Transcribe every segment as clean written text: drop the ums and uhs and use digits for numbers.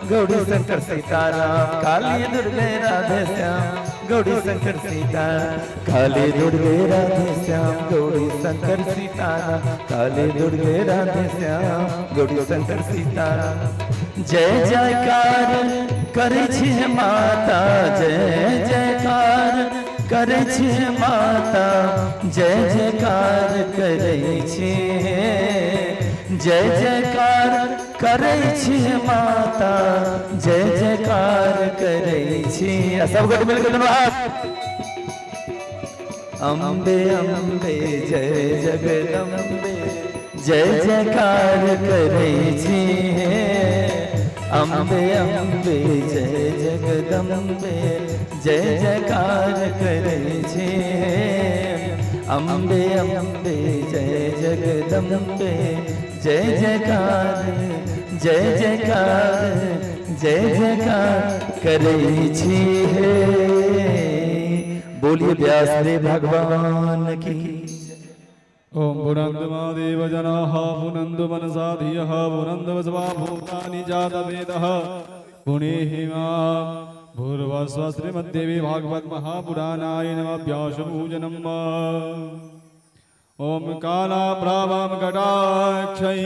गौरी शंकर सीताराम, काली दुर्गे राधे श्याम, गौरी शंकर सीताराम, काली दुर्गे राधे श्याम, गौरी शंकर सीताराम, काली दुर्गे राधे श्याम, गौरी शंकर सीताराम। जय जयकार करै छी माता, जय जयकार करै छी माता, जय जयकार करै छी, जय जयकार करै छी माता, जय जयकार करै छी। आ सब गोटे मिलके दुनू हाथ। अम्बे अम्बे जय जगदम्बे, जय जयकार करै छी। अम्बे अम्बे जय जगदम्बे, जय जयकार करै छी। अम्बे अम्बे जय जगदम्बे, जय जयकार, जय जयकार, जय जयकार करै छी। हे बोलिए व्यासदेव भगवान की। ॐ पुनन्तु मा देवजनाः, पुनन्तु मनसा धियः, पुनन्तु वसवा भूतानि जातवेदः, पुनीहि मा। भूर्भुवस्सुः श्रीमद्देवी भागवत महापुराणाय नमः। व्यासपूजनम्। ॐ कालाभ्रावां कटाक्षै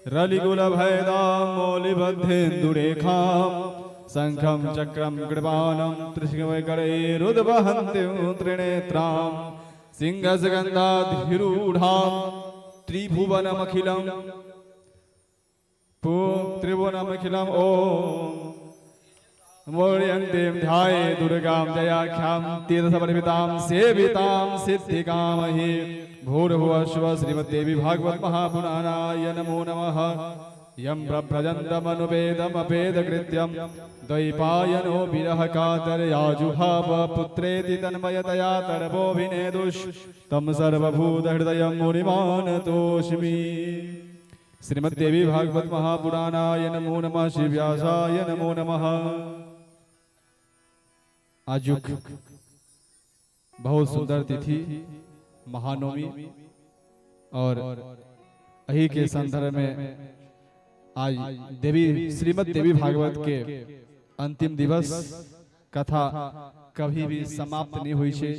रलिकुलभयदां मौलिबद्धेन्दुरेखां शङ्खं चक्रं कृपाणं त्रिशिवकरैरुद्वहन्तीं त्रिनेत्रां सिंहस्कन्धाधिरूढां त्रिभुवनमखिलं त्रिभुवनमखिलम् ॐ मोर्यन्तीं ध्याये दुर्गां जयाख्यां तीर्थसमर्पितां सेवितां सिद्धिकामहे। भूर्भुवः स्वः श्रीमद्देवी भागवत महापुराणाय नमो नमः। यं प्रव्रजन्तमनुपेदमपेदकृत्यं द्वैपायनो विरह कातरयाजुहाव पुत्रेति तन्मयतया तरवोऽभिनेदुस्तं सर्वभूतहृदयं मुनिमानतोऽस्मि। श्रीमद्देवी भागवत महापुराणाय नमो नमः। श्री व्यासाय नमो नमः। आजुक बहुत सुंदर तिथि महानवमी और एही के संदर्भ में आज देवी श्रीमद देवी भागवत के अंतिम दिवस। कथा कभी भी समाप्त नहीं हुई छै।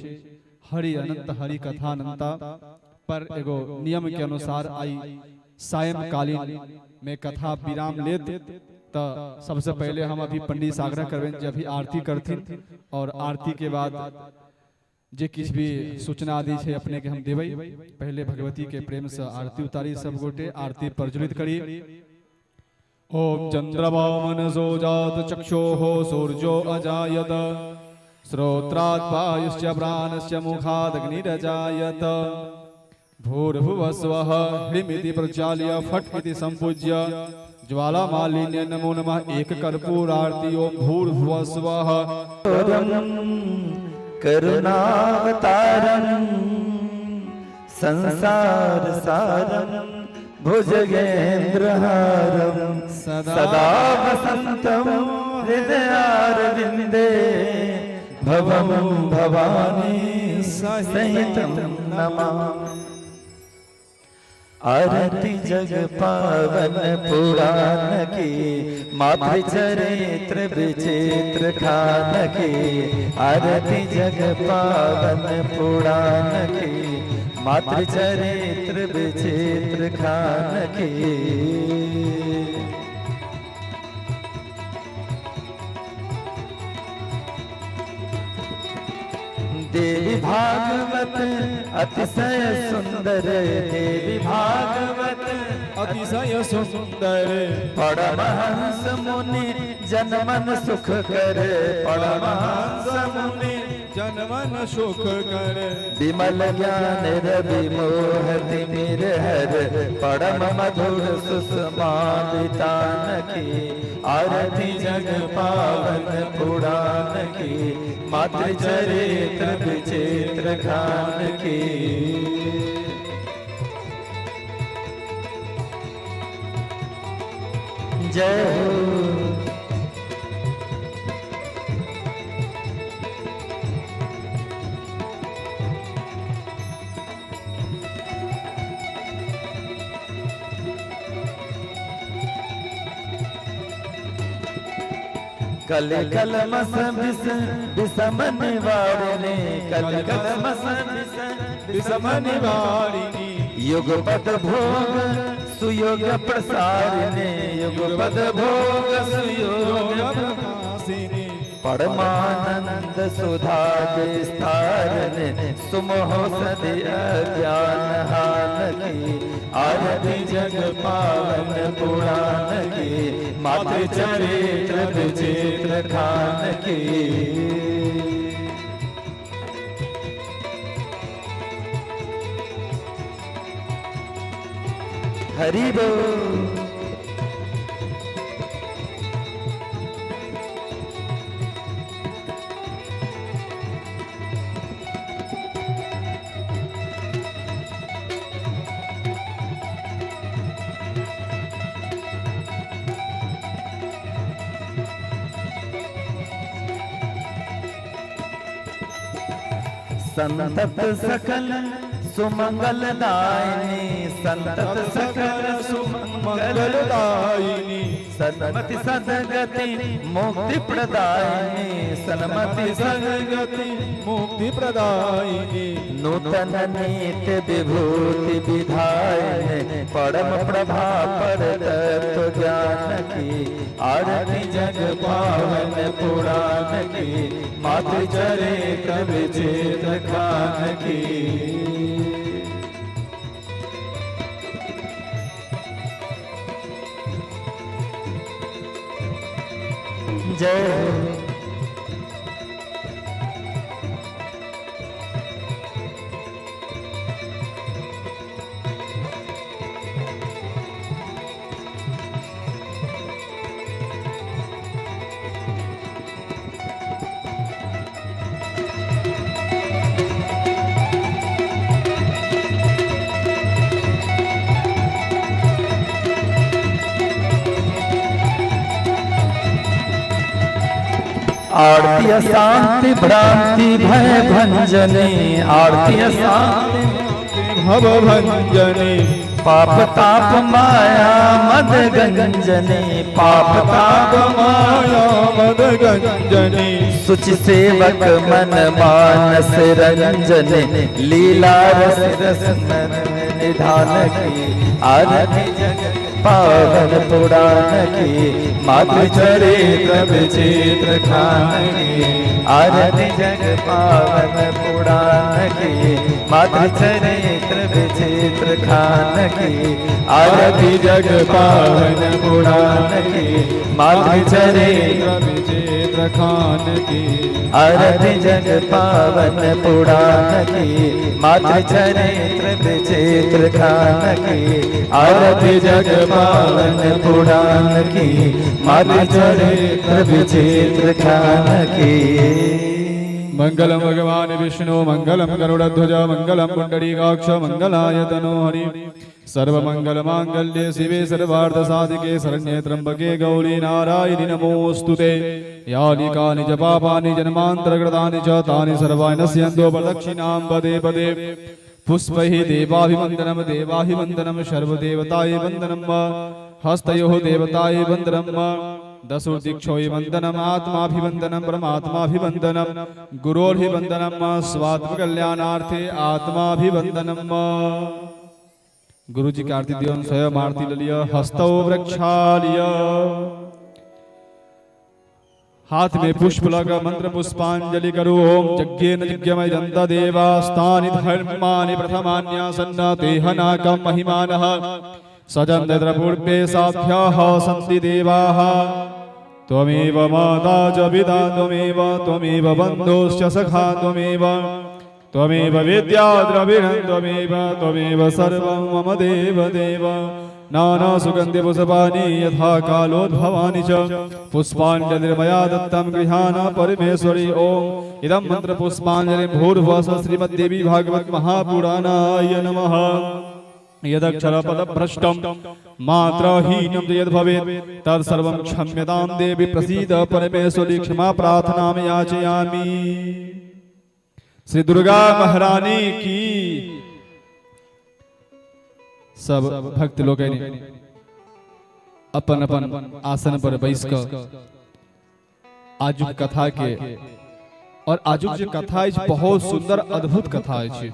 हरि अनंत हरि कथा अनंता, पर एगो नियम के अनुसार आई सायंकालीन में कथा विराम लेत। तो सबसे पहले हम अभी पंडित से आग्रह करबनि जे अभी आरती करथिन और आरती के बाद जे किछु भी सूचना आदि छै अपने के हम देबै। पहले भगवती के प्रेम से आरती उतारी, सब गोटे आरती प्रज्वलित करी। ओम चंद्रमा मनसो जात चक्षोः सूर्यो अजायत, श्रोत्रात् वायुश्च प्राणश्च मुखादग्निरजायत। भूर्भुवस्वः ह्रीमिति प्रचाल्य फट इति संपूज्य ज्वालामालिन्य नमो नमः। एक कर्पूरारती। ओम भूर्भुवस्वः। करुणावतारं संसार सारं भुजगेन्द्रहारं, सदा वसन्तं हृदयारविन्दे, भवं भवानी सहितं नमामि। आरती जग पावन पुराण की, मातृचरित्र विचित्र खान की। आरती जग पावन पुराण की, मातृचरित्र विचित्र खान की। देवी भागवत अतिशय सुंदर, देवी भागवत अतिशय सुंदर। परमहंस मुनि जनमन सुख कर, परमहंस मुनि जनमन सुख कर। विमल ज्ञान रवि मोह तिमिर हर, परम मधुर सुषमा वितान की। आरती जग पावन पुराण की, मातृचरित्र विचित्र खान की। जय हो। कल कल मस विष विषम निवारणे, कल कल मस विष विषम निवारिणी। युगपद भोग सुयोग प्रसारिणे, युगपद भोग सुयोग प्रकाशिनी। परमानंद सुधा विस्तारने, सुमोह सदि अज्ञान हान की, आरती जग पावन पुराण की, मातृ चरित्र विचित्र खान की। हरि बोल। संतत सकल सुमंगल दायिनी, संतत सकल सुमंगल मंगलदायिनी। सन्मति सदगति मुक्ति प्रदायिनी, सन्मति सदगति मुक्ति प्रदायिनी। नूतन नीत विभूति विधायन, परम प्रभा पर तत्व ज्ञान की, आरती जग पावन पुराण की, मातृ चरित्र विचित्र खान की। जय हो। आरती शांति भ्रांति भय भंजनी, आरती शांति भव भंजनी। पाप ताप माया मद गंजनी, पाप ताप माया मद गंजनी। सुचि सेवक मन मानस रंजन, लीला रस रस मन निधान की, आरती जग पावन पुराण की, मातृ चरित्र विचित्र खान की, आरती जग पावन पुराण की, मातृ चरित्र विचित्र खान की, आरती जग पावन पुराण की, मातृ चरित्र विचित्र खान की, आरती जग पावन पुराण की, मातृ चरित्र विचित्र खान की, आरती जग पावन पुराण की, मातृ चरित्र विचित्र खान की। मंगलम भगवान विष्णु, मंगलम गरुड़ध्वज, मंगलम पुंडरीकाक्ष, मंगलाय तनोहरि। सर्व मंगल मांगल्ये शिवे सर्वार्थ साधिके शरण्ये त्र्यंबके गौरी नारायणि नमोस्तुते। यानि कानि च पापानि जन्मान्तरकृतानि च तानि सर्वाणि नश्यन्तो प्रदक्षिणां पदे पदे। पुष्पैः देवाभिवन्दनं देवाभिवन्दनं सर्वदेवताय वन्दनं, हस्तयोः देवताय वन्दनं, दशोदीक्षोय वन्दनम्, आत्माभिवन्दनं, परमात्माभिवन्दनं, गुरोर्भिवन्दनं, स्वात्मकल्याणार्थे आत्माभिवन्दनम। गुरु जी की आरती दियो, स्वयं आरती लिया, हस्तौ वृक्षालिय, हाथ में पुष्प लगा मंत्र पुष्पांजलि करो। ओम यज्ञेन यज्ञमय जनता देवास्तानि धर्माणि प्रथमान्यासन्न तेहनाकं महिमानः सजन्त्र पूर्वे साध्याः सन्ति देवाः। त्वमेव माता च पिता त्वमेव, त्वमेव बन्धुश्च सखा त्वमेव, त्वमेव विद्या द्रविणं त्वमेव, त्वमेव सर्वं मम देव देव। नानासुगन्धि पुष्पाणि यथा कालोद्भवानि च पुष्पाञ्जलिर्मया दत्तं गृहाण परमेश्वरी। ओम इदं मंत्र पुष्पाञ्जलि भूर्भुवः श्रीमद्देवी भागवत महापुराणाय नमः। यदक्षरपदभ्रष्टं मात्राहीनं च यद्भवेत् तत्सर्वं क्षम्यतां देवी प्रसीद परमेश्वरी। क्षमा प्रार्थनां याचयामि। श्री दुर्गा महारानी की। सब भक्त लोग अपन अपन आसन पर बैस कऽ आजुक कथा के। और आजुक जे कथा अछि बहुत सुंदर अद्भुत कथा अछि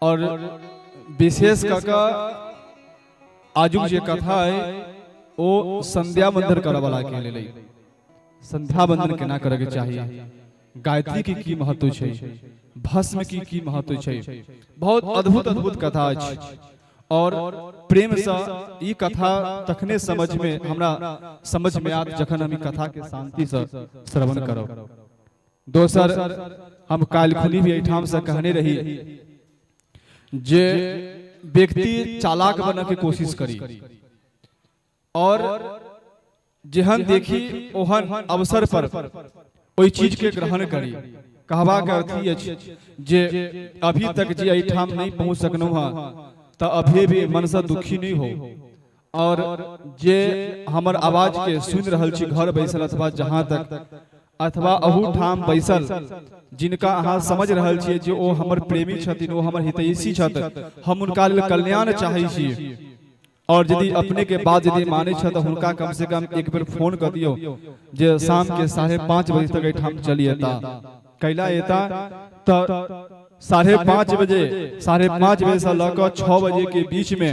और विशेष कऽ कऽ आजुक जे कथा है ओ संध्या बंधन करऽ वाला के लेल। संध्या बंधन केना करऽ के चाही, गायत्री के की महत्व छै, भस्म की की महत्व छै, बहुत अद्भुत अद्भुत कथा अछि। और प्रेम से ई कथा तखने समझ में हमरा समझ में आत जखन हम ई कथा के शांति से श्रवण करब। दोसर हम काल्हि खुनी भी एहिठाम से कहने रही जे व्यक्ति चालाक बनऽ के कोशिश करी और जेहन देखी ओहन अवसर पर ओहि चीज के ग्रहण करी। कहबाक अर्थ ई अछि जे अभी तक जे एहिठाम नहीं पहुंच सकलहुँ हँ तऽ अभी भी मन से दुखी नहीं हो। और जे हमर आवाज के सुनि रहल छी घर बैसल अथवा जहां तक अथवा अहू ठाम बैसल, जिनका अहाँ समझ रहल छियै जे ओ हमर प्रेमी छथिन, ओ हमर हितैषी छथि, हम हुनका लेल कल्याण चाहै छी, और यदि अपने के बात यदि मानै छथि तऽ हुनका कम से कम एक बेर फोन कऽ दियौ जे शाम के 5:30 बजे तक एहिठाम चलि एता। कैला एता तऽ 5:30 बजे, 5:30 बजे से लऽ कऽ 6 बजे के बीच में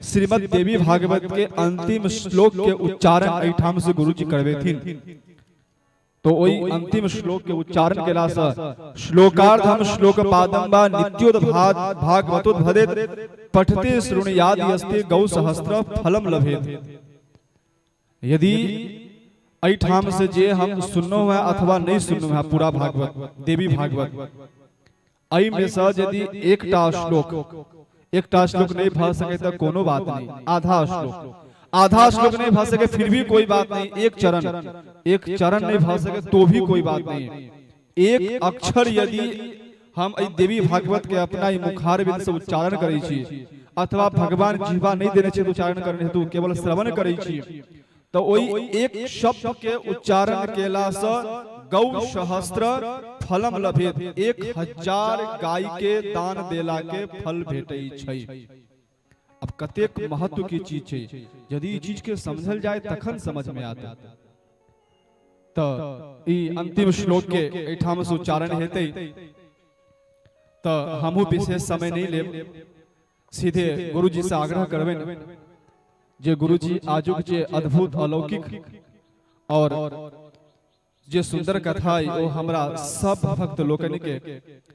श्रीमद् देवी भागवत के अंतिम श्लोक के उच्चारण एहिठाम से गुरुजी करबेथिन। तो ओहि अंतिम श्लोक के उच्चारण केला से श्लोकार्धम श्लोक पादम वा नित्योद्भाग भागवतोद्भदेत पठते शृणुयाद यस्ते गौ सहस्त्र फलम लभेत। यदि एहिठाम से जे हम सुनलहुँ हैं अथवा नहीं सुनलहुँ हैं पूरा भागवत देवी भागवत, एहिमे से यदि एकटा श्लोक नहीं भऽ सके तो कोनो बात नहीं, आधा श्लोक, आधा श्लोक नहीं भऽ सके फिर भी कोई बात नहीं, एक चरण नहीं भऽ सके तो भी कोई बात नहीं, एक अक्षर यदि हम एहि देवी भागवत के अपना मुखारविंद से उच्चारण करै छी अथवा भगवान जीवा नहीं देने छै उच्चारण करने हेतु केवल श्रवण करै छी तो ओहि एक शब्द के उच्चारण केला से गौ सहस्त्र फलम लभेत, 1000 गाय के दान देला के फल भेटै छै। अब कतेक महत्व के चीज छै, यदि ई चीज के समझल जाए तखन समझ में आता। तो ई अंतिम श्लोक के एहिठाम से उच्चारण हेतै तो हमहूँ विशेष समय नहीं लेब, सीधे गुरुजी से आग्रह करबनि जे गुरुजी आजुक जे अद्भुत अलौकिक और जे सुंदर कथा है ओ हमरा सब भक्त लोकनि के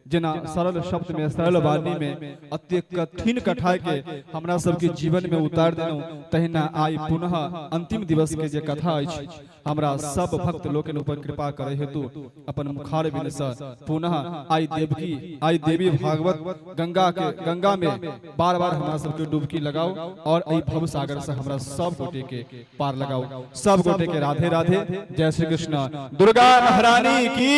जेना सरल शब्द में सरल वाणी में अति कठिन कथा के हमरा सबके जीवन में उतार देलहुँ, तहिना आइ पुनः अंतिम दिवस के जे कथा अछि हमरा सब भक्त लोकनि ऊपर कृपा करे हेतु अपन मुखारविंद से पुनः आई देवकी आई देवी भागवत गंगा के गंगा में बार बार हमरा सबके डुबकी लगाओ और एहि भव सागर से हमरा सब गोटे के पार लगाओ। सब गोटे के राधे राधे, जय श्री कृष्ण, दुर्गा महारानी की।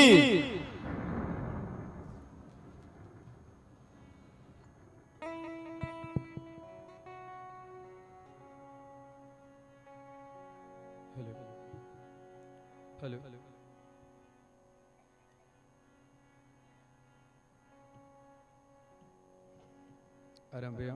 हेलो आराम भैया।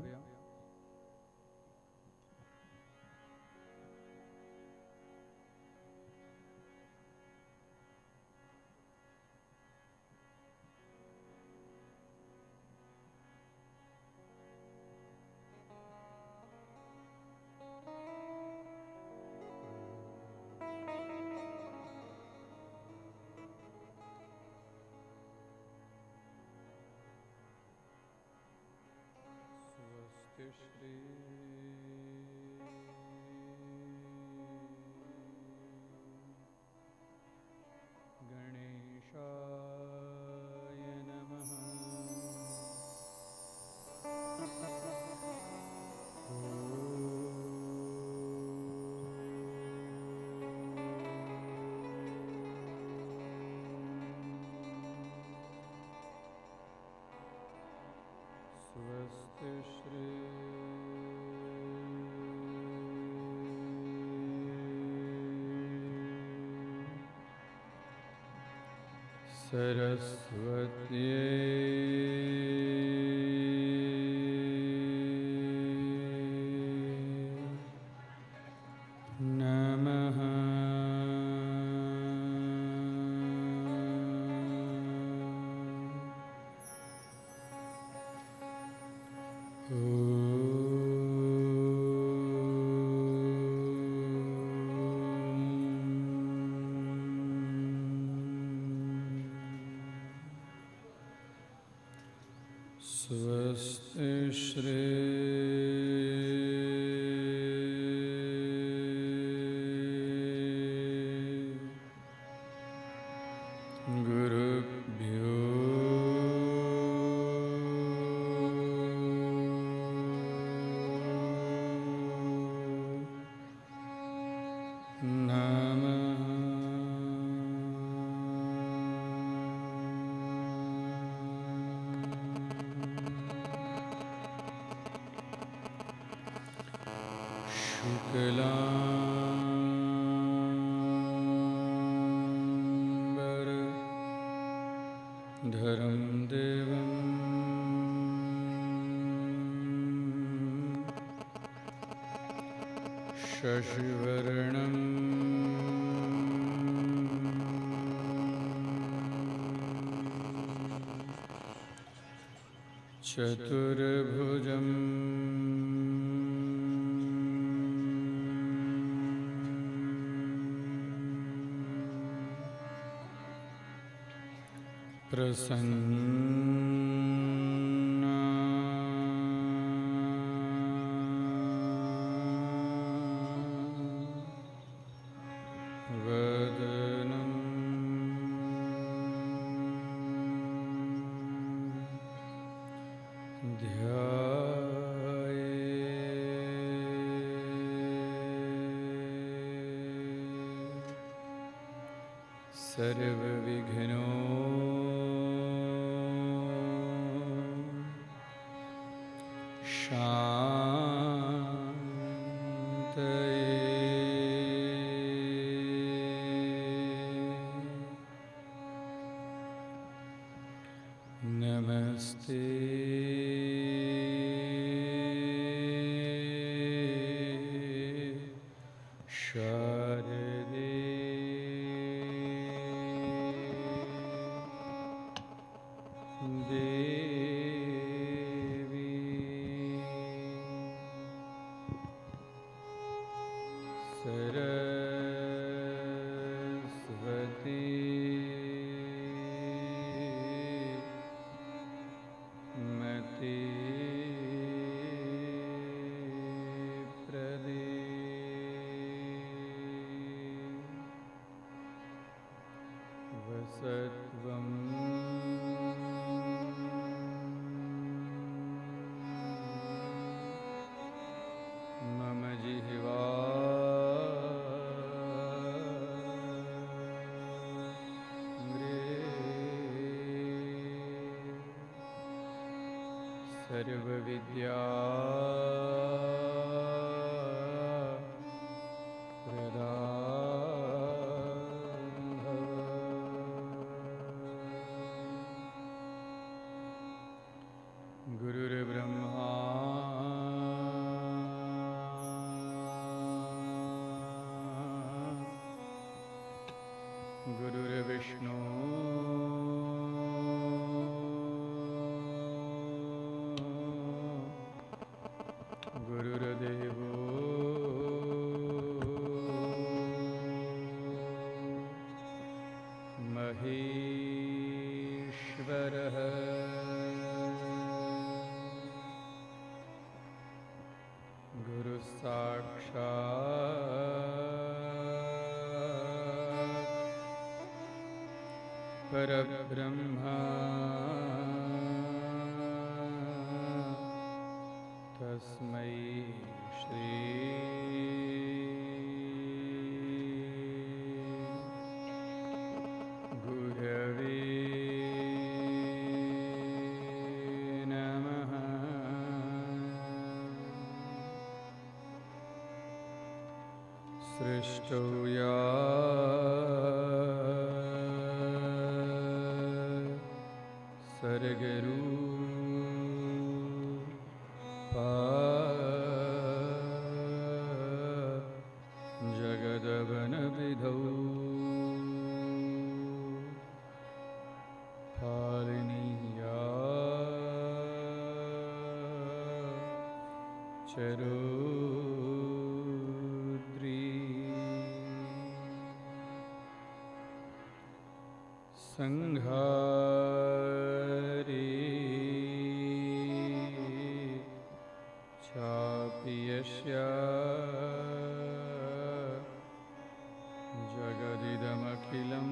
स्वस्ति श्री गणेशाय नमः। स्वस्ति श्री सरस्वती नमः। स्वस्ति श्री गुरुभ्यो नमः। शुक्लाम्बर धरं देवं शशिवर्णं चतुर्भुजम् प्रसन्न वदनं ध्याये सर्वविघ्नो शान्तये। नमस्ते शारदे देवी सरस्वती मति प्रदे वसत्वं मम जिह्वा सर्वविद्या प्रदा भव। गुरुर्ब्रह्मा गुरुर्विष्णु गुरुर्देवो महेश्वरः। गुरुसाक्षात् परब्रह्म तस्मै श्री गुरवे नमः। सृष्टौ या सर्गरूपा जगदवनविधौ फालिनीया चरोद्री संहारी यस्य जगदिदमखिलं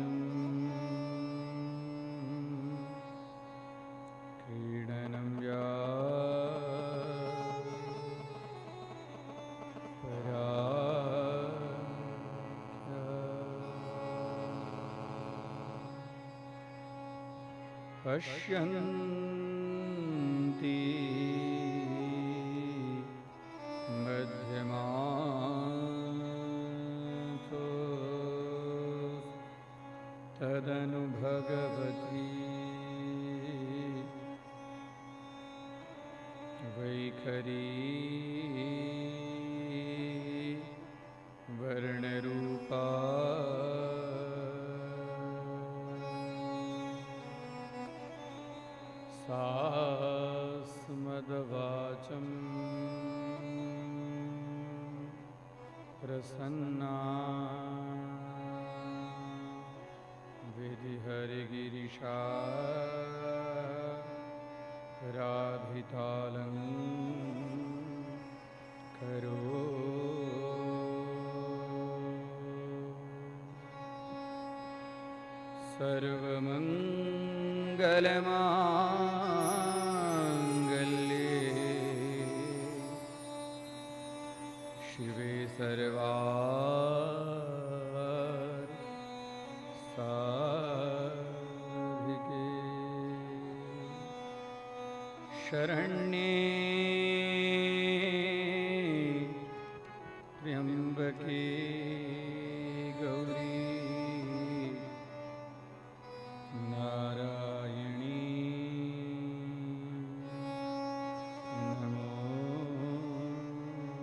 क्रीडनं या पश्यन्ति मध्यमान्तो तदनु भगवती वैखरी वर्णरूपा सास्मद्वाचं प्रसन्ना विधिहरिगिरिशा राधितालं करो। सर्वमङ्गलमाङ्गल्ये शिवे सर्वार्थ साधिके शरण्ये त्र्यम्बके गौरी नारायणी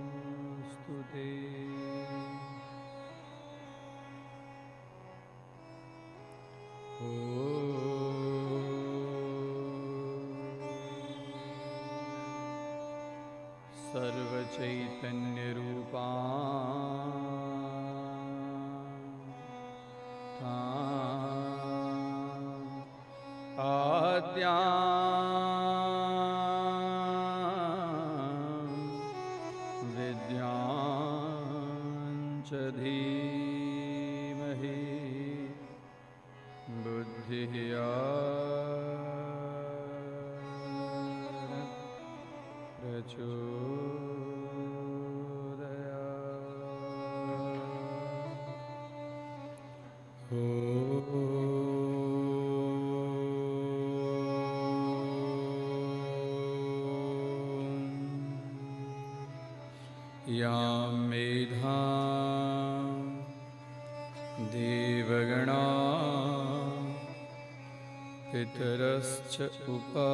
नमोस्तुते। सर्वचैतन्यरूपा आद्या विद्यां च धीमहि बुद्धिः प्रचोदयात्। यां मेधां देवगणा पितरश्च उपासते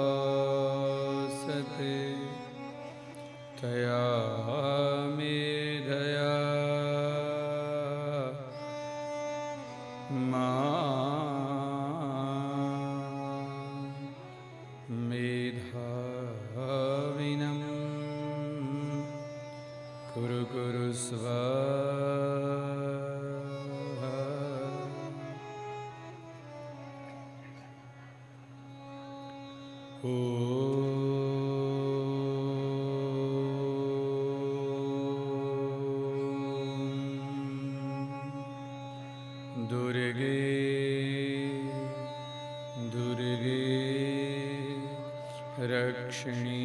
तया मेधया मा मेधाविनं कुरु कुरु स्वाहा। ॐ दुर्गे दुर्गे रक्षिणी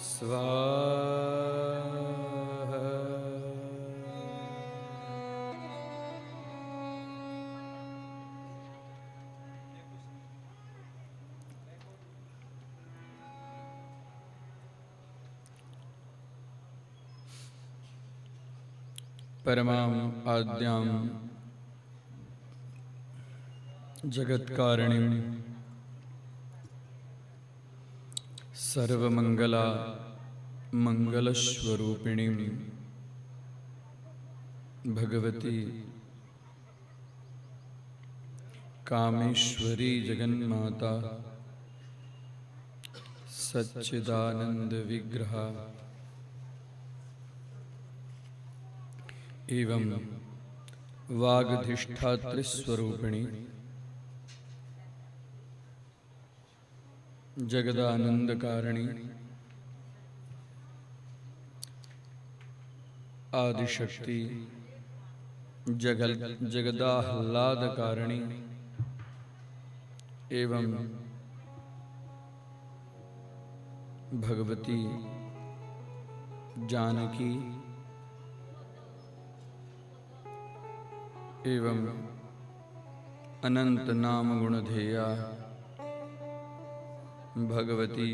स्वाहा। परमां आद्यां जगत्कारिणीं सर्वमंगला मंगलस्वरूपिणीं भगवती कामेश्वरी जगन्माता सच्चिदानंद विग्रह एवं वागधिष्ठातृस्वरूपिणी जगदानंदकारिणी आदिशक्ति जगल जगदाह्लादकारिणी एवं भगवती जानकी एवं अनंत नाम गुणधेया भगवती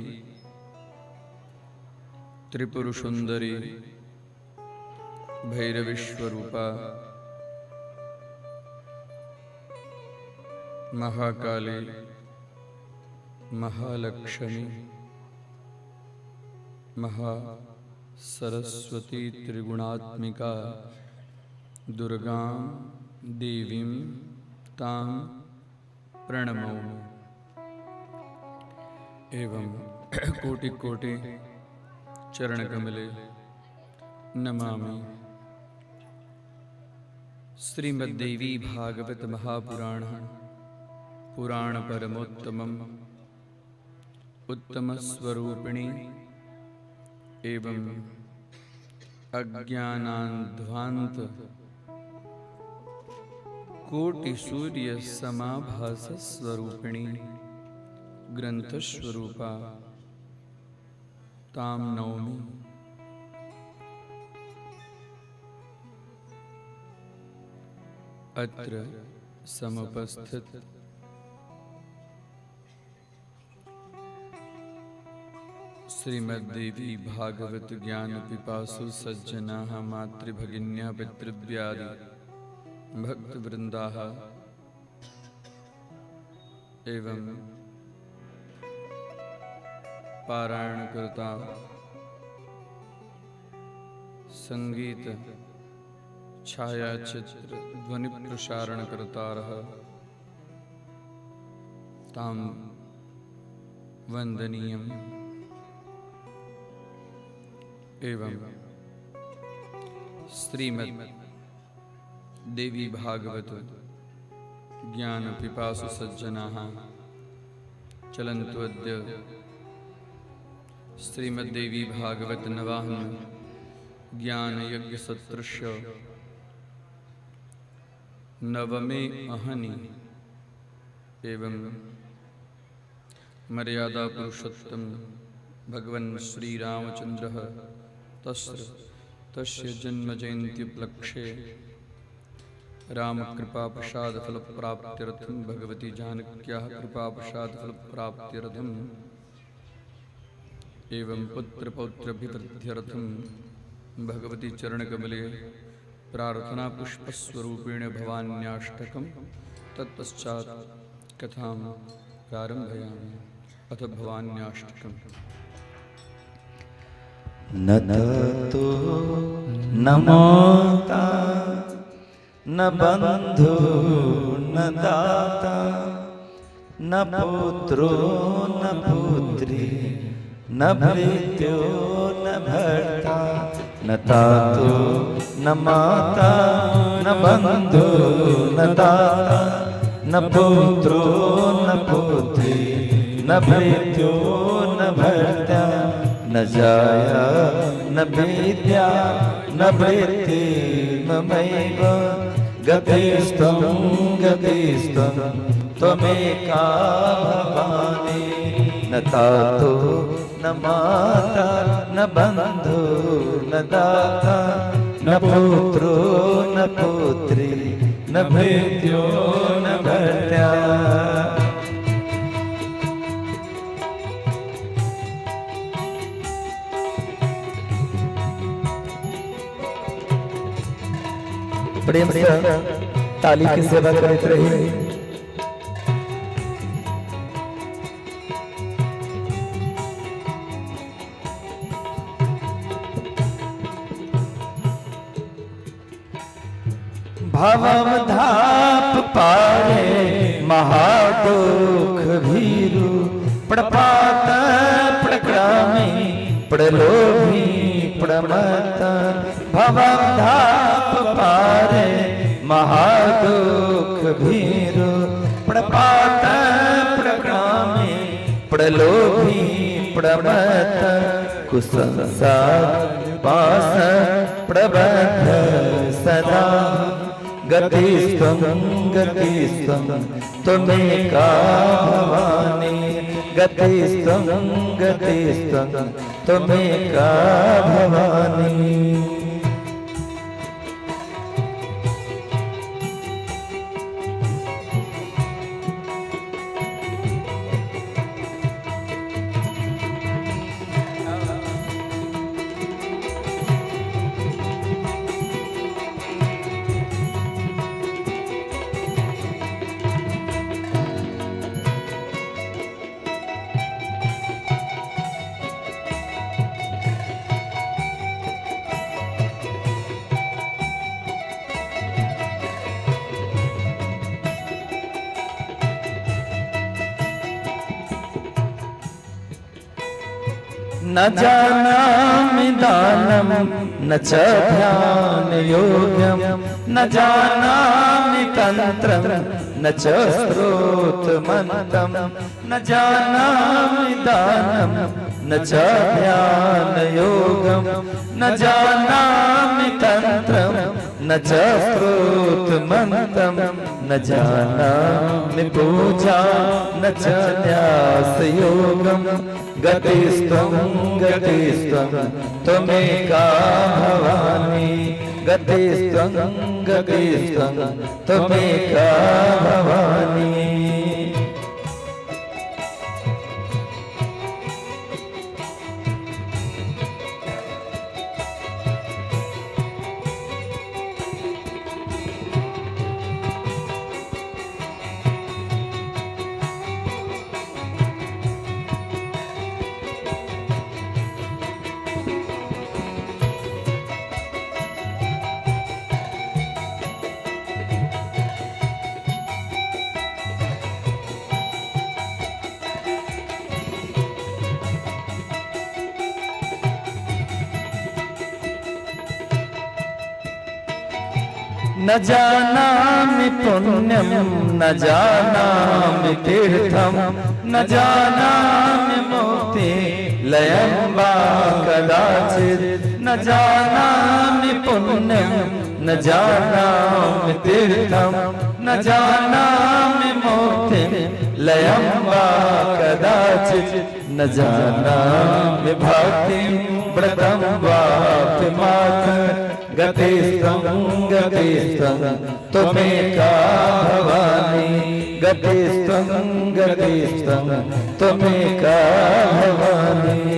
त्रिपुर सुंदरी भैरवीस्वरूपा महाकाली महालक्ष्मी महा सरस्वती त्रिगुणात्मिका दुर्गां देवीं तां प्रणमोमि। एवं कोटि कोटि चरणकमले नमामि। श्रीमद्देवी भागवत महापुराण पुराण परमोत्तमम् उत्तमस्वरूपिणी एवं अज्ञानाध्वांत कोटि सूर्य समाभास स्वरूपिणी ग्रंथस्वरूपा ताम नौमि। अत्र समुपस्थित श्रीमद्देवी भागवत ज्ञान पिपासु सज्जनाः मातृभगिन्यः पितृव्यादि भक्तवृन्दाः एवं पारायणकर्ता संगीत छायाचित्र ध्वनि प्रसारणकर्तारः तां वन्दनीयम्। एवं श्रीमद् देवी भागवत ज्ञान पिपासु सज्जनाः चलन्तु अद्य श्रीमद्देवी भागवत नवाहन ज्ञान यज्ञ सत्रस्य नवमे अहनि एवं मर्यादा पुरुषोत्तम भगवन् श्री रामचंद्रः तस्य तस्य जन्म जयन्ती उपलक्ष्ये राम कृपा प्रसाद फल प्राप्त्यर्थं भगवती जानक्याः कृपा प्रसाद फल प्राप्त्यर्थं एवं पुत्र पौत्राभिवृद्ध्यर्थं भगवती चरणकमले प्रार्थना पुष्पस्वरूपेण भवान्याष्टकं तत्पश्चात कथां प्रारंभयामि। अथ भवान्याष्टकम्। न ततो न माता न बंधु न दाता न पुत्रो न पुत्री न भृत्यो न भर्ता न तातो न माता न बंधु न दाता न पुत्रो न पुत्री न भृत्यो न भर्ता न जाया न विद्या न वृत्ति ममैव गतिस्त्वं गतिस्त्वं त्वमेका भवानी। न तातो न माता न बंधु न दाता न पुत्रो न पुत्री न भृत्यो न भर्ता। प्रेम से ताली की सेवा करते रही। भवम धाप पारे महादुख भीरु प्रपात प्रक्रामी प्रलोभी प्रमत। भवम धाप पारे महादुख भीरु प्रपात प्रक्रामी प्रलोभी प्रमत। कुसंसार पास प्रबंध सदा गतिस्त्वं गतिस्त्वं त्वमेका भवानी गतिस्त्वं गतिस्त्वं त्वमेका भवानी। न जानामि दानं न च ध्यानयोग्यं न जानामि तन्त्रं न च स्तोत्रमन्त्रं न जानामि दानं न च ध्यानयोगं न जानामि तन्त्रं न च स्तोत्रमन्त्रं न जानामि पूजा न च न्यासयोगं गतिस्त्वं गतिस्त्वं त्वमेका भवानी गतिस्त्वं गतिस्त्वं त्वमेका भवानी। न जानामि पुण्यं न जानामि तीर्थं न जानामि मुक्ति लयं वा कदाचित् न जानामि पुण्यं न जानामि तीर्थं न जानामि मुक्तिं लयं वा कदाचित् न जानामि भक्तिं व्रतं वापि माथ गतिस्त्वं गतिस्त्वं त्वमेका भवानी गतिस्त्वं गतिस्त्वं त्वमेका भवानी।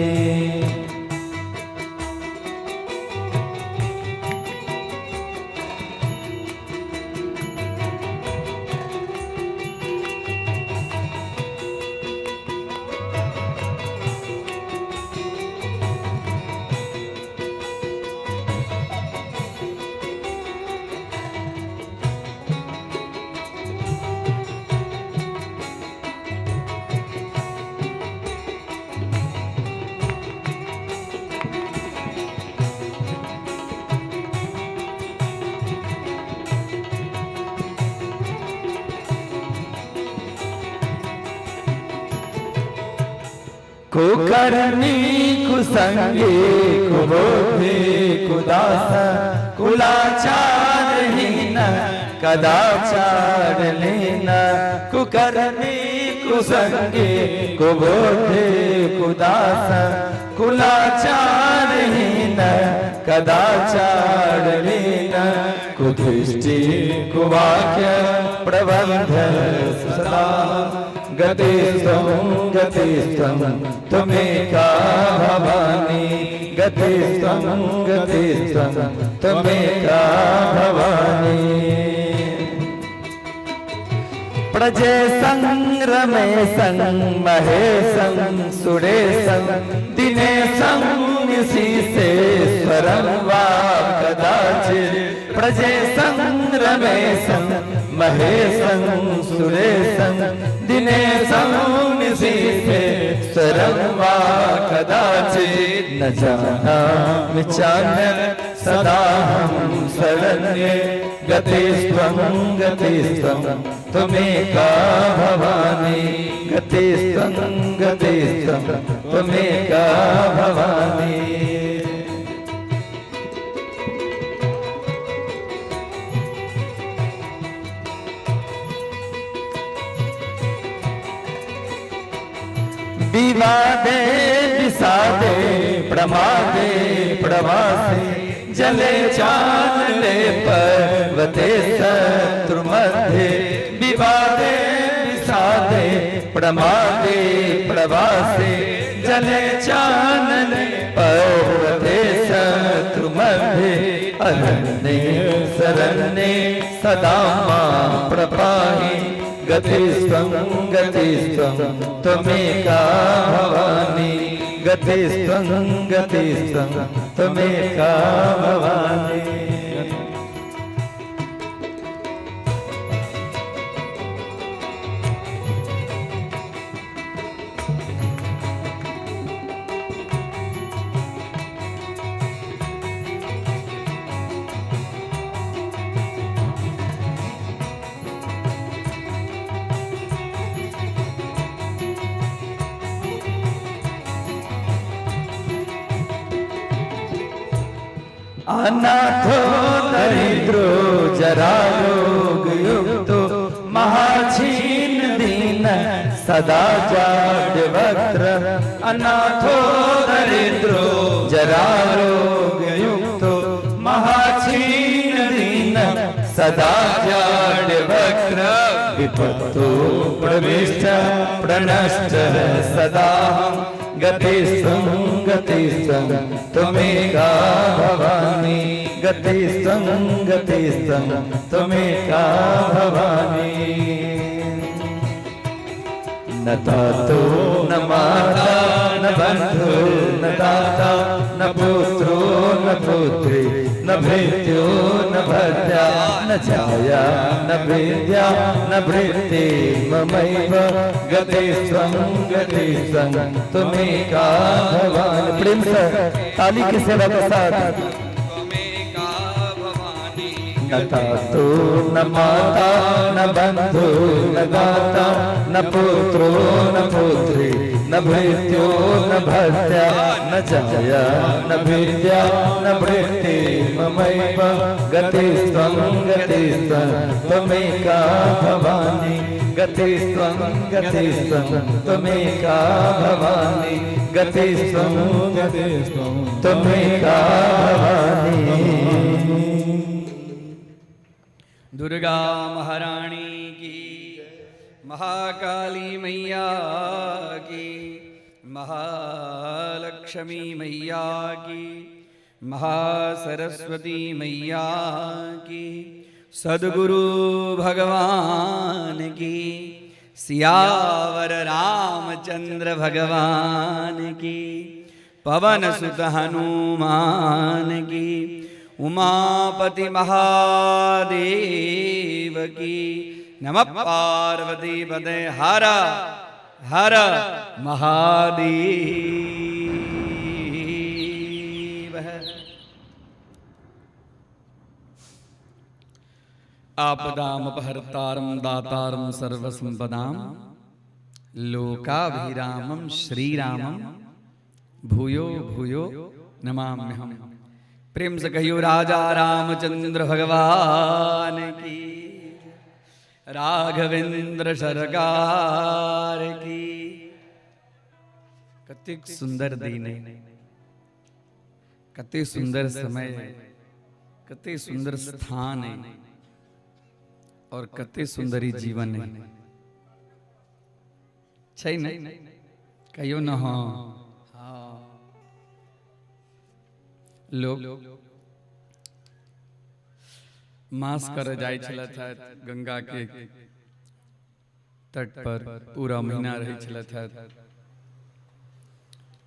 कुकर्मी कुसंगे कुबोधे कुदास कुलाचारहीन कदाचार लीन कुकर्मी कुसंगे कुबोधे कुदास कुलाचारहीन कदाचार लीन कुदृष्टि कुवाक्य प्रबंध सदा गतिस्त्वं गतिस्त्वं त्वमेका भवानी गतिस्त्वं गतिस्त्वं त्वमेका भवानी। प्रजेशं रमेशं महेशं सुरेशं दिनेशं निशीशेश्वरं वा कदाचित् प्रजेशं रमेशं महेशं सुरेशं दिनेशं निशीशेश्वरं वा कदाचित् न जानामि चान्यत् सदाहं शरण्ये गतिस्त्वं गतिस्त्वं त्वमेका भवानी गतिस्त्वं गतिस्त्वं त्वमेका भवानी। विवादे विषादे प्रमादे प्रवासे जले चानले पर्वते शत्रु मध्ये विवादे विषादे प्रमादे प्रवासे जले चानले पर्वते शत्रु मध्ये अरण्ये शरण्ये सदा मां प्रपाहि गतिस्त्वं गतिस्त्वं त्वमेका भवानी गतिस्त्वं गतिस्त्वं त्वमेका भवानी। अनाथो दरिद्रो जरा रोग युक्तो महाछीन दीन सदा जाड्य वक्त्र अनाथो दरिद्रो जरा रोग युक्तो महाछीन दीन सदा जाड्य वक्त्र विपत्तो प्रविष्ट प्रणष्ट सदा गतिस्त्वं गतिस्त्वं त्वमेका भवानी गतिस्त्वं गतिस्त्वं त्वमेका भवानी। न तातो न माता न बंधु न दाता न पुत्रो न पुत्री न भृत्यो न भर्ता न छाया न विद्या न वृत्ति ममैव गतिस्त्वं गतिस्त्वं त्वमेका भवानी। प्रेम से ताली की सेवा के साथ। त्वमेका भवानी न तातो न माता न बंधु न दाता न पुत्रो न पुत्री न भृत्यो न भर्ता न जाया न विद्या न वृत्ति ममैव गतिस्त्वं गतिस्त्वं त्वमेका भवानी गतिस्त्वं गतिस्त्वं त्वमेका भवानी गतिस्त्वं गतिस्त्वं त्वमेका भवानी। दुर्गा महारानी की, महाकाली मैया की, महालक्ष्मी मैया की, महासरस्वती मैया की, सद्गुरु भगवान की, सियावर रामचंद्र भगवान की, पवन सुत हनुमान की, उमापति महादेव की। नमः पार्वती पते हर हर महादेव। आपदामपहर्तारं दातारं सर्वसंपदां लोकाभिरामं श्रीरामं भूयो भूयो नमाम्यहम्। प्रेम से कहियो राजा रामचंद्र भगवान की, राघवेंद्र सरकार की। कतेक सुंदर दिन है, कतेक सुंदर समय है, कतेक सुंदर स्थान है और कतेक सुंदरी जीवन है। छै ने? कहियो न। हाँ हाँ। लोग मास कर जाय छलथि गंगा के तट पर, पूरा महीना रहै छलथि।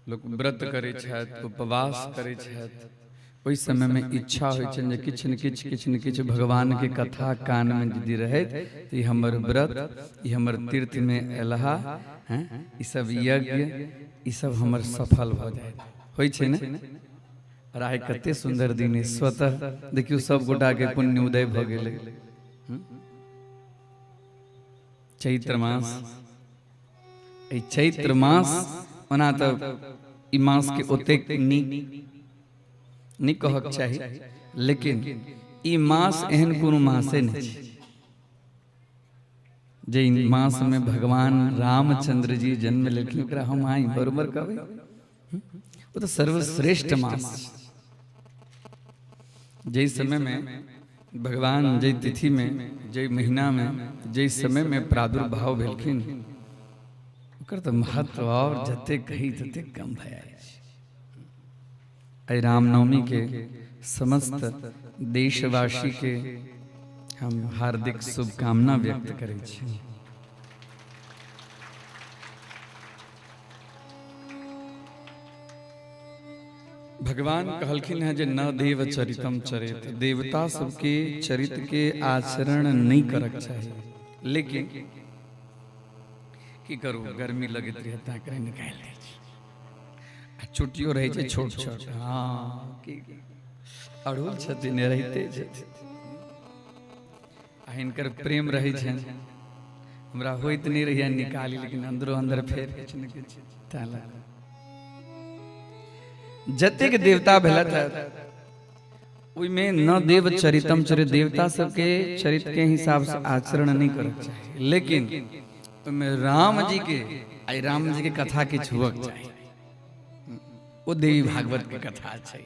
लोक व्रत करै छथि, उपवास करै छथि। ओहि समय में इच्छा होइ छनि जे किछु ने किछु किछु ने किछु भगवान के कथा कान में यदि रहैत तऽ ई हमर व्रत, ई हमर तीर्थ में अयलाहा हैं, ई सब यज्ञ, ई सब हमर सफल भऽ जायत। होइ छै ने? और आइ कते सुंदर दिन है, स्वतः देखियौ सब गोटा के पुण्य उदय भऽ गेलै। चैत्र मास, एहि चैत्र मास ओना तऽ ई मास के ओतेक नीक नहि कहक चाही, लेकिन ई मास एहन कोनो मासे नहि छै जे मास में भगवान रामचंद्र जी जन्म लेलखिन ओकरा हम आई बरोबर कहबै। ओ तऽ सर्वश्रेष्ठ मास छै। जाहि समय में भगवान, जाहि तिथि में, जाहि महीना में, जाहि समय में प्रादुर्भाव भेलखिन, ओकर तऽ महत्व और जते कही तते कम भए जाइ छै। एहि रामनवमी के समस्त देशवासी के हम हार्दिक शुभकामना व्यक्त करै छी। भगवान कहलखिन हैं जे न देव चरितम चरित, देवता सबके चरित्र के आचरण नहीं करक चाही। लेकिन की करू, गर्मी लगैत रहे तैं करे निकालि दै छी। आ छुट्टियो रहै छै छोट छोट। हाँ, की अड़हुल छथिन, रहिते छथिन आ हिनकर प्रेम रहै छनि। हमरा होइत नहि रहैए निकाली, लेकिन अंदरो अंदर फेर किछु ने किछु तैं लए जतेक देवता भेलथि ओहिमे न देव चरितम चरित, देवता सबके चरित्र के हिसाब से आचरण नहीं करक चाही, लेकिन ओहिमे राम जी के आई राम जी के कथा किछु हुअक चाही। ओ देवी भागवत के कथा छै,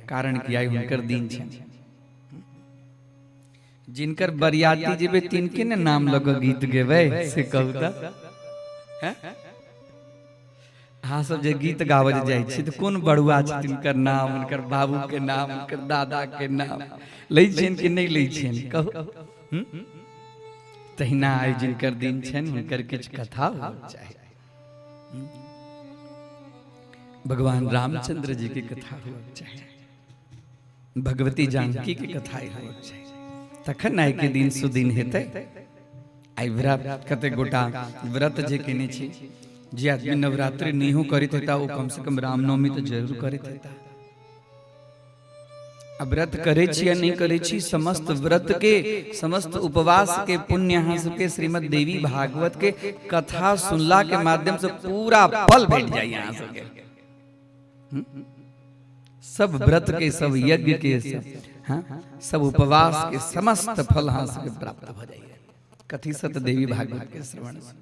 कारण कि आई हुनकर दिन छनि। जिनकर बरियाती जेबै तिनके ने नाम लऽ कऽ गीत गेबै, से कहू तऽ। अहाँ सब जे गीत गाबऽ जे जाइ छी तऽ कोन बड़ुआ छै तिनकर नाम, हुनकर बाबू के नाम, हुनकर दादा के नाम लै छियनि कि नहि लै छियनि, कहू? तहिना आइ जिनकर दिन छनि हुनकर किछु कथा होबक चाही। भगवान रामचंद्र जी के कथा होबक चाही, भगवती जानकी के कथा होबक चाही, तखन आइ के दिन सुदिन हेतै। आइ व्रत कते गोटा व्रत जे केने छी, जे आदमी नवरात्रि नहियो करैत हेता ओ कम से कम रामनवमी तऽ जरूर करैत हेता। आ व्रत करै छी या नहि करै छी, समस्त व्रत के, समस्त उपवास के पुण्य अहाँ सबके श्रीमद् देवी भागवत के कथा सुनला के माध्यम से पूरा फल भेट जाइए अहाँ सबके। सब व्रत के, सब यज्ञ के, सब, हाँ, सब उपवास के समस्त फल अहाँ सबके प्राप्त भऽ जाइए। कथी से? तऽ देवी भागवत के श्रवण से।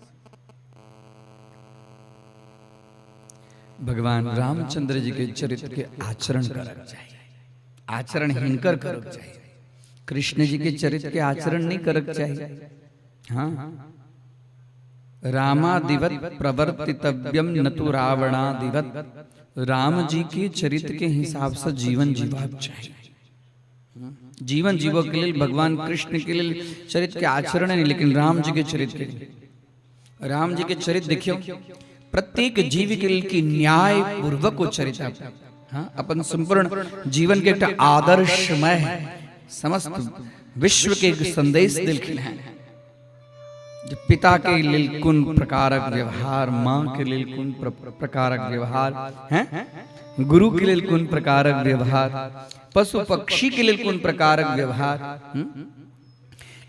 भगवान रामचंद्र जी के चरित्र के आचरण करक चाही, आचरण हिनकर करक चाही, कृष्ण जी के चरित्र के आचरण नहीं करक चाही। हाँ, रामादिवत प्रवर्तितव्यम न तो रावणादिवत। राम जी के चरित्र के हिसाब से जीवन जीवाक चाही। जीवन जीवक के लेल भगवान कृष्ण के लेल चरित्र के आचरण नहीं, लेकिन राम जी के चरित्र के लिए, राम जी के चरित्र देखियो, प्रत्येक जीव के लेल की न्याय पूर्वक वो चरित्र, हाँ, अपन संपूर्ण जीवन के एकटा आदर्शमय समस्त विश्व के एक संदेश देलखिन हैं जे पिता के लेल कोन प्रकारक व्यवहार, माँ के लेल कोन प्रकारक व्यवहार, हैं, गुरु के लेल कोन प्रकारक व्यवहार, पशु पक्षी के लेल कोन प्रकारक व्यवहार।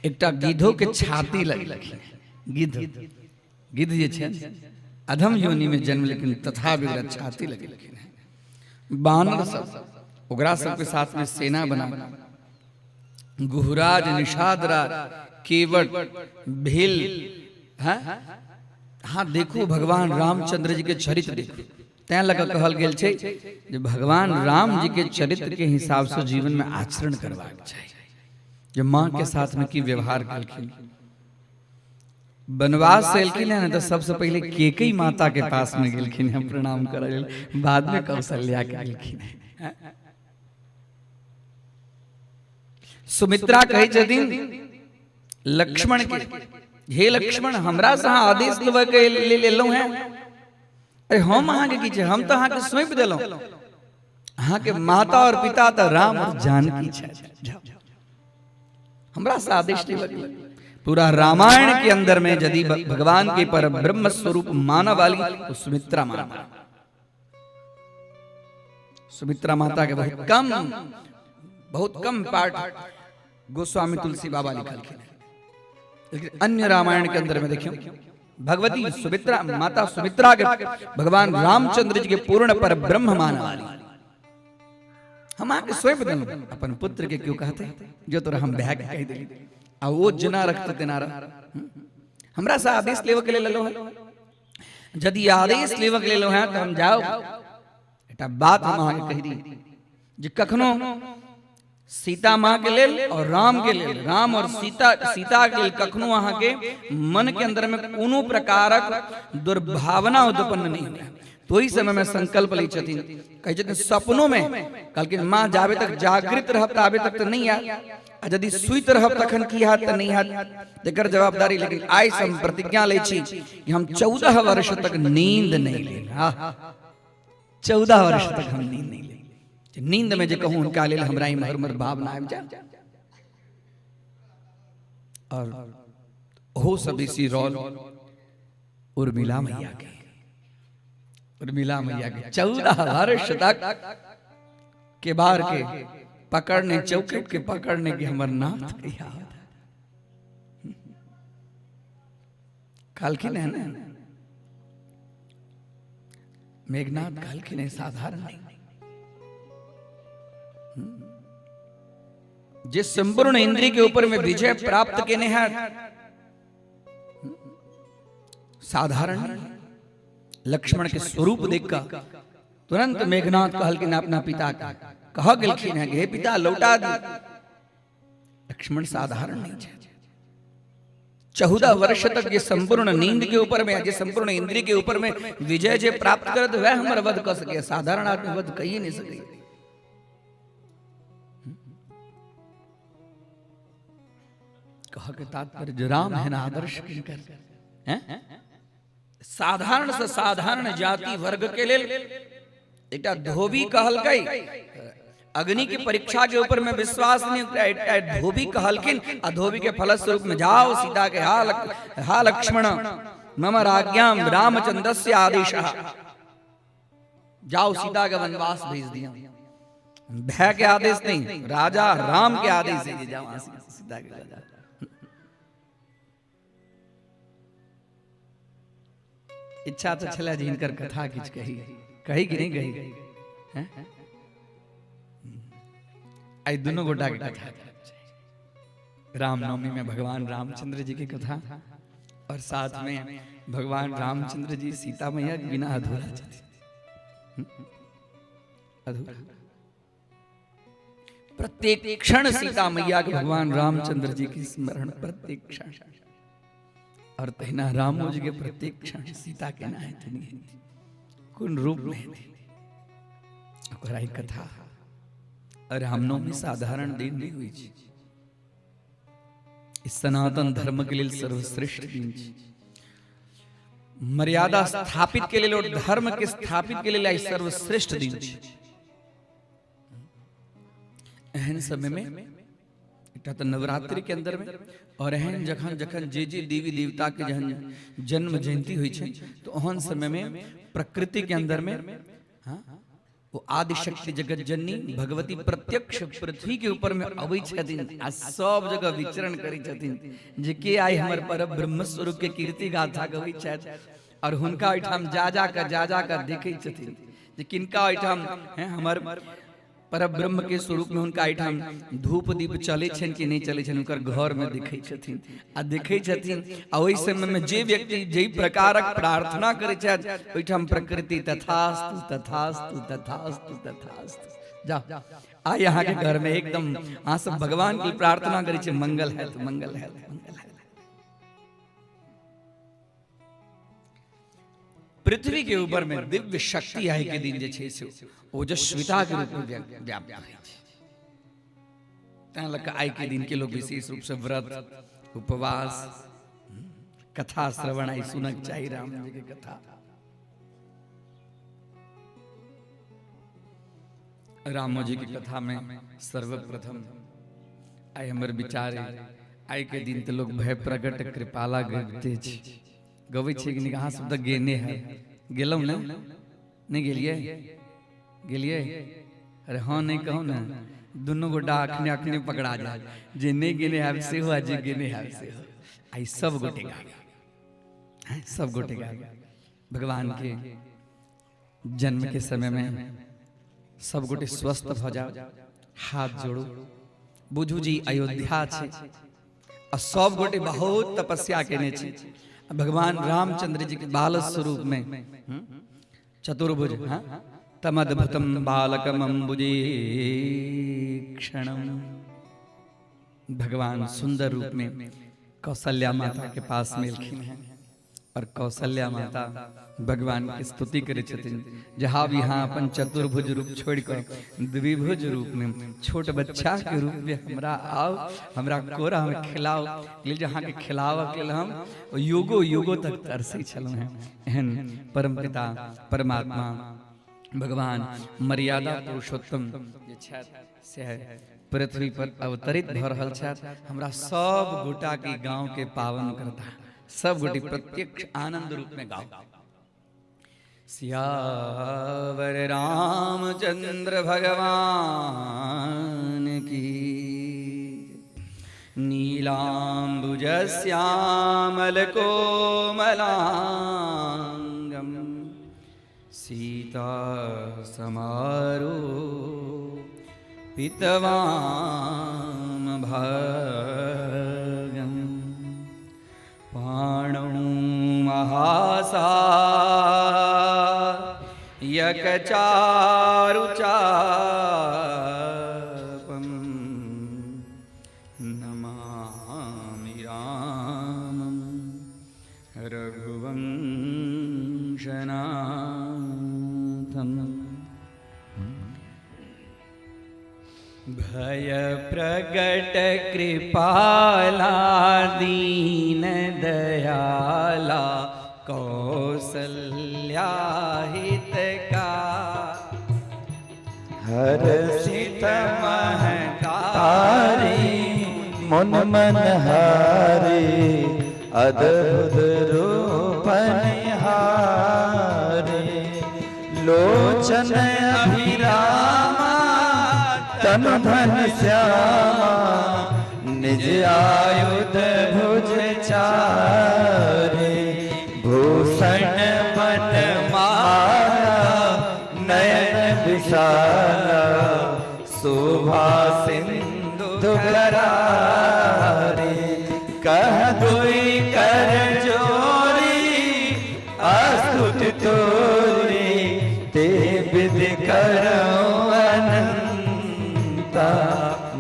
एकटा गिद्धो के छाती लगलखिन। गिद्ध, गिद्ध जे छै अधम योनि में जन्म, लेकिन तथापि ओकरा छाती लगलखिन हैं। बानर सब, ओकरा सबके साथ में सेना बना गुहराज, निषादराज, केवट, भील, हैं, हाँ, देखू भगवान रामचंद्र जी के चरित्र देखू। तैं लऽ कऽ कहल गेल छै जे भगवान राम जी के चरित्र के हिसाब से जीवन में आचरण करबाक चाही। जे माँ के साथ में की व्यवहार केलखिन, वनवास से एलखिन है ने तऽ सबसे पहिले केकई माता के पास में गेलखिन हैं प्रणाम करय लेल, बाद में कौशल्या के गेलखिन हैं। सुमित्रा कहै छथिन लक्ष्मण के, हे लक्ष्मण, हमरा से अहाँ आदेश लेबऽ के लेल एलहुँ हैं? अरे हम अहाँके की छै, हम तऽ अहाँके सौंपि देलहुँ। अहाँके माता और पिता तऽ राम और जानकी छथि, हमरा से आदेश लेबऽ के। पूरा रामायण के अंदर में यदि भगवान के पर ब्रह्म स्वरूप मानव वाली तो सुमित्रा माता। सुमित्रा माता के बहुत कम पाठ गोस्वामी तुलसी बाबा लिखलखिन, लेकिन अन्य रामायण के अंदर में देखियो भगवती सुमित्रा माता, सुमित्रा के भगवान रामचंद्र जी के पूर्ण पर ब्रह्म मानने वाली। हम अहाँके सौंपि देलहुँ, अपन पुत्र के क्यों कहते जो तोरा हम भाय के कहि देली। आ ओ जेना रखते तेना रह। हमरा से आदेश लेबऽ के लेल एलहुँ हेँ, यदि आदेश लेबऽ के लेल हेँ तऽ हम जाउ। एकटा बात हम अहाँके कहि दी जे कखनो सीता माँ के लेल और राम के लेल, राम और सीता, सीता के लेल कखनो अहाँके मन के अंदर में कोनो प्रकारक दुर्भावना उत्पन्न नहीं हुए। तो ओहि समय में संकल्प लै छथिन, कहै छथिन सपनों में कहलखिन माँ जाबे तक जागृत रहब ताबे तक तऽ नहीं आयत, आ यदि सुति रहब तखन की हैत तऽ नहीं हैत, एकर जवाबदारी। लेकिन आइ से हम प्रतिज्ञा लै छी कि हम 14 वर्ष तक नींद नहीं लेब। हाँ, 14 वर्ष तक हम नींद नहीं लेब। नींद में जे कहूँ हुनका लेल हमरा इम्हर उम्हर भावना आबि जाय। और ओहो सब बेसी रोल उर्मिला मैया के, उर्मिला मैया के 14 वर्ष तक के बार के पकड़ने, चौखट के पकड़ने के हमर नाथ कहिया कहलखिन है ना मेघनाथ, कहलखिन है साधारण नहीं। जिस संपूर्ण इंद्रिय के ऊपर में विजय प्राप्त केने है साधारण। लक्ष्मण के स्वरूप देख कर तुरंत मेघनाथ कहलखिन अपना पिता के, कह गेलखिन है हे पिता लौटा दी। लक्ष्मण साधारण नहीं है। 14 वर्ष तक ये संपूर्ण नींद के ऊपर में, जे संपूर्ण इंद्रिय के ऊपर में विजय जे प्राप्त करत वह हमर वध कर सके, साधारण आदमी वध कहिए नहीं सके। कह के तात्पर्य जो राम है ना आदर्श किनकर हैं, साधारण से साधारण जाति वर्ग के लेल एकटा धोबी कहलकै अग्नि के परीक्षा के ऊपर में विश्वास नहीं, एकटा धोबी कहलखिन आ धोबी के फलस्वरूप में जाओ सीता के हा लक्ष्मण मम राज्ञाम रामचंद्रस्य आदेश, जाओ सीता के वनवास भेज दिया। भय के आदेश नहीं, राजा राम के आदेश है, जाओ सीता के राजा। इच्छा तो छलै जे हिनकर कथा किछु कही, कही कि नहीं कही? आइ दुनू गोटा के कथा, रामनवमी में भगवान रामचंद्र जी की कथा और साथ में भगवान रामचंद्र जी सीता मैया के बिना अधूरा छथिन, अधूरा। प्रत्येक क्षण सीता मैया के भगवान रामचंद्र जी की स्मरण प्रत्येक क्षण, और तहिना रामो जी के प्रत्येक क्षण सीता के ना हेथिन, कोन रूप में हेथिन, ओकरा ई कथा। और रामनवमी साधारण दिन नहीं हुई छै, ई सनातन धर्म के लेल सर्वश्रेष्ठ दिन छै। मर्यादा स्थापित के लेल और धर्म के स्थापित के लेल आई सर्वश्रेष्ठ दिन छै। एहन समय में एकटा तऽ नवरात्रि के अंदर में और एहन जखन जखन जे जे देवी देवता के जहन जन्म जयंती होइ छै तो ओहन समय में प्रकृति के अंदर में हाँ वो आदिशक्ति जगत जननी भगवती प्रत्यक्ष पृथ्वी के ऊपर में अबै छथिन आ सब जगह विचरण करै छथिन जे के आइ हमर पर ब्रह्म स्वरूप के कीर्ति गाथा गबै छथि और हुनका ओहिठाम जा जा कऽ जा जा कऽ देखै छथिन जे किनका ओहिठाम हैं हमर पर ब्रह्म के स्वरूप में हुनका एहिठाम धूप दीप चलै छनि कि नहि चलै छनि, हुनकर घर में देखै छथिन आ देखै छथिन आ ओहि समय में जे व्यक्ति जाहि प्रकारक प्रार्थना करै छथि ओहिठाम प्रकृति तथास्तु तथास्तु तथास्तु तथास्तु। जाओ आइ अहाँके घर में एकदम अहाँ सब भगवान के प्रार्थना करै छी मंगल हैत मंगल हैत मंगल हैत। पृथ्वी के ऊपर में दिव्य शक्ति आइ के दिन जे छै से ओजस्विता के रूप में व्याप्त होइ छै। तैं लऽ कऽ आइ के दिन के लोग विशेष रूप से व्रत उपवास कथा श्रवण आइ सुनक चाही राम जी के कथा। रामो जी के कथा में सर्वप्रथम आइ हमर विचार आइ के दिन तऽ लोग भय प्रगट कृपाला गबिते छै, गबै छियै कि नहि? अहाँ सब तऽ गेने है, गेलहुँ ने? नहि गेलियै? गेलियै? अरे हाँ नहि कहू ने, दुनू गोटा अखने अखने पकड़ा जाए, जे नहि गेने हैब सेहो आ जे गेने हैब सेहो। आइ सब गोटे गाबी, सब गोटे गाबी भगवान के जन्म के समय में सब गोटे स्वस्थ भऽ जाओ, हाथ जोड़ू, बुझू जी अयोध्या छै आ सब गोटे बहुत तपस्या केने छी। भगवान रामचंद्र जी के बाल स्वरूप में चतुर्भुज, हाँ, तमद्भुतम बालकम अंबुजे क्षणम, भगवान सुंदर रूप में कौशल्या माता के पास में एलखिन हैं और कौशल्या माता भगवान के स्तुति करे छथिन। जहाँ भी यहाँ अपन चतुर्भुज रूप छोड़ कर द्विभुज रूप में छोट बच्चा के रूप में हमरा आओ, हमरा कोरा में खिलाओ लेल, जहाँ के खिलावऽ के लेल हम युगो युगो तक तरसै छलहुँ हैं। एहन परम पिता परमात्मा भगवान मर्यादा पुरुषोत्तम जे छथि से पृथ्वी पर अवतरित भऽ रहल छथि। हमरा सब गोटा के गांव के पावन करता, सब गोटी प्रत्यक्ष आनंद रूप में गाओ। सियावर रामचंद्र भगवान की। नीलांबुज श्यामल कोमलांगम सीता समारो पितवाम भागम पाणौ महासा यकचारु चापम नमामि रामं रघुवंशनाथम्। भय प्रगट कृपाला दीन दयाला कौसल्या हितका हर्षित महतारी मन मन हारे अद्भुत रूप निहारे लोचन अभिरामा तन धन श्यामा निज आयुध भुज चारे भूषण बन माला नयन विशाला शोभा सिंधु करारे कह दुई कर जोरी अस्तुति तोरी ते विधि करो अनंता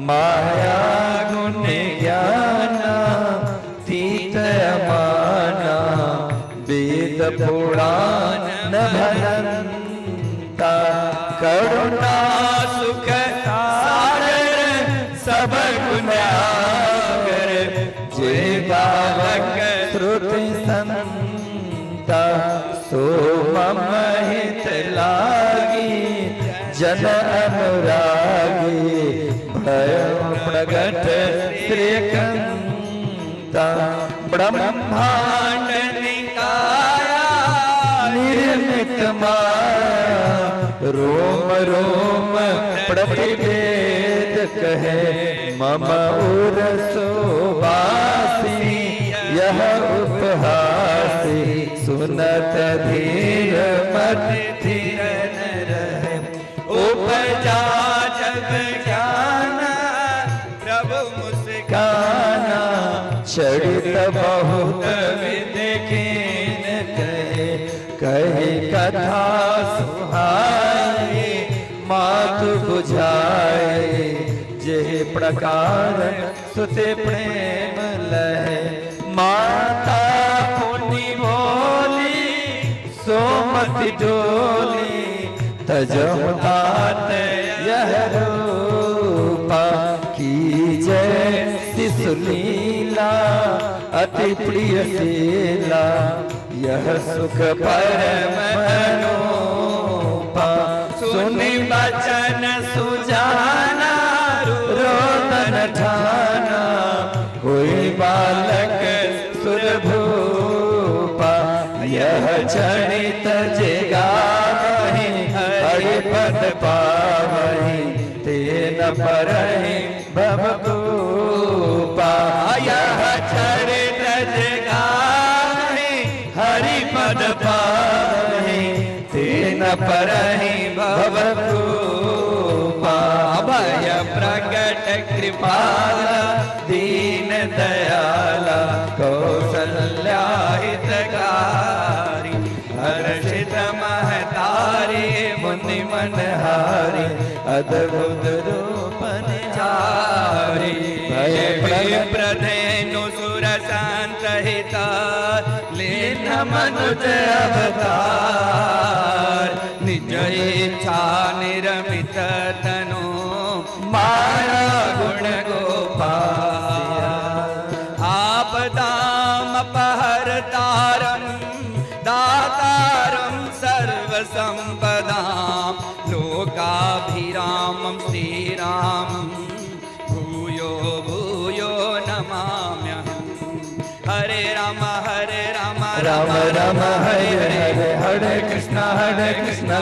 माया गुण ज्ञाना तीत अमाना वेद पुराण भरंता करुणा सुख सागर सब गुणागर जे गावक श्रुति संता सो मम हित लागी जन अनुरागी भय प्रगट श्रीकंता ब्रह्मांड निकाया निर्मित माया रोम रोम प्रतिवेद कहे मम उर सोबासी यह उपहासी सुनत धीर मत धीर न रहे उपजा जब ज्ञान प्रभु मुस्काना चरित बहुत विद कहे कहे कथा सुहाई मातु बुझाए जे प्रकार सुते प्रेम लहे माता पुनि बोली सोमति डोली तजहु तात यह रूपा की जय शिशु लीला अति प्रिय शीला यह सुख परम अनूपा सुनि बचन सुजाना रोदन ठाना हुई बालक सुरभूपा यह चरित जे गावहि हरि पद पावहि तेन परहि भव कूपा यह चरित जे गावहि हरि पद पावहि तेन परहि भव कूपा भय प्रगट कृपाल दीन दयाला कौशल्या हितकारी हर्षित महतारी मुनि मनहारी अद्भुत रूप निहारी भय विप्रधेनु सुर संत हिता लीन मनुज अवतार निज इच्छा निरमित तनु माया गुण गोपाल आपदाम पहरतारम दातारम सर्वसंपदाम लोकाभिरामं श्रीरामं भूयो भूयो नमाम्यहम्। हरे राम हरे राम राम राम हरे हरे हरे कृष्णा हरे कृष्णा।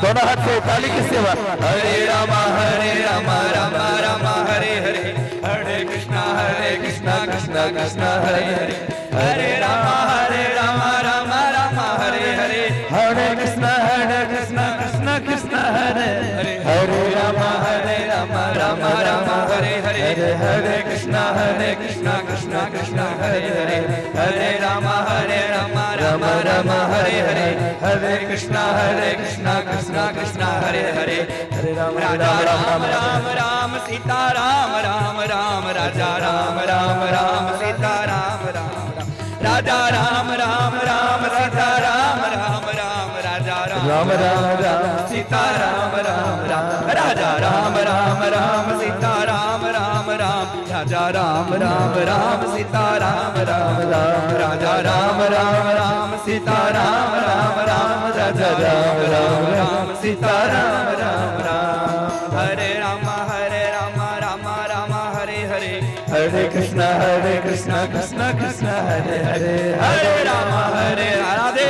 दोनों हाथ से ताली की सेवा। हरे राम हरे राम राम राम हरे हरे हरे कृष्णा हरे कृष्णा कृष्णा कृष्णा हरे हरे हरे राम हरे राम राम राम हरे हरे हरे कृष्णा हरे कृष्णा कृष्णा कृष्णा हरे हरे हरे राम हरे राम राम राम हरे हरे हरे हरे कृष्णा हरे कृष्णा कृष्णा कृष्णा हरे हरे हरे राम हरे राम राम राम हरे हरे हरे कृष्णा हरे कृष्णा कृष्णा कृष्णा हरे हरे हरे राम हरे राजा राम राम राम राम राम सीता राम राम राम राजा राम राम राम सीता राम राम राम राजा राम राम राम सीता राम राम राम राजा राम राम राम राम सीता राम राम राम राजा राम राम राम सीता राम राम राम राजा राम राम राम सीता राम राम राम राजा राम राम राम सीता राम राम राम राजा राम राम राम सीता राम राम राम हरे राम हरे राम राम राम हरे हरे हरे कृष्णा हरे कृष्णा कृष्णा कृष्णा हरे हरे हरे राम हरे राधे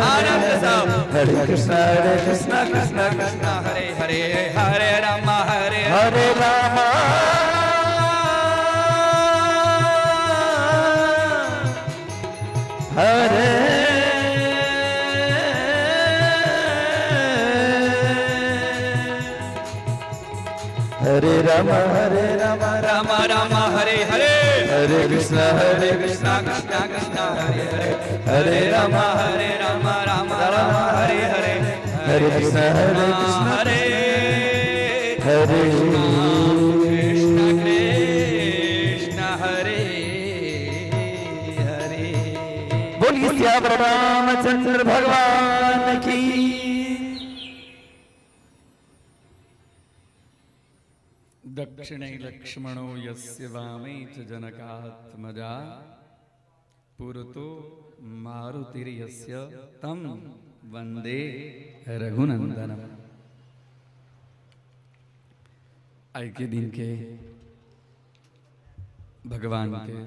आनंद सब हरे कृष्णा हरे कृष्णा कृष्णा कृष्णा हरे हरे हरे राम हरे हरे राम हरे हरे राम हरे राम राम राम हरे हरे हरे कृष्णा हरे कृष्णा कृष्णा कृष्णा हरे हरे हरे राम हरे राम राम राम हरे हरे हरे कृष्णा हरे कृष्णा हरे हरे कृष्ण कृष्ण हरे हरे। बोलिए सियावर रामचंद्र भगवान की। दक्षिणे लक्ष्मणो यस्य वामे च जनकात्मजा पुरतो मारुतिर्यस्य तं वन्दे रघुनंदनम। आइ के दिन के भगवान के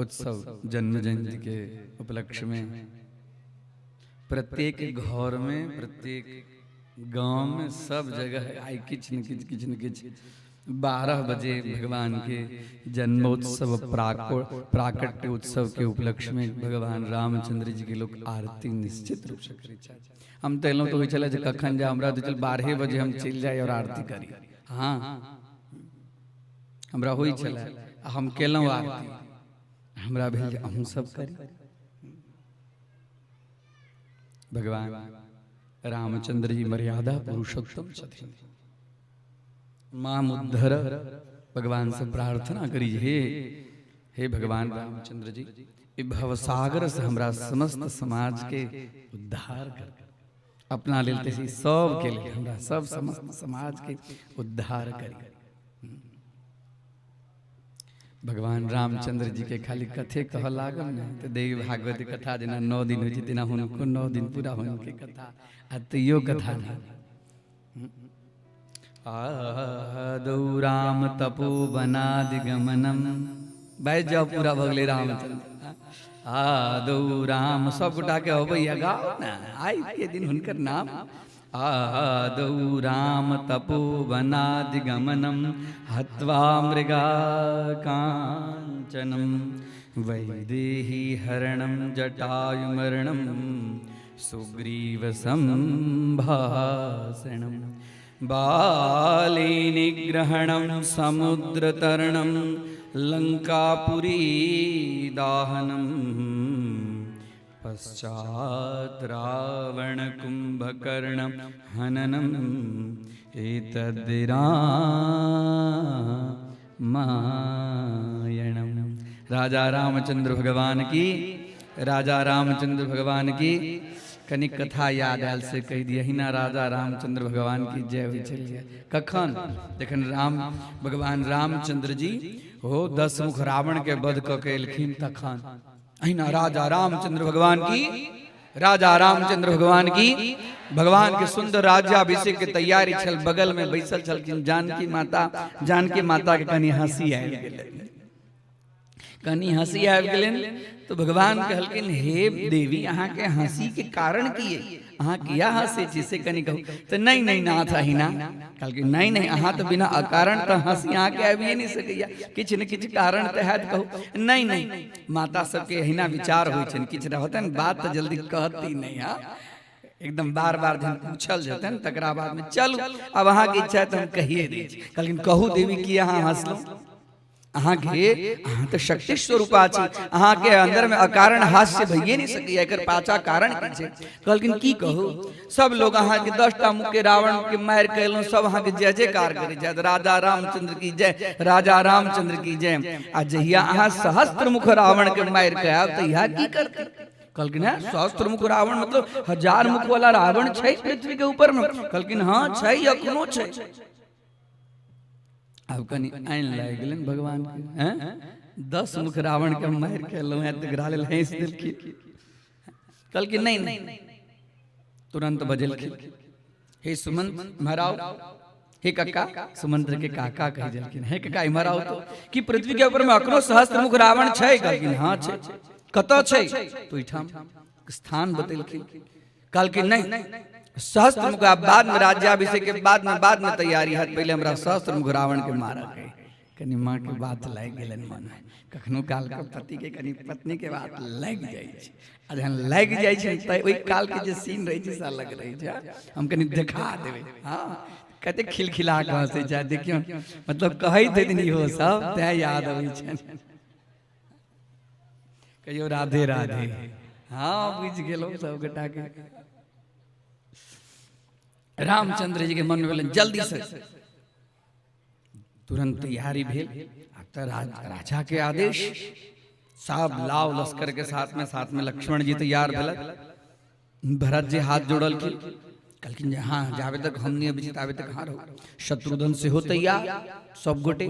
उत्सव जन्म जयंती के उपलक्ष्य में प्रत्येक घर में, प्रत्येक गांव में, सब जगह आई किछ न किछ किछ न किछ 12 बजे भगवान के जन्मोत्सव प्राकट्य उत्सव के उपलक्ष्य में भगवान रामचंद्र जी के लोग आरती निश्चित रूप से करै छथि। हम तऽ एलहुँ तऽ होइ छलै जे कखन जाय, हमरा तऽ चल 12 बजे हम चलि जाइ और आरती करी। हाँ, हमरा होइ छलै आ हम केलहुँ आरती, हमरा भेल जे अहूँ सब करी। भगवान रामचंद्र जी मर्यादा पुरुषोत्तम छथिन। माम उद्धर भगवान से प्रार्थना करी, हे हे भगवान रामचंद्र जी, ई भवसागर से हमरा समस्त समाज के उद्धार कर। अपना लेल तऽ ई सब के लेल हमरा सब समस्त समाज के उद्धार करी। भगवान रामचंद्र जी के खाली कथे कह लागल ने तऽ देवी भागवत कथा जेना 9 दिन होइ छै तेना हुनको 9 दिन पूरा हुनके कथा आ तैयो कथा नहि। आदौ राम तपोवनादिगमनम बाजि जाउ पूरा भऽ गेलै रामचंद्र। आदौ राम सब गोटा के अबैया गाओ ने आइ के दिन हुनकर नाम। आदौ राम तपोवनादिगमनम हत्वा मृगा कांचनम वैदेही हरणम जटायुमरणम सुग्रीव संभाषणम बालीनिग्रहणम समुद्रतरणम लंकापुरी दाहनम पश्चात रावण कुंभकर्ण हननम एतद्रामायणम। राजा रामचंद्र भगवान की, राजा रामचंद्र भगवान की। कनी कथा याद आयल से कहि दिया हिना राजा रामचंद्र भगवान की जय होइ छलियै। कखन? जखन राम भगवान रामचंद्र जी हो 10 मुख रावण के वध कऽ के एलखिन तखन अहिना राजा रामचंद्र भगवान की, राजा रामचंद्र भगवान की। भगवान के सुंदर राज्याभिषेक के तैयारी छल, बगल में बैसल छलखिन जानकी माता। जानकी माता के कनी हंसी आबि गेलै, कनी हंसी आबि गेलनि तो भगवान कहलखिन हे देवी अहाँ के हंसी के कारण की है, अहाँ किया हंसै छी से कनी कहू। तो नहीं नहीं नाथ अहिना कहलखिन नहीं नहीं अहाँ तो बिना अकारण तो हंसी अहाँ के आबिए नहीं सकैया, किछु ने किछु कारण तो हैत कहू। नहीं नहीं माता सबके अहिना विचार होइ छनि, किछु रहतनि बात तो जल्दी कहती नहीं। हाँ एकदम बार बार जहन पूछल जेतनि तकरा बाद में चलू अब अहाँ के इच्छा है तो हम कहिए दै छी। कहलखिन कहू देवी की अहाँ हंसलहुँ, अहाँ के अहाँ तो शक्ति स्वरूपा छी, अहाँ के अंदर में अकारण हास्य भइए नहीं सकैया, एकर पाछा कारण की छै? कहलखिन की कहू, सब लोग अहाँ के 10टा मुख के रावण के मारि के एलहुँ, सब अहाँ के जय जयकार करै छथि, राजा रामचंद्र की जय, राजा रामचंद्र की जय। आ जहिया अहाँ सहस्त्र मुख रावण के मारि के आयब तहिया की करतै? कहलखिन हँ सहस्त्र मुख रावण मतलब 1000 मुख वाला रावण छै पृथ्वी के ऊपर में? कहलखिन हँ छै, अखनो छै। आब कनि आनि लागि गेलनि भगवान के, हैं 10 मुख रावण के मारि के एलहुँ हैं तकरा लेल हँसि देलखिन। कहलखिन नहीं नहीं, तुरंत बजेलखिन हे सुमंत इम्हर आओ, हे कक्का, सुमंत्र के काका कहि देलखिन, हे कक्का इम्हर आओ तो कि पृथ्वी के ऊपर में अखनो सहस्त्र मुख रावण छै? कहलखिन हाँ छै। कतऽ छै? तो एहिठाम स्थान बतेलखिन। कहलखिन नहीं सहस्त्र मुख बाद में राज्याभिषेक के बाद में तैयारी हैत, पहले हमरा सहस्त्र मुख रावण के मारऽ के। कनी माँ के बात लागि गेलनि मन में, कखनो काल के पति के कनी पत्नी के बात लागि जाइ छै, आ जहन लागि जाइ छै तऽ ओहि काल के जे सीन रहै छै से अलग रहै छै। हम कनी देखा देबै, हाँ कते खिलखिला कऽ हँसै छै देखियौ, मतलब कहैत हेथिन इहो सब तैं याद अबै छनि। कहियो राधे राधे। हाँ बुझि गेलहुँ सब गोटा के। रामचंद्र जी के मन में भेलनि जल्दी से, तुरंत तैयारी भेल। आब तऽ राजा के आदेश, सब लाव लश्कर के साथ में लक्ष्मण जी तैयार भेलक, भरत जी हाथ जोड़लखिन, कहलखिन जे हाँ जाबे तक हम नहीं अबै छी ताबे तक हाँ रहू। शत्रुघ्न सेहो तैयार, सब गोटे,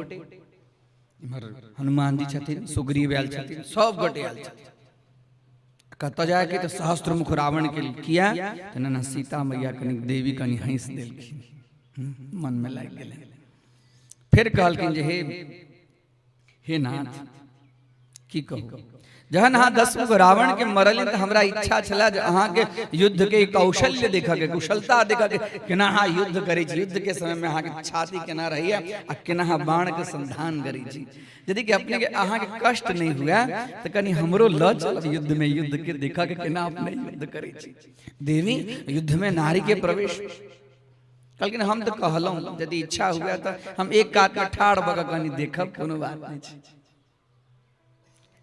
इम्हर हनुमान जी छथिन, सुग्रीव आयल छथिन, सब गोटे आयल छथिन। कतऽ जाय के तऽ सहस्त्र मुख रावण के किया तऽ ना सीता मैया कनी देवी कनी हंसि देलखिन, मन में लागि गेलनि। फेर कहलखिन जे हे हे नाथ की कहू, जहन अहाँ 10 मुख रावण के मरलिन तऽ हमरा इच्छा छला जे अहाँ के युद्ध के कौशल्य देखऽ के, कुशलता देखऽ के, केना अहाँ युद्ध करै छी, युद्ध के समय में अहाँ के छाती केना रहैया आ केना अहाँ बाण के संधान करै छी। यदि कि अपने के अहाँ के कष्ट नहीं हुए तऽ कनी हमरो लऽ चलब युद्ध में, युद्ध के देखऽ के केना अपने युद्ध करै छी। देवी युद्ध में नारी के प्रवेश कहलखिन हम तऽ कहलहुँ यदि इच्छा हुए तऽ हम एक कात में ठाढ़ भऽ कऽ कनी देखब, कोनो बात नहि छै,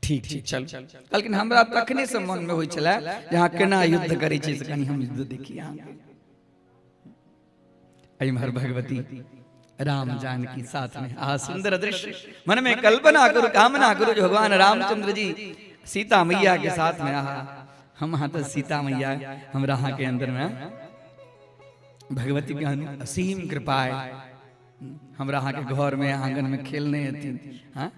ठीक छै चल। कहलखिन हमरा तखने से मन में होइ छलै जे अहाँ केना युद्ध करै छी से कनी हम युद्ध देखी अहाँके। एम्हर भगवती राम जानकी साथ में आ सुंदर दृश्य, मन में कल्पना करू कामना करू जो भगवान रामचंद्र जी सीता मैया के साथ में आहा, हम अहाँ तऽ सीता मैया हमरा अहाँ के अंदर में भगवती के असीम कृपा है, हमरा अहाँ के घर में आंगन में खेलने हेथिन। हाँ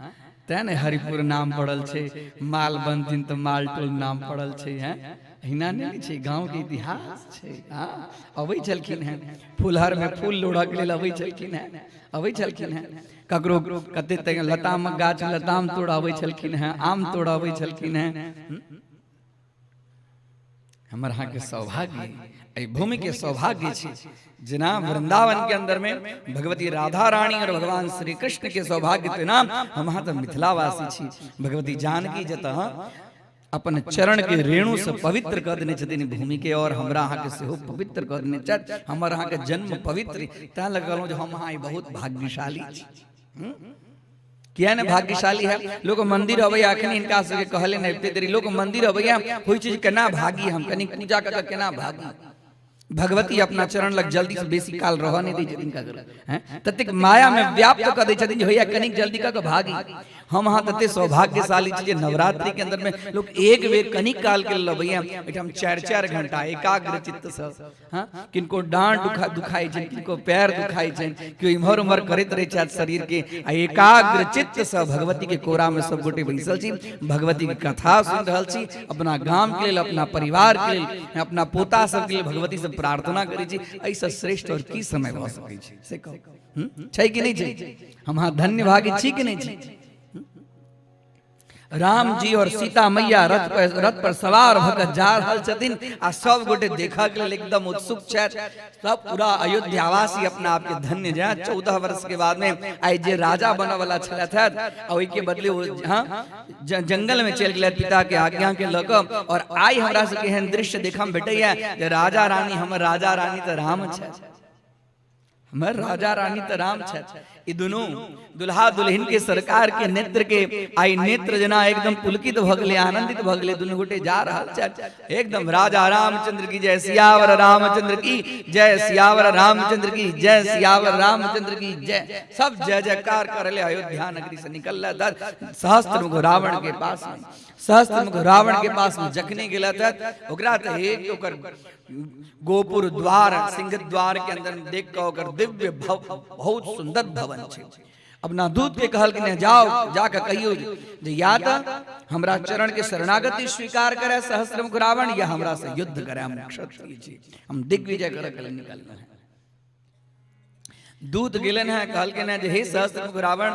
तें ने हरिपुर नाम पड़ल छै, माल बनथिन तऽ मालटोल नाम पड़ल छै। हैं अहिना नहि छै, गाँव के इतिहास छै। हाँ अबै छलखिन हेँ फुलहर में फूल लोढ़ऽ के लेल अबै छलखिन हेँ, अबै छलखिन हेँ ककरो कते तक लतामक गाछ लताम तोड़ अबै छलखिन हेँ, आम तोड़ अबै छलखिन हेँ। हमर अहाँ के सौभाग्य, एहि भूमि के सौभाग्य छी जेना वृंदावन के अंदर में भगवती राधा रानी और भगवान श्री कृष्ण के सौभाग्य तेना हम अहाँ तऽ मिथिलावासी छी। भगवती जानकी जतऽ अपन चरण के रेणु से पवित्र कऽ देने छथिन भूमि के, और हमरा अहाँ के सेहो पवित्र कऽ देने छथि, हमर अहाँ के जन्म पवित्र, तैं लग कहलहुँ जे हम अहाँ बहुत भाग्यशाली छी। किया ने भाग्यशाली है लोग मंदिर अबैया अखनी हिनका सबके कहले नहि अबिते देरी लोग मंदिर अबैया होइ छै जे केना भागी हम कनी पूजा कऽ कऽ केना भागी भगवती अपना चरण लग जल्दी से बेसी काल रहऽ नहि दै छथिन ककरो हैं ततेक माया में व्याप्त कऽ दै छथिन जे होइया कनिक जल्दी कऽ कऽ भागी। हम अहाँ तते सौभाग्यशाली छी जे नवरात्रि के अंदर में लोग एक बेर कनिक काल के लेल अबैया, एहिठाम 4-4 घंटा एकाग्र चित्त से, हाँ, किनको डाँड दुखाइ छनि, किनको पैर दुखाइ छनि, केओ इम्हर उम्हर करैत रहै छथि शरीर के, आ एकाग्र चित्त से भगवती के कोरा में सब गोटे बैसल छी, भगवती के कथा सुनि रहल छी, अपना गाम के लेल, अपना परिवार के लेल, अपना पोता सब के लेल भगवती से प्रार्थना करै छी। एहिसँ श्रेष्ठ और की समय भऽ सकै छै से कहू? छै कि नहि छै? हम अहाँ धन्य भागी छी कि नहि छी? राम जी और सीता मैया रथ पर सवार भऽ कऽ जा रहल छथिन आ सब गोटे देखऽ के लेल एकदम उत्सुक छथि। सब पूरा अयोध्यावासी अपना आप के धन्य जाय। 14 वर्ष के बाद में आइ जे राजा बनऽ वाला छलथि आ ओहि के बदले ओ हाँ जंगल में चलि गेलथि पिता के आज्ञा के लऽ कऽ। और आइ हमरा सबके एहन दृश्य देखऽ में भेटैया जे राजा रानी, हमर राजा रानी तऽ राम छथि, हमर राजा रानी तऽ राम छथि। ई दुनू दुल्हा दुल्हिन के सरकार के नेत्र के आई नेत्र जना एकदम पुलकित भऽ गेलै, आनंदित भऽ गेलै। दुनू गोटे जा रहल छथि एकदम। राजा रामचंद्र की जय, सियावर रामचंद्र की जय, सियावर रामचंद्र की जय, सियावर रामचंद्र की जय। सब जय जयकार कर ले अयोध्या नगरी से निकल सहस्त्र रावण के पास में, सहस्त्र रावण के पास में जखने गेला ओकरा तऽ एक ओकर गोपुर द्वार सिंह द्वार के अंदर देख कऽ ओकर दिव्य बहुत सुंदर भवन छै। अपना दूत के कहलखिन जाओ, जाके कहियो जे या तऽ हमरा चरण के शरणागति स्वीकार करे सहस्त्रमुख रावण, या हमरा से युद्ध करे, हम क्षत्रिय छी, हम दिग्विजय करे के लिए निकलना है। दूत गेलन है, कहलखिन है जे हे सहस्त्रमुख रावण,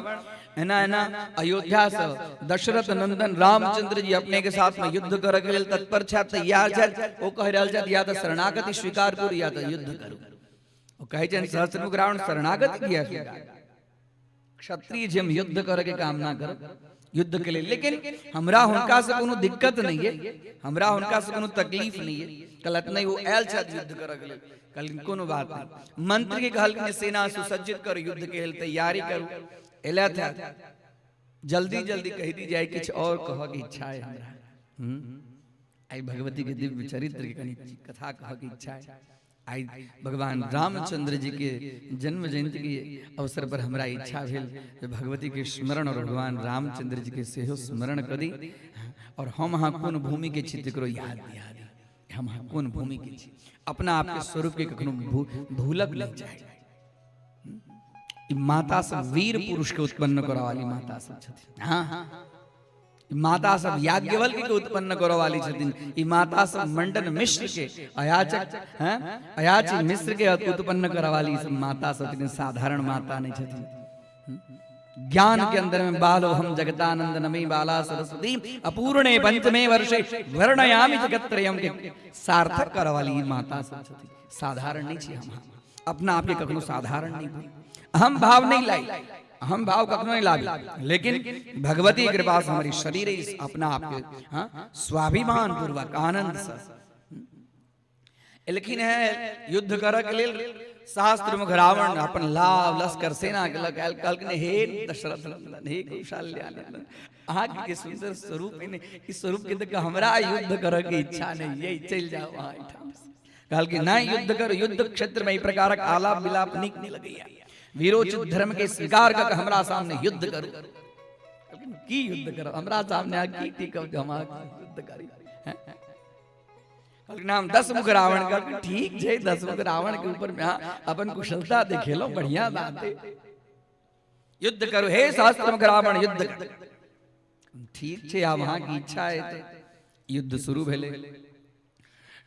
एना एना अयोध्या से दशरथ नंदन रामचंद्र जी अपने के साथ में युद्ध करे के लेल तत्पर छथि, तैयार छथि। ओ कहि रहल छथि या तऽ शरणागति स्वीकार करू या तऽ युद्ध करू। ओ कहै छनि सहस्त्रमुख रावण शरणागति किया स्वीकार? क्षत्रिय जे हम युद्ध करे के कामना करब युद्ध के लेल, लेकिन हमरा हुनका से कोनो दिक्कत नहीं है, हमरा हुनका से कोनो तकलीफ नहीं है। गलत नहीं, वो आयल छथि युद्ध करे के लेल। कहलखिन कोनो बात नहीं। मंत्री के कहलखिन सेना सुसज्जित करू, युद्ध के लेल तैयारी करू। एलथि जल्दी जल्दी कहि दी जाए, किछु और कहऽ के इच्छा है हमरा। आई भगवती के दिव्य चरित्र के कनी कथा कहऽ के इच्छा है। आई भगवान रामचंद्र जी के जन्म जयंती के अवसर पर हमरा इच्छा भेल जे भगवती के स्मरण और भगवान रामचंद्र जी के सेहो स्मरण करी, और हम अहाँ कोन भूमि के छी तकरो याद दिया दी। हम अहाँ कोन भूमि के छी, अपना आप के स्वरूप के कखनो भूलक नहीं चाही। ई माता सब वीर पुरुष के उत्पन्न करऽ वाली माता सब छथिन। हाँ हाँ, माता सब याज्ञवल्क्य के उत्पन्न करऽ वाली छथिन। ई माता सब मंडन मिश्र के अयाचक हैं अयाची मिश्र के उत्पन्न करऽ वाली सब माता सब छथिन, साधारण माता नहीं छथिन। ज्ञान के अंदर में बालो हम जगतानंद नमी बाला सरस्वती अपूर्णे पंचमे वर्षे वर्णयामि जगत्त्रयम के सार्थक करऽ वाली ई माता सब छथिन। साधारण नहीं छी हम, अपना आप के कखनो साधारण नहीं भूल। अहम भाव नहीं लाई, हम भाव कखनो नहीं लाबी, लेकिन भगवती कृपा से हमारी शरीर इस अपना आप के हाँ स्वाभिमान पूर्वक आनंद से लेकिन है युद्ध करे के लेल सहस्त्रमुख रावण अपन लाव लश्कर सेना के लग आयल। कहलखिन हे दशरथ नंदन, हे कौशल्या नंदन, अहाँ के सुंदर स्वरूप ने इस स्वरूप के देख हमरा युद्ध करे के इच्छा नहीं है, चलि जाओ अहाँ एहिठाम। कहलखिन नहीं युद्ध करो, युद्ध क्षेत्र में एहि प्रकारक आलाप विलाप नीक नहीं लगैया, वीरोचित धर्म के स्वीकार कर हमरा सामने युद्ध करू। कहलखिन की युद्ध करब, हमरा सामने अहाँ की टिकब जे हम अहाँ युद्ध करी? कहलखिन हम 10 मुख रावण। कहलखिन ठीक छै, 10 मुख रावण के ऊपर में अहाँ अपन कुशलता देखेलहुँ, बढ़िया बात है, युद्ध करू हे सहस्त्रमुख रावण, युद्ध करू। ठीक छै, आब अहाँके इच्छा है तऽ युद्ध शुरू भेलै।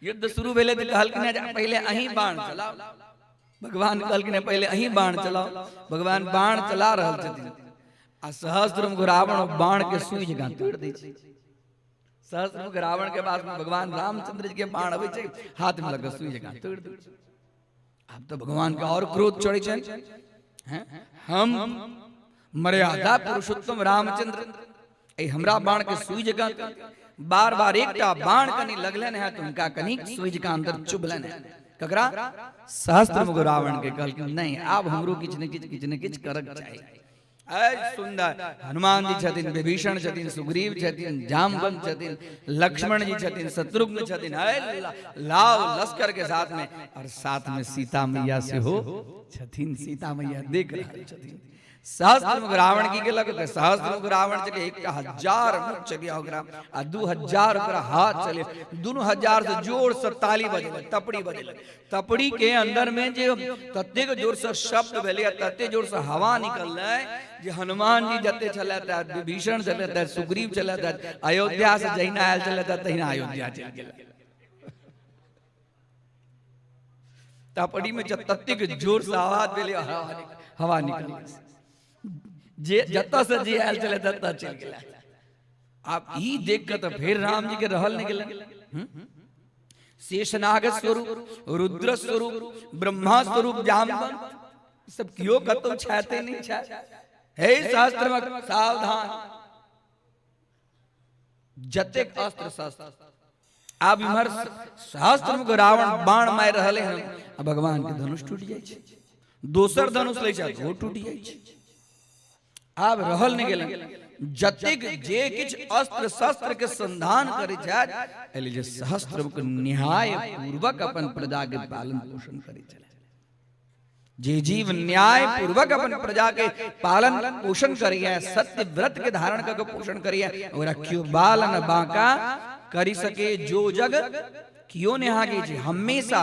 युद्ध शुरू भेलै तऽ कहलखिन जे पहिले अहीं बाण चलाउ। भगवान कहलखिन पहिले अहीं बाण चलाउ। भगवान बाण चला रहल छथिन आ सहस्त्रमुख रावण बाण के सुई जकाँ तोड़ि दै छै। सहस्त्रमुख रावण के पास में भगवान रामचंद्र जी के बाण अबै छै, हाथ में लग सुई जकाँ तोड़ि दै छै। आब तऽ भगवान के और क्रोध चढ़ै छनि, हम मर्यादा पुरुषोत्तम रामचंद्र ए हमरा बाण के सुई जकाँ बार बार एकटा बाण कनि लगलनि है तऽ हुनका कनि सुई जकाँ अंदर चुभलनि है। ककरा? सहस्त्रमुख रावण के। कहलखिन नहीं, आब हमरो किछु ने किछु किछु ने किछु करक चाही। अय सुंदर हनुमान जी छथिन, विभीषण छथिन, सुग्रीव छथिन, जामवंत छथिन, लक्ष्मण जी छथिन, शत्रुघ्न छथिन, अय लाव लश्कर के साथ में, और साथ में सीता मैया सेहो छथिन। सीता मैया देख रहल छथिन। सहस्त्रमुख रावण की केलक? सहस्त्रमुख रावण के 1000 मुख चलिया ओकरा आ 2000 ओकरा हाथ चले, 2000 से जोर से ताली बजेलक, तपड़ी बजेलक। तपड़ी के अंदर में जे ततेक जोर से शब्द भेलै, तते जोर से हवा निकललै जे हनुमान जी जते छलथि, विभीषण छलथि, सुग्रीव छलथि, अयोध्या से जहिना आयल छलथि तहिना अयोध्या चलि गेल। तपड़ी में जब ततेक जोर से आवाज भेलै, हवा निकल जे जतऽ से जे आयल छलै ततऽ चलि गेलै। आब ई देख कऽ तऽ फेर राम जी के रहल नहि गेलनि। शेषनाग स्वरूप, रुद्र स्वरूप, ब्रह्मा स्वरूप, जामवंत सब केओ कतौ छाते नहि छथि। हे सहस्त्र सावधान, जतेक अस्त्र शस्त्र। आब इम्हर सहस्त्र रावण बाण मारि रहले हन आ भगवान के धनुष टूटि जाइ छै, दोसर धनुष लै छै ओ टूटि जाइ छै। आब रहल नहि गेलै, जतेक जे किछु अस्त्र शस्त्र के संधान करै छथि, एहि जे सहस्त्र न्याय पूर्वक अपन प्रजा के पालन पोषण करै छथि। जे जीव न्याय पूर्वक अपन प्रजा के पालन पोषण करिए, सत्य व्रत के धारण करके पोषण करिए, ओकरा क्यों बाल न बांका करी सके जो जग क्यों निहागे। जे हमेशा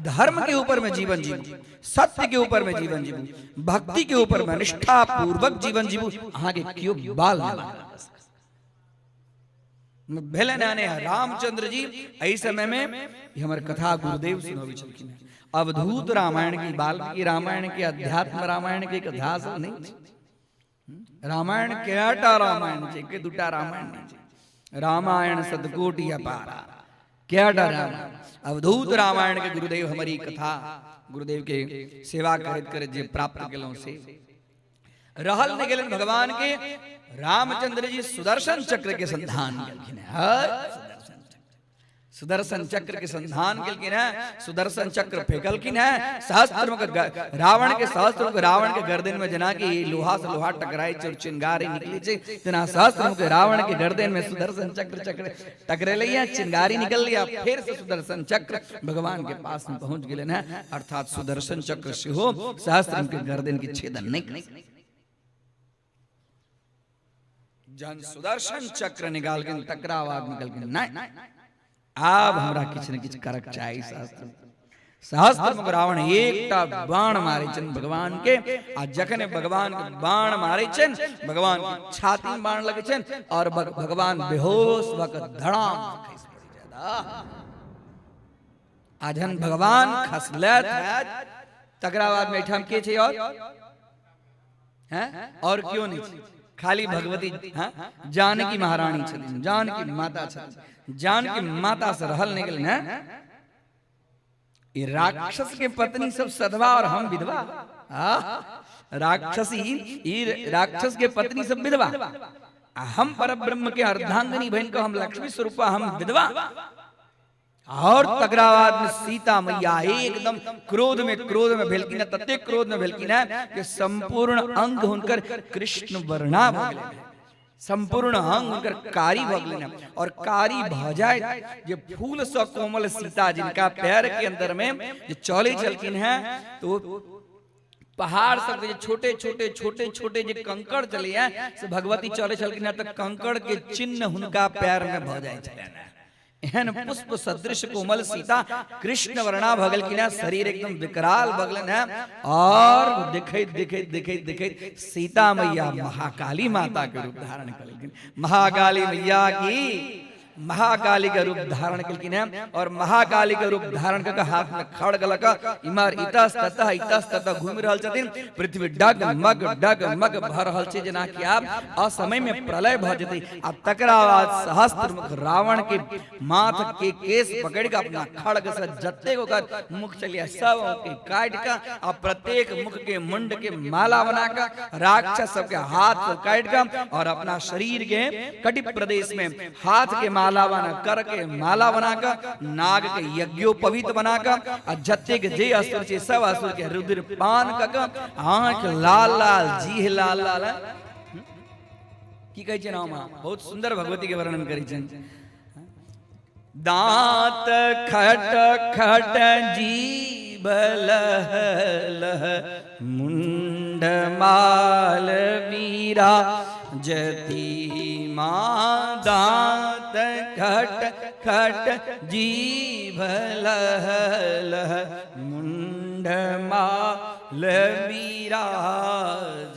धर्म के ऊपर में जीवन जीवू, सत्य के ऊपर में जीवन जीवू, भक्ति के ऊपर में निष्ठा पूर्वक जीवन जीवू, अहाँ के क्यों बाल न बांका भेलै ने। रामचंद्र जी एहि समय में हमर कथा गुरुदेव सुनबै छलखिन हैं। अवधूत रामायण की, वाल्मीकि रामायण के, अध्यात्म रामायण के कथा सब नहीं छै। रामायण केटा रामायण छै? के दूटा रामायण नहीं छै। रामायण सतकोटि अपारा, केटा रामायण? अवधूत रामायण के गुरुदेव हमारी कथा गुरुदेव के सेवा करैत करैत जे प्राप्त केलहुँ से रहल नहि गेलनि। भगवान के रामचंद्र जी सुदर्शन चक्र के संधान केलखिन है, सुदर्शन चक्र के संधान केलखिन है, सुदर्शन चक्र फेंकलखिन है सहस्त्र रावण के, सहस्त्र रावण के गर्दन में जेना कि लोहा से लोहा टकराई छै और चिंगारी निकली छै, तेना सहस्त्र रावण के गर्दन में सुदर्शन चक्र चक्र टकरेलै है, चिंगारी निकल लिया, फिर से सुदर्शन चक्र भगवान के पास में पहुंच गेलन है। अर्थात सुदर्शन चक्र सेहो सहस्त्र के गर्दन के छेदन नहीं कर। जहन सुदर्शन चक्र निकालखिन तकरा बाद निकलखिन, नहीं आब हमरा किछु ने किछु करक चाही। सहस्त्र सहस्त्र रावण एकटा बाण मारे छनि भगवान के, आ जखन भगवान के बाण मारे छनि, भगवान के छाती में बाण लगे छनि और भगवान बेहोश भऽ कऽ धड़ाम खसि पड़ै छथि। आ जहन भगवान खसलथि तकरा बाद में एहिठाम के छै और हैं? और क्यों नहीं छै, खाली भगवती हैं जानकी महारानी छथिन, जानकी माता छथिन। जानकी माता से रहल नहीं गेलनि हैं। ई राक्षस के पत्नी सब सधवा और हम विधवा। राक्षसी ई राक्षस के पत्नी सब विधवा आ हम पर ब्रह्म के अर्धांगिनी बहन को हम लक्ष्मी स्वरूपा हम विधवा। और तकरा बाद में सीता मैया एकदम क्रोध में भेलखिन, ततेक क्रोध में भेलखिन कि संपूर्ण अंग हुनकर कृष्ण वर्णा भ गेलनि, संपूर्ण अंग हुनकर कारी भ गेलनि। और कारी भ जाय जे फूल सँ कोमल सीता जिनका पैर के अंदर में जे चले छलखिन हैं, तो पहाड़ सब के छोटे छोटे छोटे छोटे जे कंकड़ चले हैं से भगवती चले छलखिन हैं, तो कंकड़ के चिन्ह हुनका पैर में भ जाय छलनि। एहन पुष्प सदृश कोमल सीता कृष्ण वर्णा भ गेलखिन हैं, शरीर एकदम विकराल भ गेलनि हैं। और देखैत देखैत देखैत देखैत सीता मैया महाकाली माता के रूप धारण केलखिन। महाकाली मैया की, महाकाली के रूप धारण केलखिन हैं और महाकाली के रूप धारण कऽ हाथ में खड़ग लऽ कऽ इम्हर इतस ततः इतस ततः घूमि रहल छथिन। पृथ्वी डग मग डग मग भऽ रहल छै, जेनाकि आब असमय में प्रलय भऽ जेतै। आ तकरा बाद सहस्त्रमुख रावण के माथ के केस पकड़ि कऽ अपना खड़ग से जतेक ओकर मुख चलिया सब के काटि कऽ आ प्रत्येक मुख के मुंड के माला बना कऽ राक्षस सबके हाथ से काटि कऽ और अपना शरीर के कटि प्रदेश में हाथ के माला माला बना कर के माला बना कऽ नाग के यज्ञोपवीत बना कऽ आ जतेक जे असुर छै सब असुर के रुधिर पान कऽ कऽ आँखि लाल लाल जीह लाल लाल। की कहै छै नाम? बहुत सुंदर भगवती के वर्णन करै छनि। दांत खट खट जीभ लह लह मुंड माल वीरा जती माँ। दांत खट खट जीभ लह लह मुंड माल वीरा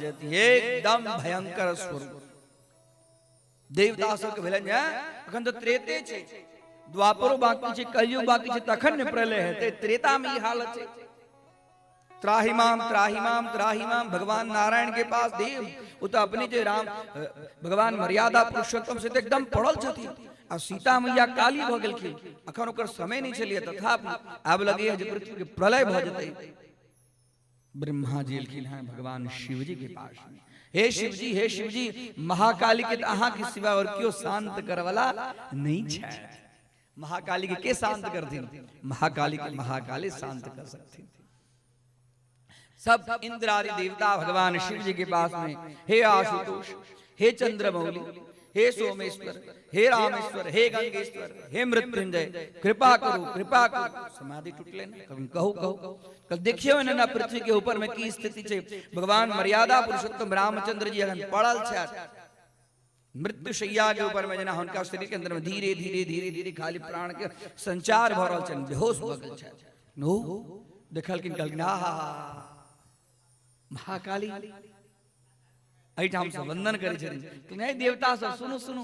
जती। एकदम भयंकर स्वरूप देवता सबके भेलनि जे अखन तऽ त्रेते छै, द्वापरो बाकी छै, कलयुग बाकी छै, तखन ने प्रलय हेतै। त्रेता में ई हालत छै। त्राहिमाम त्राहिमाम त्राहिमाम भगवान नारायण के पास देव ओ तऽ अपने जे राम भगवान मर्यादा पुरुषोत्तम से तऽ एकदम पड़ल छथिन आ सीता मैया काली भऽ गेलखिन। अखन ओकर समय नहि छलैए, तथापि आब लगैए जे पृथ्वी के प्रलय भऽ जेतै। ब्रह्मा जी एलखिन हैं भगवान शिवजी के पास में। हे शिवजी, हे शिवजी, महाकाली के तऽ अहाँ के सिवा और केओ शांत करवला नहीं छै। महाकाली के के शांत करथिन? महाकाली के महाकाली शांत कर सकथिन। सब इंद्र आदि देवता भगवान शिव जी के पास में, हे आशुतोष, हे चंद्रमौली, हे सोमेश्वर, हे रामेश्वर, हे गंगेश्वर, हे मृत्युंजय, कृपा करू, कृपा करू। समाधि टूटले ने। कहू कहू कल देखियो ने ना पृथ्वी के ऊपर में की स्थिति छै। भगवान मर्यादा पुरुषोत्तम रामचंद्र जी अखन पड़ल छथि मृत्युशैया के ऊपर में, जेना हुनका शरीर के अंदर में धीरे धीरे धीरे धीरे खाली प्राण के संचार भऽ रहल छनि, बेहोश भऽ गेल छथि। नो देखलखिन, कहलखिन आहा महाकाली। एहिठाम से वंदन करै छथिन। नहि देवता सब, सुनू सुनू,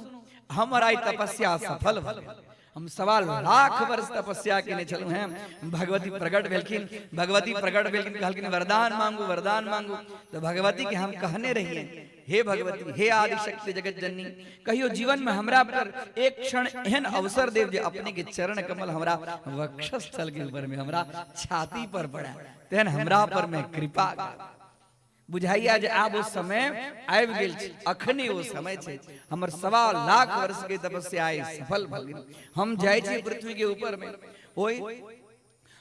हमर आइ तपस्या सफल भऽ गेल। हम 1.25 लाख वर्ष तपस्या केने छलहुँ हेँ। भगवती प्रकट भेलखिन, भगवती प्रकट भेलखिन, कहलखिन वरदान मांगू, वरदान मांगू। तऽ भगवती के हम कहने रहिए, हे भगवती, हे आदिशक्ति जगत जननी, कहियो जीवन में हमरा पर एक क्षण एहन अवसर देव जे अपने के चरण कमल हमरा वक्षस्थल के ऊपर में, हमरा छाती पर पड़े, तेहन हमरा पर में कृपा। बुझाइया जे आब ओ समय आबि गेल छै, अखने ओ समय छै। हमर 1.25 लाख वर्ष के तपस्या आइ सफल भऽ गेल। हम जाइ छी पृथ्वी के ऊपर में, ओहि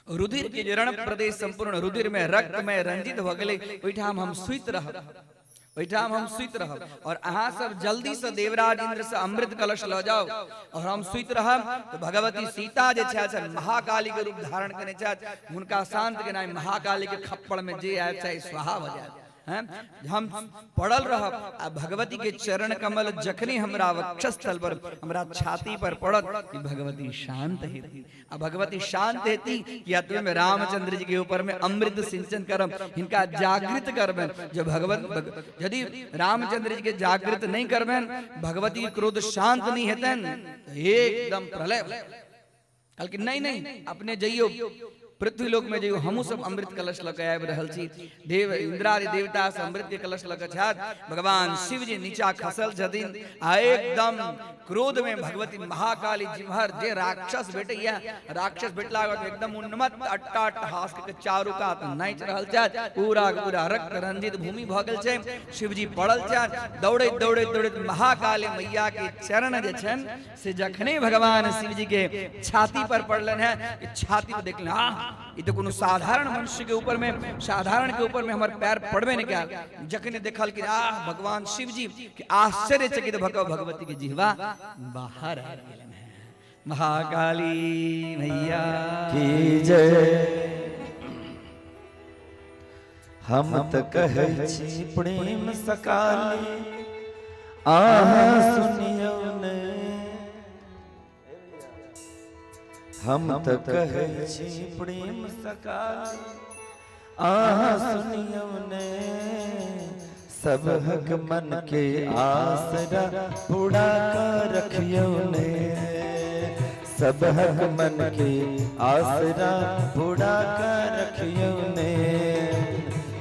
रुधिर के जे रण प्रदेश संपूर्ण रुधिर में रक्त में रंजित भऽ गेलै, ओहिठाम हम सुति रहब, ओहिठाम हम सुति रहब और अहाँ सब जल्दी से देवराज इंद्र से अमृत कलश लऽ जाउ और हम सुति रहब तऽ भगवती सीता जे छथि से महाकाली के रूप धारण केने छथि, हुनका शांत केनाइ महाकाली के खप्पड़ में जे आयत चाहे स्वाहा भऽ जायत। हैं, हम पड़ल रहब आ भगवती के चरण कमल जखने हमरा वक्षस्थल पर, हमरा छाती पर पड़त कि भगवती शांत हेती आ भगवती शांत हेती कि अतबे में रामचंद्र जी के ऊपर में अमृत सिंचन करब, हिनका जागृत करबनि। जब भगवत भग, यदि रामचंद्र जी के जागृत नहीं करबनि, भगवती के क्रोध शांत नहीं हेतनि तो एकदम प्रलय। कहलखिन नहीं नहीं, अपने जइयो पृथ्वी लोक में जइयो, हमहूँ सब अमृत कलश लऽ के आबि रहल छी। देव इंद्रादि देवता से अमृत के कलश लऽ के छथि। भगवान शिव जी नीचा खसल छथिन आ एकदम क्रोध में भगवती महाकाली जिम्हर जे राक्षस भेटैया, राक्षस भेटला के बाद एकदम उन्मत्त अट्टा अट्टहास के चारू कात नाचि रहल छथि। पूरा पूरा रक्त रंजित भूमि भऽ गेल छै। शिवजी पड़ल छथि। दौड़ैत दौड़ैत दौड़ैत महाकाली मैया के चरण जे छनि से जखने भगवान शिव जी के छाती पर पड़लन है कि छाती पर देखलन, आ ई तो कोनो साधारण मनुष्य के ऊपर में, साधारण के ऊपर में हमर पैर पड़बे नहीं कयल। जखने देखल कि आ भगवान शिव जी के आश्चर्यचकित भऽ कऽ भगवती के जिह्वा बाहर आबि गेलन है। महाकाली मैया की जय। हम तऽ कहै छी प्रेम सकाली, अहाँ सुनियौ ने। हम तऽ कहै छी प्रेम सकाली, अहाँ सुनियौ ने। सबहक मन के आसरा पूरा कऽ रखियौ ने। सबहक मन के आसरा पूरा कऽ रखियौ ने।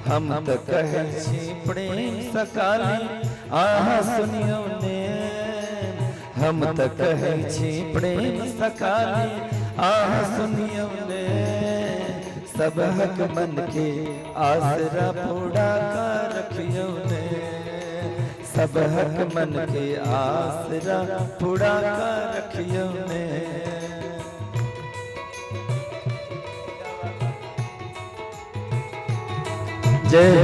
हम तऽ कहै छी प्रेम सकाली, अहाँ सुनियौ ने। हम तऽ कहै छी प्रेम सकाली, अहाँ सुनियौ ने। सबहक मन के आसरा पूरा कऽ रखियौ ने। सबहक मन के आसरा पूरा कर रखियो ने। जय हो।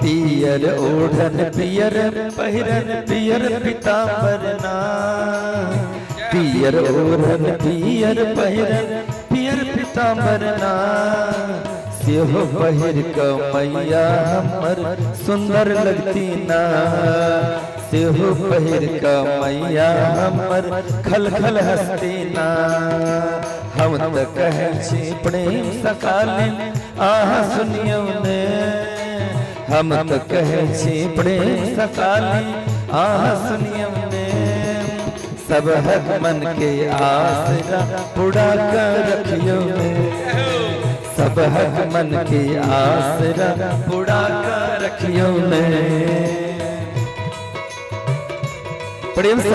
पियर ओढ़न पियर पहिरन पियर पीताम्बर ना, पियर ओढ़न पियर पहिरन पियर पीताम्बर ना, सेहो पहिर क मैया हमर सुंदर लगती ना, सेहो पहिर क मैया हमर खल खल हंसती ना। हम त कहै छी प्रेम सकालीन आहा सुनियौ ने, हम त कहै छी प्रेम सकाली आहा सुनियौ ने। सबहक मन के आसरा पूरा कर रखियौ ने, सबहक मन के आसरा पूरा कर रखियौ ने। प्रेम से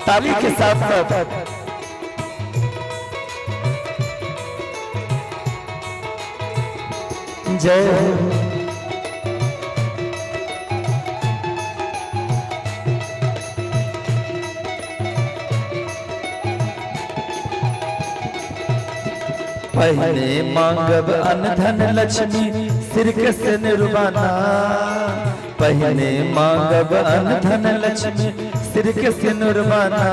ताली के साथ साथ जय हो। पहले मांगब अनधन लक्ष्मी सिर के सिनुरबाना, पहले मांगब अनधन लक्ष्मी सिर के सिनुरबाना,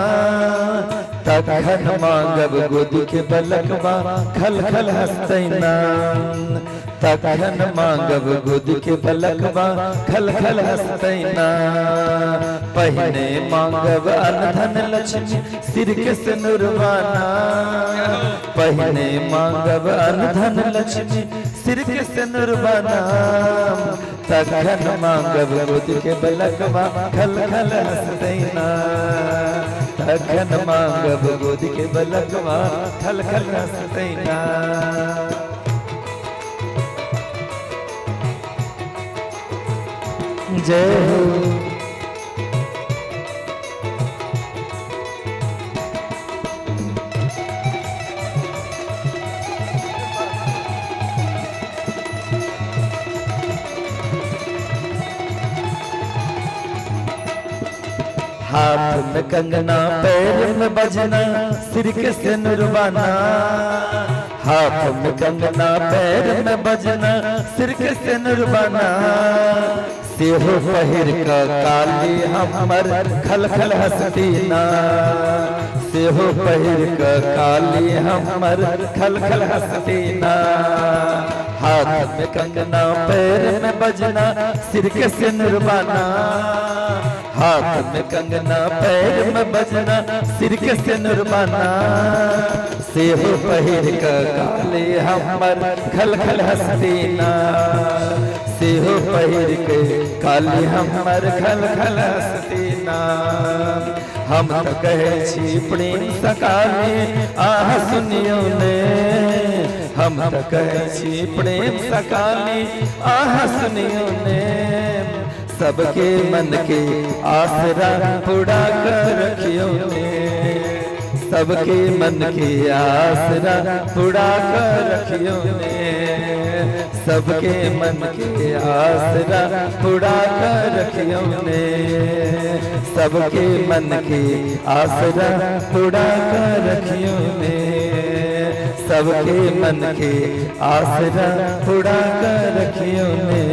तखन मांगब गोद के बलकबा खल खल हंसतै ना, तखन मांगब गोद के बलकबा खल खल हंसतै ना। पहले मांगब अनधन लक्ष्मी सिर के सिनुरबाना, पहले मांगब अनधन लक्ष्मी सिर के सिनुरबाना, तखन मांगब गोद के बलकबा खल खल हंसतै ना, तखन मांगब गोद के बलकबा खल खल हंसतै ना। जय हो। हाथ में कंगना पैर में बजना सिर के सिनुरबाना, हाथ में कंगना पैर में बजना सिर के सिनुरबाना, सेहो पहिर क काली हमर खल खल हंसती ना, सेहो पहिर क काली हमर खल खल हंसती ना। हाथ में कंगना पैर में बजना सिर के सिनुरबाना, हाथ में कंगना पैर में बजना सिर के सिनुरबाना, सेहो पहिर क काली हमर खल खल हंसती ना, सेहो पहिर के काली हमर खल खल हंसती ना। हम त कहै छी प्रेम सकाली आह सुनियौ ने, हम त कहै छी प्रेम सकाली आह सुनियौ ने। सबके मन के आसरा पूरा कर रखियो ने, सबके मन के आसरा पूरा कर रखियो ने, सबके मन के आसरा पूरा कर रखियो ने, सबके मन के आसरा पूरा कर रखियो ने, सबके मन के आसरा पूरा कर रखियो ने।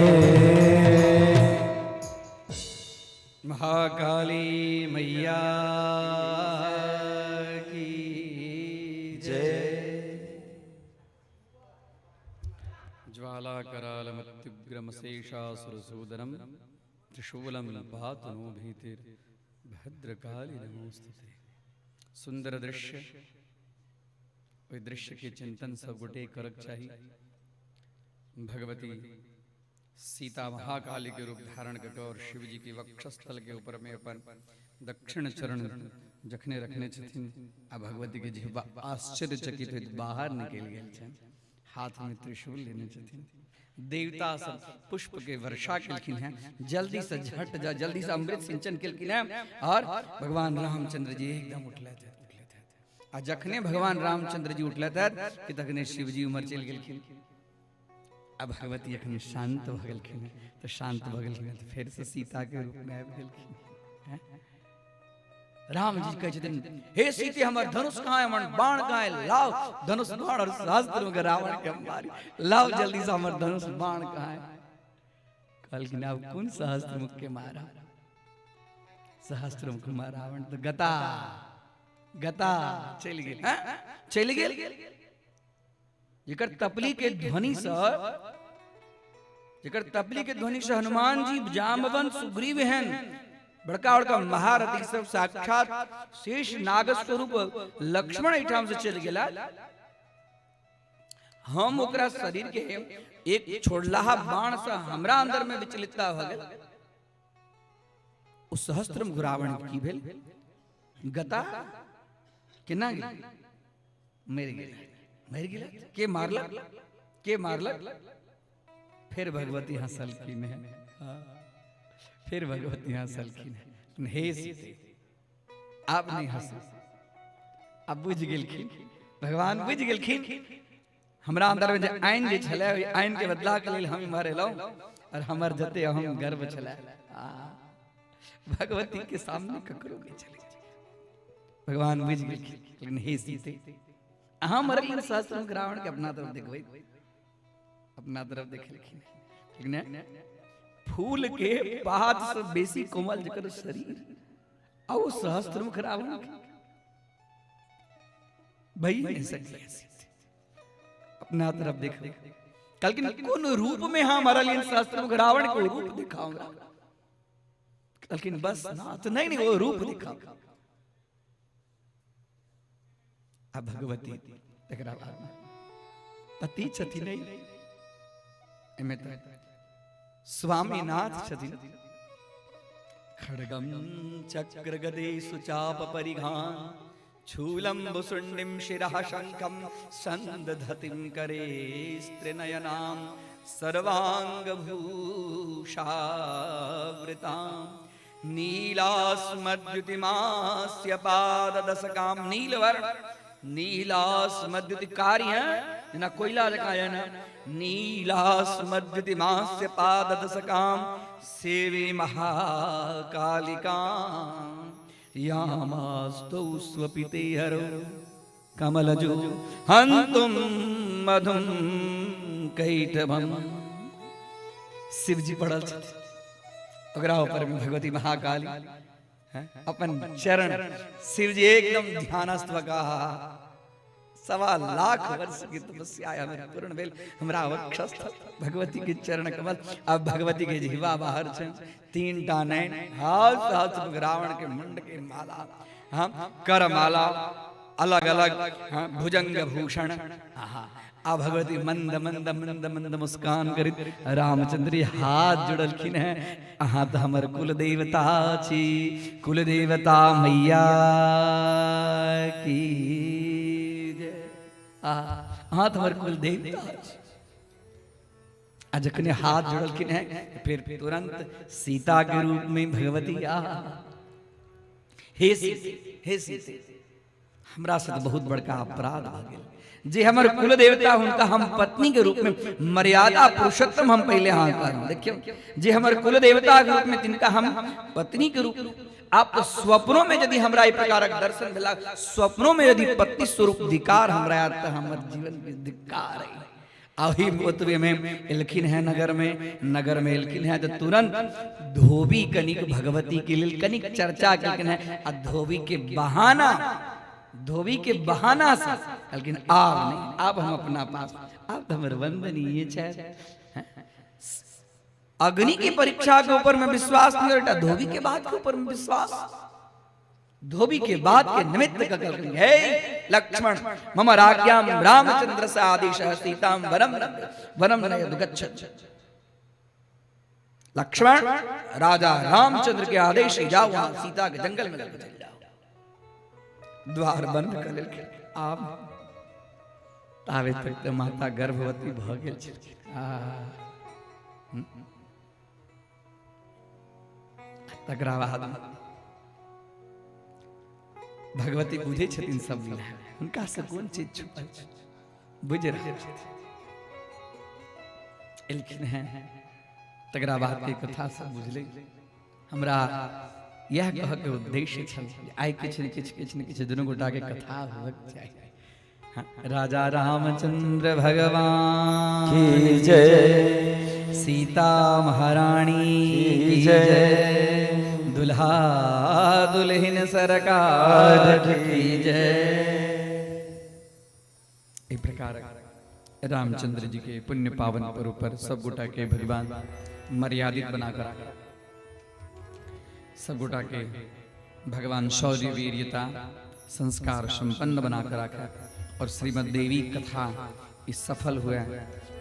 महाकाली मैया की जय। ज्वाला करालमत्युग्रमशेषासुरसूदनं त्रिशूलं पातु नो भीतिर्भद्रकाली नमोस्तुते। सुंदर दृश्य, ओहि दृश्य के चिंतन सब गोटे करक चाही। भगवती सीता महाकाली के रूप धारण करके और शिव जी के वक्षस्थल के ऊपर में अपन दक्षिण चरण जखने रखने छथिन आ भगवती के जिह्वा आश्चर्यचकित होइत बाहर निकलि गेल छनि, हाथ में त्रिशूल लेने छथिन। देवता सब पुष्प के वर्षा केलखिन हैं, जल्दी से झट जा जल्दी से अमृत सिंचन केलखिन हैं और भगवान रामचंद्र जी एकदम उठलथि उठलथि। आ जखने भगवान रामचंद्र जी उठलथि कि तखने शिवजी उमर चलि गेलखिन। आ भगवती अखन शांत भऽ गेलखिन, तऽ शांत भऽ गेलखिन तऽ फेर से सीता के रूप में आबि गेलखिन। राम जी कहै छथिन, हे सीते, हमर धनुष कहाँ है, हमर बाण कहाँ है? लाओ धनुष बाण और शास्त्र में रावण के हम मारी, लाओ जल्दी से, हमर धनुष बाण कहाँ है? कहलखिन, आब कोन सहस्त्र मुख के मारा? सहस्त्र मुख मार रावण तऽ गता गता चलि गेल, हैं? चलि गेल। जेकर तपली के ध्वनि से, जेकर तपली के ध्वनि से हनुमान जी, जामवंत, सुग्रीव हैं, बड़का बड़का महारथी सब, साक्षात शेष नाग स्वरूप लक्ष्मण एहिठाम से चलि गेला, हम ओकरा शरीर के एक छोड़लाहा बाण से हमरा अंदर में विचलितता भऽ गेल। ओ सहस्त्र रावण की भेल? गता केना गेल? मरि गेल, मरि गेल। के मारलक? के मारलक? फिर भगवती हंसलखिन है, फिर भगवती हंसलखिन है, हे सीते, आप नहीं हंसू। अब बुझ गेलखिन भगवान, बुझ गेलखिन हमरा अंदर में जे आइन जे छलै, ओहि आइन के बदला के लेल हम इम्हर एलहुँ और हमर जते अहम गर्व छलै, भगवती के सामने ककरो नहि छलै। भगवान बुझ गेलखिन, लेकिन हे सीते, अहाँ मरलिन सहस्त्र रावण के अपना तरफ देखबै, अपना तरफ देखलखिन, ठीक ने? फूल के पात से बेसी कोमल जकर शरीर, आ ओ सहस्त्रमुख रावण के भई नहीं सकले। अपना तरफ देख, कहलखिन, कोन रूप में हम मरलिन सहस्त्रमुख रावण के? रूप दिखाऊंगा। कहलखिन, बस नाथ, नहीं नहीं, वो रूप दिखाओ। आ भगवती तकरा बाद में पति छथिन नहीं, एमे तऽ स्वामीनाथ छथिन। खड्गम चक्र गदेषु चाप परिघान शूलं भुसुण्डिं शिरः शङ्खं सन्दधतिं करे स्त्रिनयनां सर्वाङ्गभूषावृतां नीलास्मद्युतिमास्य पाददशकां। नीलवर्ण, नीलास्मद्युति कार्य जेना कोयला जकाँ यऽ ने। नीलास्मद्युतिमास्य पाददशकां सेवे महाकालिकां यामास्तौ स्वपिते हरो कमलजो हन्तुम मधुम कैटभम। शिवजी पड़ल छथि, ओकरा ऊपर में भगवती महाकाली हैं, अपन चरण। शिवजी एकदम ध्यानस्थ भऽ 1.25 लाख वर्ष के तपस्या हमर पूर्ण भेल, हमरा वक्षस्थ भगवती के चरण कमल। अब भगवती के जिह्वा बाहर छै, तीन टा नैन, हाथ सहस्र रावण के मुंड के माला, हाँ, कर माला अलग अलग, हाँ, भुजंग भूषण। आहा, आ भगवती मंद मंद मंद मंद मुस्कान करित रामचंद्र हाथ जुड़लखिन हैं, अहाँ तऽ हमर कुल देवता छी, कुल देवता मैया की जय। आहा, अहाँ तऽ हमर कुल देवता छी। आ जखने हाथ जुड़लखिन हैं, फिर तुरंत सीता के रूप में भगवती। आहा, हे सीते, हे सीते, हमरा से तऽ बहुत बड़का अपराध भऽ गेल जे हमर कुल देवता, हुनका हम पत्नी के रूप में, मर्यादा पुरुषोत्तम हम पहले हाँ कहलहुँ, देखियौ जे हमर कुल देवता के रूप में तिनका हम पत्नी के रूप में, आप स्वप्नों में यदि हमरा एहि प्रकारक दर्शन भेला, स्वप्नों में यदि पत्नी स्वरूप धिकार हमरा आयत, तऽ हमर जीवन के धिकार है। ओही ओतबे में एलखिन है नगर में, नगर में एलखिन है तऽ तुरंत धोबी कनिक भगवती के लेल कनिक चर्चा केलखिन है आ धोबी के बहाना, धोबी के बहाना से कहलखिन, आब नहीं, आब हम अपना पास, आब तऽ हमर वंदनीय छै। अग्नि की परीक्षा के ऊपर में विश्वास नहीं, एकटा धोबी के बात के ऊपर में विश्वास। धोबी के बात के निमित्त कहलखिन, हे लक्ष्मण, मम राज्ञाम रामचंद्र से आदेश सीताम वनम वनम नयतु गच्छ। लक्ष्मण, राजा रामचंद्र के आदेश से जाओ, वहां सीता के जंगल में लेकर चल जाओ। द्वार बंद कर लेलखिन। आब ताबे तक तऽ माता गर्भवती भऽ गेल छलखिन। आ तकरा बाद भगवती बुझै छथिन सब लीला, हुनका से कोन चीज छुपल छै, बुझि रहल छथिन। एलखिन हैं, तकरा बाद के कथा सब बुझलै। हमरा यह कहके उद्देश्य छल जे आइ किछु ने किछु किछु ने किछु दुनू गोटाके कथा होबक चाही। हाँ, राजा रामचंद्र भगवान की जय, सीता महारानी की की जय, जय, दुल्हा दुल्हिन सरकार की जय। एहि प्रकार रामचंद्र जी के पुण्य पावन पर्व पर सब गोटा के भगवान मर्यादित बनाकर सब गोटा के भगवान शौर्य वीर्यता संस्कार संपन्न बनाकर रखा और श्रीमद देवी कथा ई सफल हुए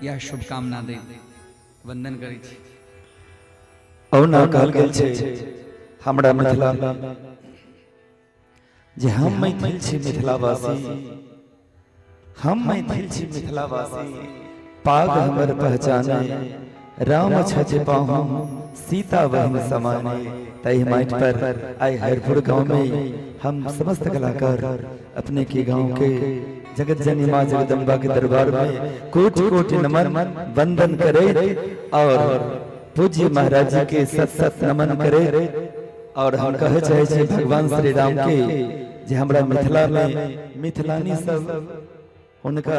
यह शुभकामना दे वंदन करै छी। औना कहल गेल छै हमरा मिथिला में जे हम मैथिल छी मिथिलावासी, हम मैथिल छी मिथिलावासी, पाग हमर पहचाने, राम छज पाहु सीता बहिन समाने। तही माटि पर आइ हरिपुर गांव में हम समस्त कलाकार अपने के गांव के जगत जननी माँ जगदम्बा के दरबार में कोटि कोटि नमन वंदन करे और पूज्य महाराज जी के सत सत नमन करे। और हम कहे चाहे छी भगवान श्री राम के जे हमरा मिथिला में मिथिलानी सब हुनका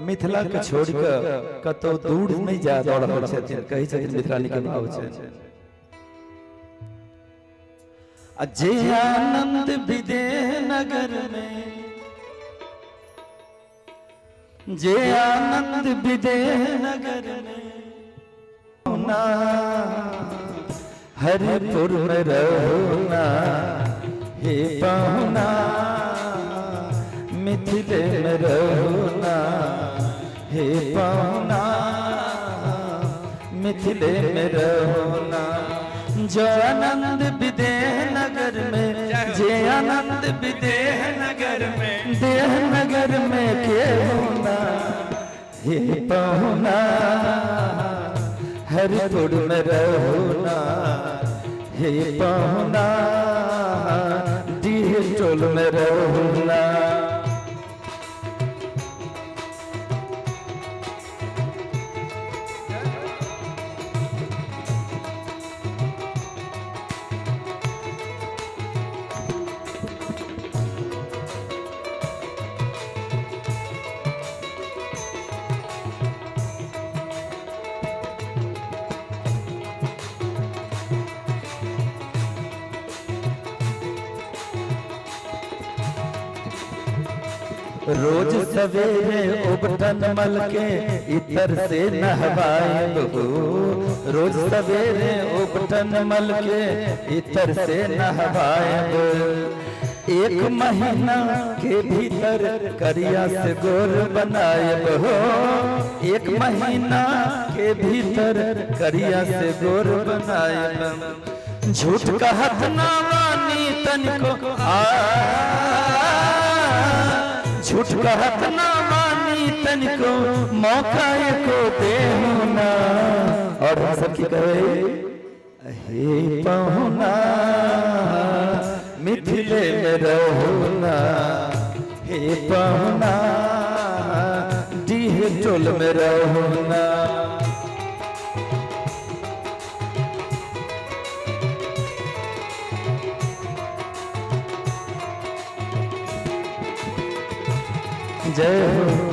मिथिला के छोड़ के कतौ दूर नहीं जा रहल छथिन, कहै छथिन मिथिलानी के भाव छै। आ जे आनंद विदेह नगर में, जे आनंद विदेह नगर में, ना हरिपुर में रहो ना, हे पहुना मिथिले में रहो ना, हे पहुना मिथिले में रहो ना। जो आनंद विदेह नगर में, जे आनंद विदेह नगर में, देह नगर में के होना, हे पहुना हरिपुर में रहो ना, हे पहुना डीह टोल में रहो ना। रोज सवेरे उबटन मल के इतर से नहवाए हो, रोज सवेरे उबटन मल के इतर से नहवाए। एक महीना के भीतर करिया से गोर बनाए हो, एक महीना के भीतर करिया से गोर बनाए। झूठ कहत ना वानी तनिको आ, झूठ कहत ना मानी तनिको मौका एको देहु ना। और हम सब की कहे हे पहुना मिथिले में रहो ना, हे पहुना डीह टोल में रहो ना। जय हो।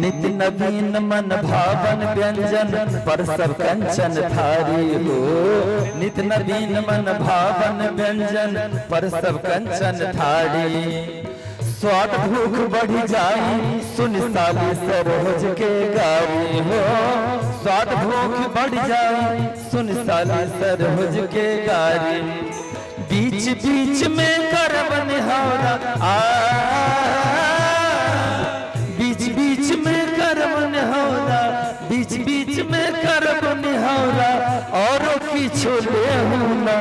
नित नवीन मन भावन व्यंजन पर सब कंचन थारी हो, नित नवीन मन भावन व्यंजन पर सब कंचन थारी। स्वाद भूख बढ़ जाई सुन साली सरोज के गारी हो, स्वाद भूख बढ़ जाई सुन साली सरोज के गारी। बीच बीच में करब निहारा आ, बीच बीच में करब निहारा, बीच बीच में करब निहारा, और किछु लेहु ना।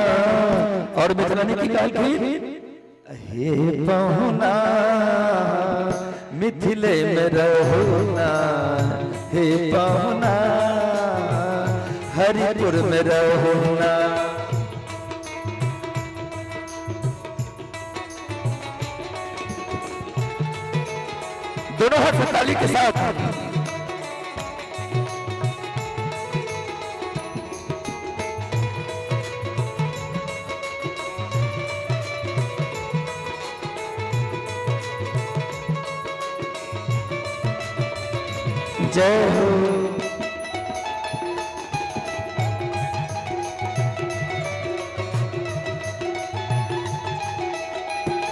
और मिथिलानी की कहलखिन, हे पहुना मिथिले में रहो ना, हे पहुना हरिपुर में रहो ना। दोनों हाथ ताली के साथ। जय हो।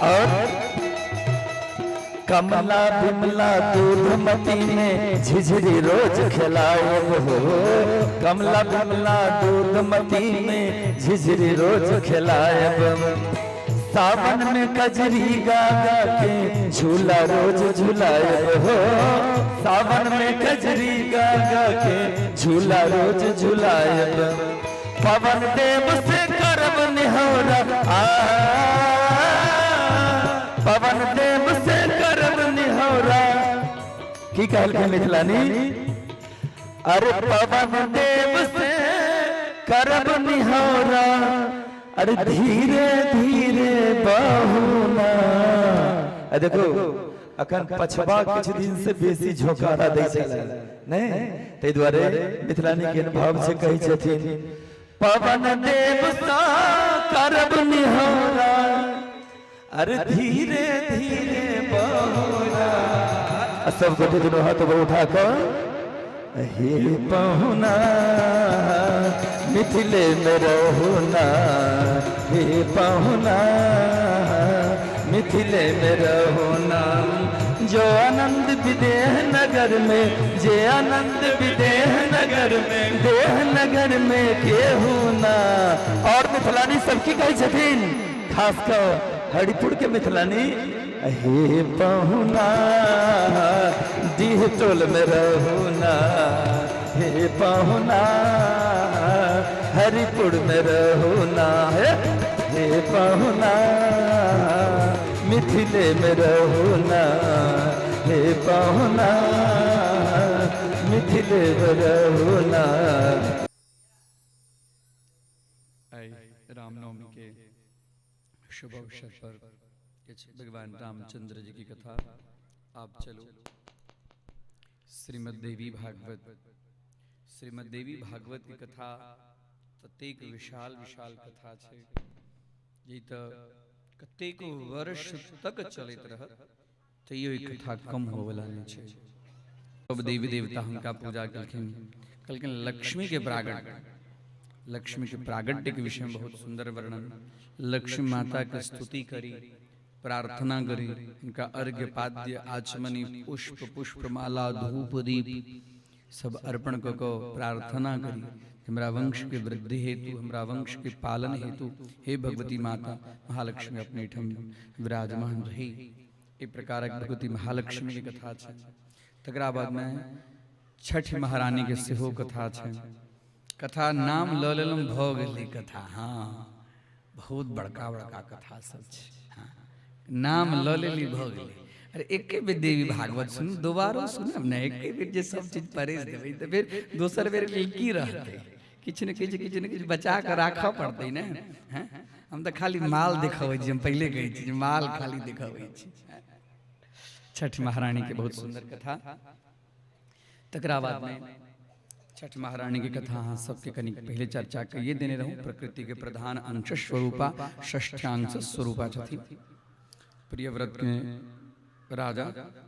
और कमला बिमला दूधमती में झिझरी रोज खिलायब हो, कमला बिमला दूधमती में झिझरी रोज खिलायब, सावन में कजरी गा गा के झूला रोज झुलायब हो, सावन में कजरी गा गा के झूला रोज झुलायब, पवन देव से करब निहोरा आ, पवन देव से करब निहोरा। की कहलखिन मिथिलानी? अरे पवन देव से करब निहोरा, अरे धीरे धीरे बहुना। आ देखो, अखन पछबा किछु दिन से बेसी झोंकारा दै छलै नहि, ताहि दुआरे मिथिलानी के भाव से कहै छथिन, पवन देव सा करब निहोरा, अरे धीरे धीरे बहुना। आ सब गोटे दुनू हाथ ऊपर उठा कऽ, हे पहुना मिथिले में रहो ना, हे पहुना मिथिले में रहो ना। जो आनंद विदेह नगर में, जे आनंद विदेह नगर में, देह नगर में केहू ना। और मिथिलानी सब की कहै छथिन, खास कऽ हरिपुर के मिथिलानी, हे पहुना डीह टोल में रहो ना, हे पहुना हरिपुर में रहो ना, हे पहुना मिथिले में रहो ना, हे पहुना मिथिले में रहो ना। आइ रामनवमी के शुभ अवसर पर किछु भगवान रामचंद्र जी की कथा। आप चलो श्रीमद् देवी भागवत। श्रीमद् देवी भागवत की कथा ततेक विशाल विशाल कथा छै जे तऽ कतेको वर्ष तक चलैत रहत तैयो ई कथा कम होवला नहि छै। सब देवी देवता हुनका पूजा केलखिन, कहलखिन लक्ष्मी के प्रागट्य, लक्ष्मी के प्रागट्य के विषय में बहुत सुंदर वर्णन। लक्ष्मी माता के स्तुति करी, प्रार्थना करी, उनका अर्घ्य पाद्य आचमनी पुष्प पुष्पमाला धूप दीप सब अर्पण क कऽ प्रार्थना करी, हमरा वंश के वृद्धि हेतु, हमरा वंश के पालन हेतु हे भगवती माता महालक्ष्मी अपने ठाम विराजमान रही। एहि प्रकारक भगवती महालक्ष्मी के कथा छै। तकरा बाद में छठ महारानी के सेहो कथा छै। कथा नाम लऽ लेलहुँ भऽ गेलै कथा। हाँ, बहुत बड़का बड़का कथा सब छै। हाँ, नाम लऽ लेली भऽ गेलै। अरे एके बेर देवी भागवत सुनू, दोबारो सुनब ने। एके बेर जे सब चीज परसि देबै तऽ फेर दोसर बेर लेल की रहतै? किछु ने किछु, किछु ने किछु बचा कऽ राखऽ पड़तै ने। हैं, हम तऽ खाली माल देखबै छी, हम पहिले कहै छी जे माल खाली देखबै छी। छठ महारानी के बहुत सुंदर कथा। तकरा बाद में छठ महारानी के कथा अहाँ सबके कनि पहिले चर्चा कहिए देने रहूँ। प्रकृति के प्रधान अंश स्वरूपा, षष्ठ्यांश स्वरूपा छथिन। प्रियव्रत के राजा,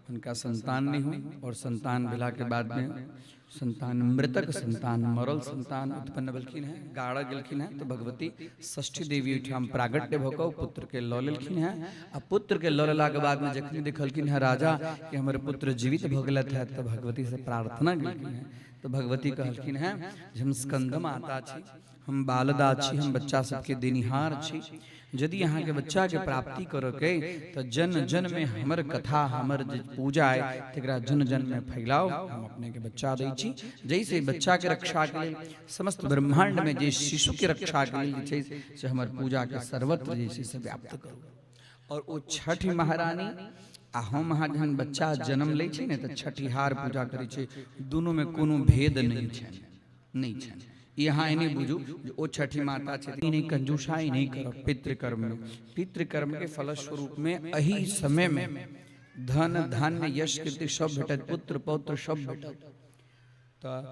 हुनका संतान नहीं हुई और संतान भेला के बाद में संतान मृतक संतान मरल संतान उत्पन्न भेलखिन हैं, गाड़ल गेलखिन हैं। तो भगवती षष्ठी देवी ओहिठाम प्रागट्य भऽ कऽ पुत्र के लऽ लेलखिन हैं। आ पुत्र के लऽ लेला के बाद में जखनी देखलखिन हैं राजा कि हमर पुत्र जीवित भऽ गेलथि हैं, तऽ भगवती से प्रार्थना केलखिन हैं तऽ भगवती कहलखिन हेँ जे हम स्कंद माता छी, हम बालदा छी, हम बच्चा सबके देनिहार छी। यदि अहाँके बच्चाके प्राप्ति करऽके तऽ जन जनमे हमर कथा, हमर जे पूजा अइ तकरा जन जनमे फैलाउ, हम अपनेके बच्चा दै छी। जैसे बच्चाके रक्षाके लेल समस्त ब्रह्माण्डमे जे शिशुके रक्षाके लेल जे छै से हमर पूजाके सर्वत्र जे छै से व्याप्त करू। और ओ छठि महारानी आ हम अहाँ जहन बच्चा जन्म लै छै ने तऽ छठिहार पूजा करै छै, दुनूमे कोनो भेद नहि छनि, नहि छनि। ई अहाँ एने बुझू जे ओ छठि माता छथिन। नहि कंजूसाई नहि करब पितृकर्म में। पितृकर्म के फलस्वरूप में एही समय में धन धान्य यश कीर्ति सब भेटत, पुत्र पौत्र सब भेटत। तऽ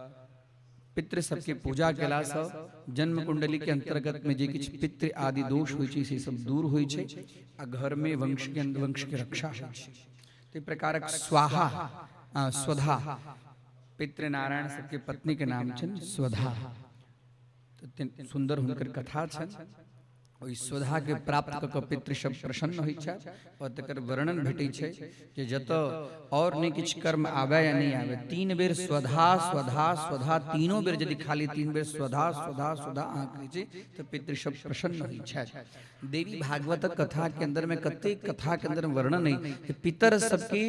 पितृ सबके पूजा केलासँ जन्म कुंडली के अंतर्गत में जे किछु पितृ आदि दोष होइ छै से सब दूर होइ छै आ घर में वंश के वंश के रक्षा होइ छै। ताहि प्रकारक स्वाहा स्वधा, पितृनारायण सबके पत्नी के नाम छनि स्वधा। तऽ सुन्दर हुनकर कथा छनि। ओहि स्वधाके प्राप्त कऽ कऽ पितृसभ प्रसन्न होइ छथि आओर तकर वर्णन भेटै छै जे जतऽ आओर नहि किछु कर्म आबय या नहि आबय, 3 बेर स्वधा स्वधा स्वधा, तीनों बेर यदि खाली 3 बेर स्वधा स्वधा स्वधा अहाँ कहै छी तऽ पितृसभ प्रसन्न होइ छथि। देवी भागवतक कथाके अन्दरमे कतेक कथाके अन्दर वर्णन अइ जे पितर सबके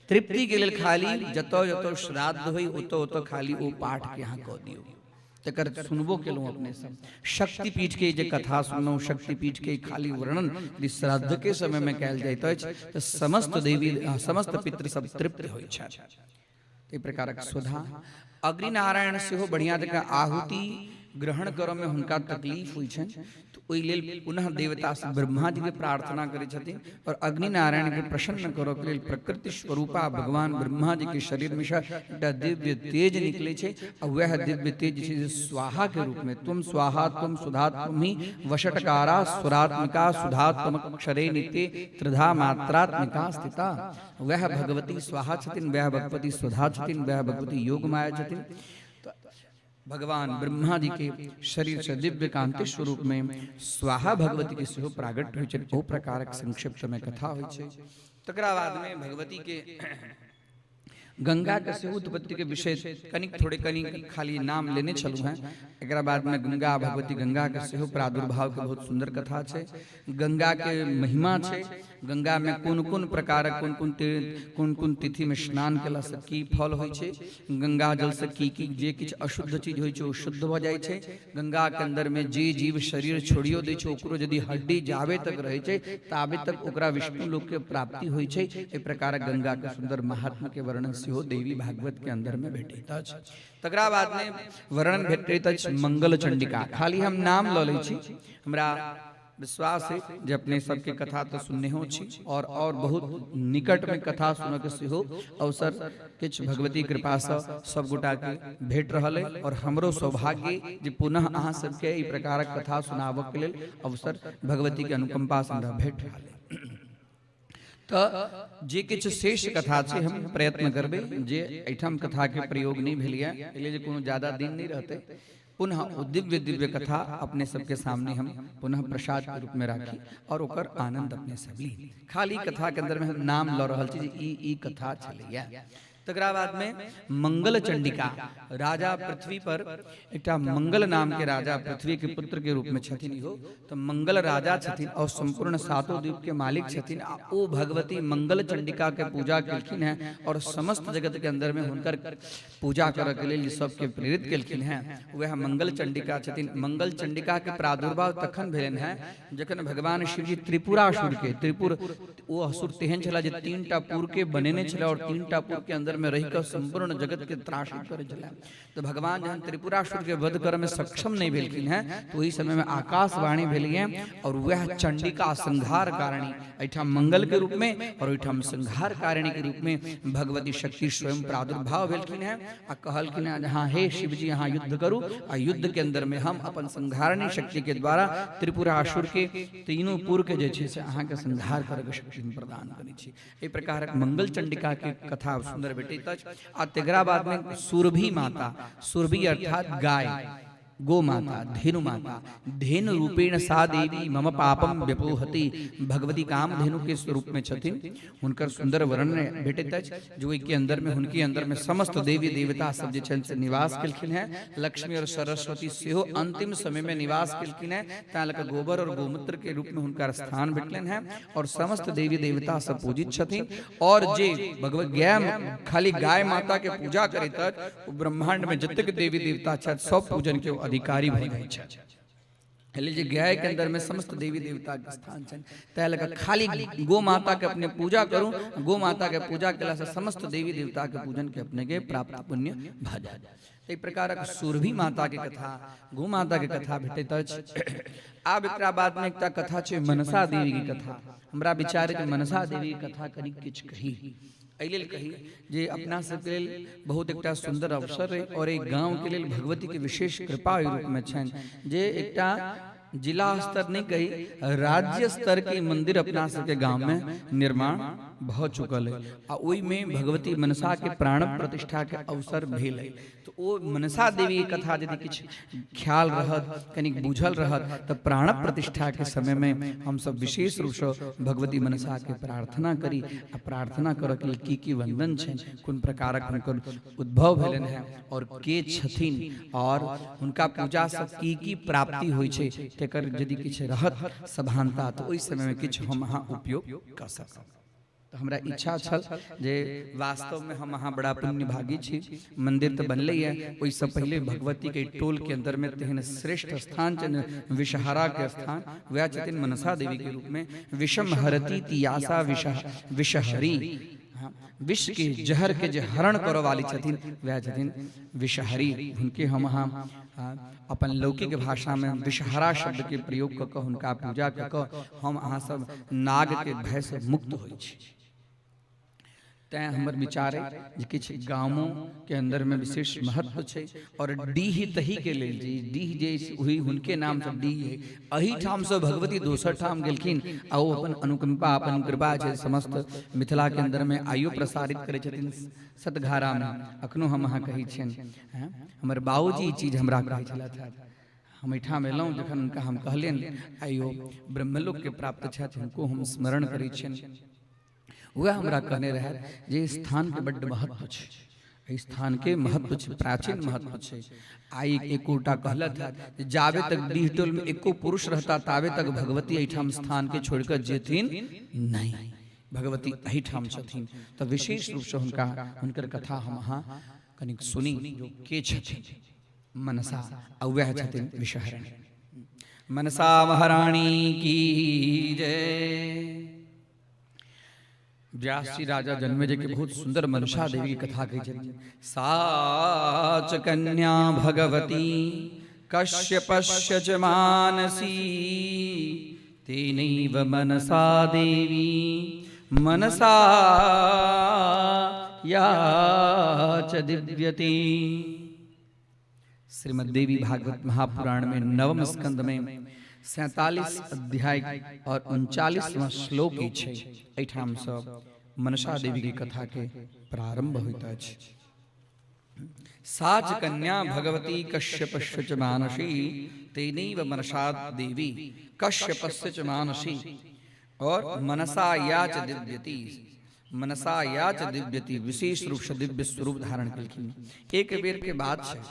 तृप्तिके लेल खाली जतऽ जतऽ श्राद्ध होइ ओतऽ ओतऽ खाली ओ पाठके अहाँ कऽ दियौ। तकर सुनबो केलहुँ अपने सब। शक्तिपीठ के जे कथा सुनलहुँ, शक्तिपीठ के खाली वर्णन यदि श्राद्ध के समय में कयल जाइत अछि तऽ समस्त देवी समस्त पितृ सब तृप्त होइ छथि। एहि प्रकारक स्वधा। अग्निनारायण सेहो बढ़िया जकाँ आहुति ग्रहण करऽ में हुनका तकलीफ होइ छनि, तऽ ओहि लेल पुनः देवता से ब्रह्मा जी के प्रार्थना करै छथिन और अग्निनारायण के प्रसन्न करऽ के लेल प्रकृति स्वरूपा भगवान ब्रह्मा जी के शरीर में से एकटा दिव्य तेज निकले छै आ वएह दिव्य तेज जे छै से स्वाहा के रूप में तुम स्वाहा तुम सुधा तुम ही वषटकारा स्वरात्मिका सुधात्मक नित्य त्रिधा मात्रात्मिका स्थिता। वएह भगवती स्वाहा छथिन, वएह भगवती सुधा छथिन, वएह भगवती योग माया छथिन। भगवान ब्रह्मा जी के शरीर से दिव्य कांति स्वरूप में स्वाहा भगवती के सेहो प्रागट्य होइ छै। ओ प्रकारक संक्षिप्त में कथा होइ छै। तकरा बाद में भगवती के गंगा के सेहो उत्पत्ति के विषय कनिक थोड़े कनिक खाली नाम लेने छलहुँ हेँ। एकरा बाद में गंगा भगवती गंगा के सेहो प्रादुर्भाव के बहुत सुंदर कथा छै। गंगा के महिमा छै, गंगा में कोन कोन प्रकारक कोन कोन कोन कोन तिथि में स्नान केला से की फल होइ छै, गंगा जल से की की जे किछु अशुद्ध चीज होइ छै ओ शुद्ध भऽ जाइ छै। गंगा के अंदर में जे जीव शरीर छोड़ियो दै छै ओकरो यदि हड्डी जाबे तक रहै छै ताबे तक ओकरा विष्णु लोक के प्राप्ति होइ छै। एहि प्रकारक गंगा के सुंदर महात्म्य के वर्णन सेहो देवी भागवत के अंदर में भेटैत अछि। तकरा बाद में वर्णन भेटैत अछि मंगल चंडिका। खाली हम नाम लऽ लै छी, हमरा विश्वास है जे अपने सबके कथा तो सुनने हो छी और बहुत निकट में कथा सुनऽ के सेहो अवसर किछु भगवती कृपा से सब गोटा के भेट रहल है और हमरो सौभाग्य जे पुनः अहाँ सबके एहि प्रकारक कथा सुनाबऽ के लेल अवसर भगवती के अनुकंपा से हमरा भेट रहल है। तऽ जे किछु शेष कथा छै हम प्रयत्न करबै जे एहिठाम कथा के प्रयोग नहि भेल यऽ, एहि लेल जे कोनो ज्यादा दिन नहि रहतै। पुनः ओ दिव्य दिव्य कथा अपने सबके सामने हम पुनः प्रसाद के रूप में राखी और ओकर आनंद अपने सब ली। खाली कथा के अंदर में हम नाम लऽ रहल छी जे ई ई कथा छलैया। तकरा बाद में मंगल चंडिका राजा पृथ्वी पर एकटा मंगल नाम के राजा पृथ्वी के पुत्र के रूप में छथिन इहो, तो मंगल राजा छथिन और संपूर्ण सातों द्वीप के मालिक छथिन आ ओ भगवती मंगल चंडिका के पूजा केलखिन हैं और समस्त जगत के अंदर में हुनकर पूजा करऽ के लेल सबके प्रेरित केलखिन हैं। वएह मंगल चंडिका छथिन। मंगल चंडिका के प्रादुर्भाव तखन भेलनि हैं जखन भगवान शिवजी त्रिपुरासुर के त्रिपुर ओ असुर तेहन छला जे 3टा पुर के बनेने छला और 3टा पुर के अंदर में रहि कऽ संपूर्ण जगत के त्रासित करै छला। तो भगवान जहन त्रिपुरासुर के वध करऽ में सक्षम नहीं भेलखिन हैं तो ओहि समय में आकाशवाणी भेलिए और वह चंडिका संहार कारिणी एहिठाम मंगल के रूप में और ओहिठाम संहार कारिणी के रूप में भगवती शक्ति स्वयं प्रादुर्भाव भेलखिन हैं आ कहलखिन हैं हाँ हे शिवजी अहाँ युद्ध करू आ युद्ध के अंदर में हम अपन संहारणी शक्ति के द्वारा त्रिपुरासुर के तीनों पुर के जे छै से अहाँके संहार करके शक्ति हम प्रदान करै छी। एहि प्रकारक मंगल चंडिका के कथा सुंदर भेटैत अछि। आ तकरा बाद में सुरभि माता, सुरभि अर्थात गाय, गो माता, धेनु माता, धेनु रूपेण सा देवी मम पापम व्यपोहति। भगवती कामधेनु के स्वरूप में छथिन। हुनकर सुंदर वर्णन भेटैत अछि जे ओहिके अंदर में, हुनके अंदर में समस्त देवी देवता सब जे छनि से निवास केलखिन हैं। लक्ष्मी और सरस्वती सेहो अंतिम समय में निवास केलखिन हैं, ताहि लऽ कऽ गोबर और गोमूत्र के रूप में हुनकर स्थान भेटलनि हैं और समस्त देवी देवता सब पूजित छथिन। और जे भगवत गाय, खाली गाय माता के पूजा करैत अछि, ओ ब्रह्मांड में जतेक देवी देवता छथि सब पूजन के अधिकारी भऽ जाइ छथि। एहि जे गाय के अंदर में समस्त देवी देवता के स्थान छनि, ताहि लऽ कऽ खाली गो माता के अपने पूजा करू। गो माता के पूजा केला से समस्त देवी देवता के पूजन के अपने के प्राप्त पुण्य भऽ जायत। एहि प्रकारक सुरभि माता के कथा, गो माता के कथा भेटैत अछि। आब एकरा बाद में एकटा कथा छै मनसा देवी के कथा। हमरा विचार जे मनसा देवी के कथा कनि किछु कही, एहि लेल कही जे अपना सबके लेल बहुत एकटा सुंदर अवसर है और एक गांव के लेल भगवती के विशेष कृपा ओहि रूप में छनि जे एकटा जिला स्तर नहीं कही, राज्य स्तर के मंदिर अपना सबके गांव में निर्माण भऽ चुकल है आ ओहिमे भगवती मनसा के प्राण प्रतिष्ठा के अवसर भेल है। तऽ ओ मनसा देवी के कथा यदि किछु ख्याल रहत, कनिक बुझल रहत, तऽ प्राण प्रतिष्ठा के समय में हम सब विशेष रूप से भगवती मनसा के प्रार्थना करी आ प्रार्थना करऽ के लेल की की वंदन छनि, कोन प्रकारक हुनकर उद्भव भेलनि हैं और के छथिन और हुनका पूजा से की की प्राप्ति होइ छै, तेकर यदि किछु रहत सभानता तऽ ओहि समय में किछु हम अहाँ उपयोग कऽ सकब। तऽ हमरा इच्छा छल जे वास्तवमे हम अहाँ बड़ा पुण्यभागी छी। मंदिर तऽ बनलै यऽ, ओहिसँ पहिले भगवती के टोल के अंदर में तेहन श्रेष्ठ स्थान छनि, विषहरा के स्थान, वएह छथिन मनसा देवी के रूप में। विषम हरती तियासा विषहरी, हाँ, विष के जहर के जे हरण करऽ वाली छथिन वएह छथिन विषहरी। हुनके हम अहाँ अपन लौकिक भाषा में विषहरा शब्द के प्रयोग कऽ कऽ हुनका पूजा कऽ कऽ हम अहाँ सब नाग के भय से मुक्त होइ छी। तैं हमर विचार अइ जे किछु गामो के अंदर में विशेष महत्व छै और डीह तही के लेल जे डीह जे ओही हुनके नाम से डीह है, एहिठाम से भगवती दोसर ठाम गेलखिन आ ओ अपन अनुकंपा, अपन कृपा छै समस्त मिथिला के अंदर में आइयो प्रसारित करै छथिन सतघारा में। अखनो हम अहाँ कहै छियनि, हमर बाबूजी ई चीज हमरा कहै छलथि हेँ। हम एहिठाम एलहुँ जखन हुनका हम कहलियनि, आइयो ब्रह्मलोकके प्राप्त छथि, हुनको हम स्मरण करै छियनि। वएह हमरा कहने रहथि जे स्थानके बड्ड महत्व छै, एहि स्थानके महत्व छै, प्राचीन महत्व छै। आइ एकोटा कहलथि हेँ जे जाबे तक डीह टोलमे एको पुरुष रहता ताबे तक भगवती एहिठाम स्थानके छोड़ि कऽ जेथिन नहि, भगवती एहिठाम छथिन। तऽ विशेष रूपसँ हुनका हुनकर कथा हम अहाँ कनिक सुनी जो के छथिन मनसा आ वएह छथिन विषहरण। मनसा महारानी की जय। व्यास जी राजा जन्मेजय के बहुत सुंदर मनसा देवी के कथा कहै छथिन। साच कन्या भगवती कश्यपस्य च मानसी तेनैव मनसा देवी मनसा या च दिव्यते। श्रीमद् देवी भागवत महापुराण में नवम स्कंद में 47 अध्याय और 39वां श्लोक छै, एहिठाम सँ मनसा देवी के कथा के प्रारंभ होइत अछि। साच कन्या भगवती कश्यपस्य च मानसी तेनैव मनसा देवी कश्यपस्य च मानसी और मनसा या च दिव्यति, मनसा या च दिव्यति, विशेष रूप से दिव्य स्वरूप धारण केलखिन। एक बेर के बात छै,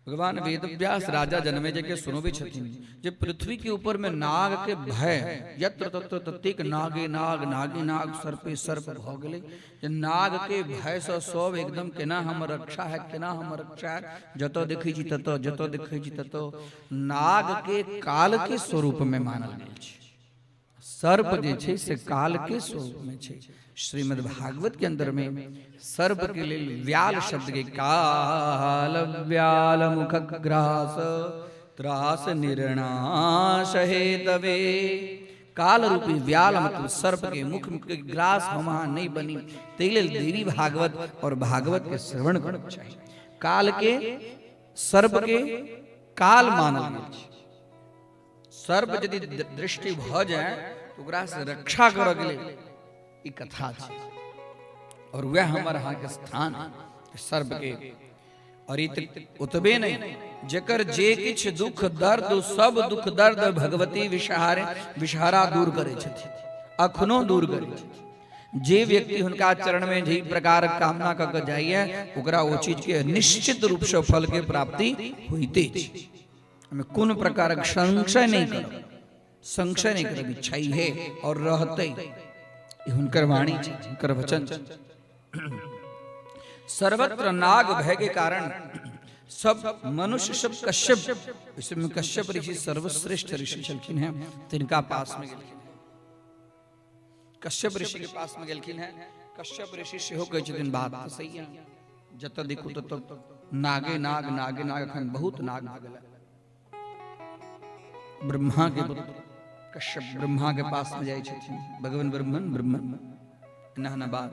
भगवान वेदव्यास राजा जनमेजय के सुनबे छथिन जे पृथ्वी के ऊपर में नाग के भय यत्र तत्र ततेक नागे नाग, नागे नाग, सर्पे सर्प भऽ गेलै जे नाग के भय से सब एकदम केना हमर रक्षा है, केना हमर रक्षा है, जतऽ देखै छी ततऽ, जतऽ देखै छी ततऽ नाग के काल के स्वरूप में मानल गेल छै। सर्प जे छै से काल के स्वरूप में छै। श्रीमद् भागवत के अंदर में सर्प के लेल व्याल शब्द के काल व्याल मुख ग्रास त्रास निर्णाश हेतवे, काल रूपी व्याल मतलब सर्प के मुख के ग्रास हम अहाँ नहीं बनी, ताहि लेल देवी भागवत और भागवत के श्रवण करक चाही। काल के सर्प के काल मानल गेल छै। सर्प यदि दृष्टि भऽ जाय तऽ ओकरा से रक्षा करऽ के लेल ई कथा छै और वएह हमर अहाँके स्थान सर्प के और ई तऽ ओतबे नहि, जकर जे किछु दुख दर्द, सब दुख दर्द भगवती विषहारे विषहारा दूर करै छथिन, अखनो दूर करै छथिन। जे व्यक्ति हुनका चरण में जाहि प्रकार कामना कऽ के जाइए, ओकरा ओ चीज के निश्चित रूप से फल के प्राप्ति होइते छै। एहिमे कोनो प्रकारक संशय नहि करब, संशय नहि करब, इच्छा है और रहतै। ई हुनकर वाणी छै, हुनकर वचन छै। सर्वत्र नाग भय के कारण सब मनुष्य सब कश्यप, इसमें कश्यप ऋषि सर्वश्रेष्ठ ऋषि छलखिन हैं, तिनका पास में गेलखिन। कश्यप ऋषि के पास में गेलखिन हैं। कश्यप ऋषि सेहो कहै छथिन बात तऽ सही है, जतऽ देखू ततऽ नागे नाग, नागे नाग, अखन बहुत नाग भऽ गेलै। ब्रह्मा के पुत्र कश्यप ब्रह्मा के पास में जाइ छथिन, भगवान ब्रह्मन ब्रह्मन एना एना बात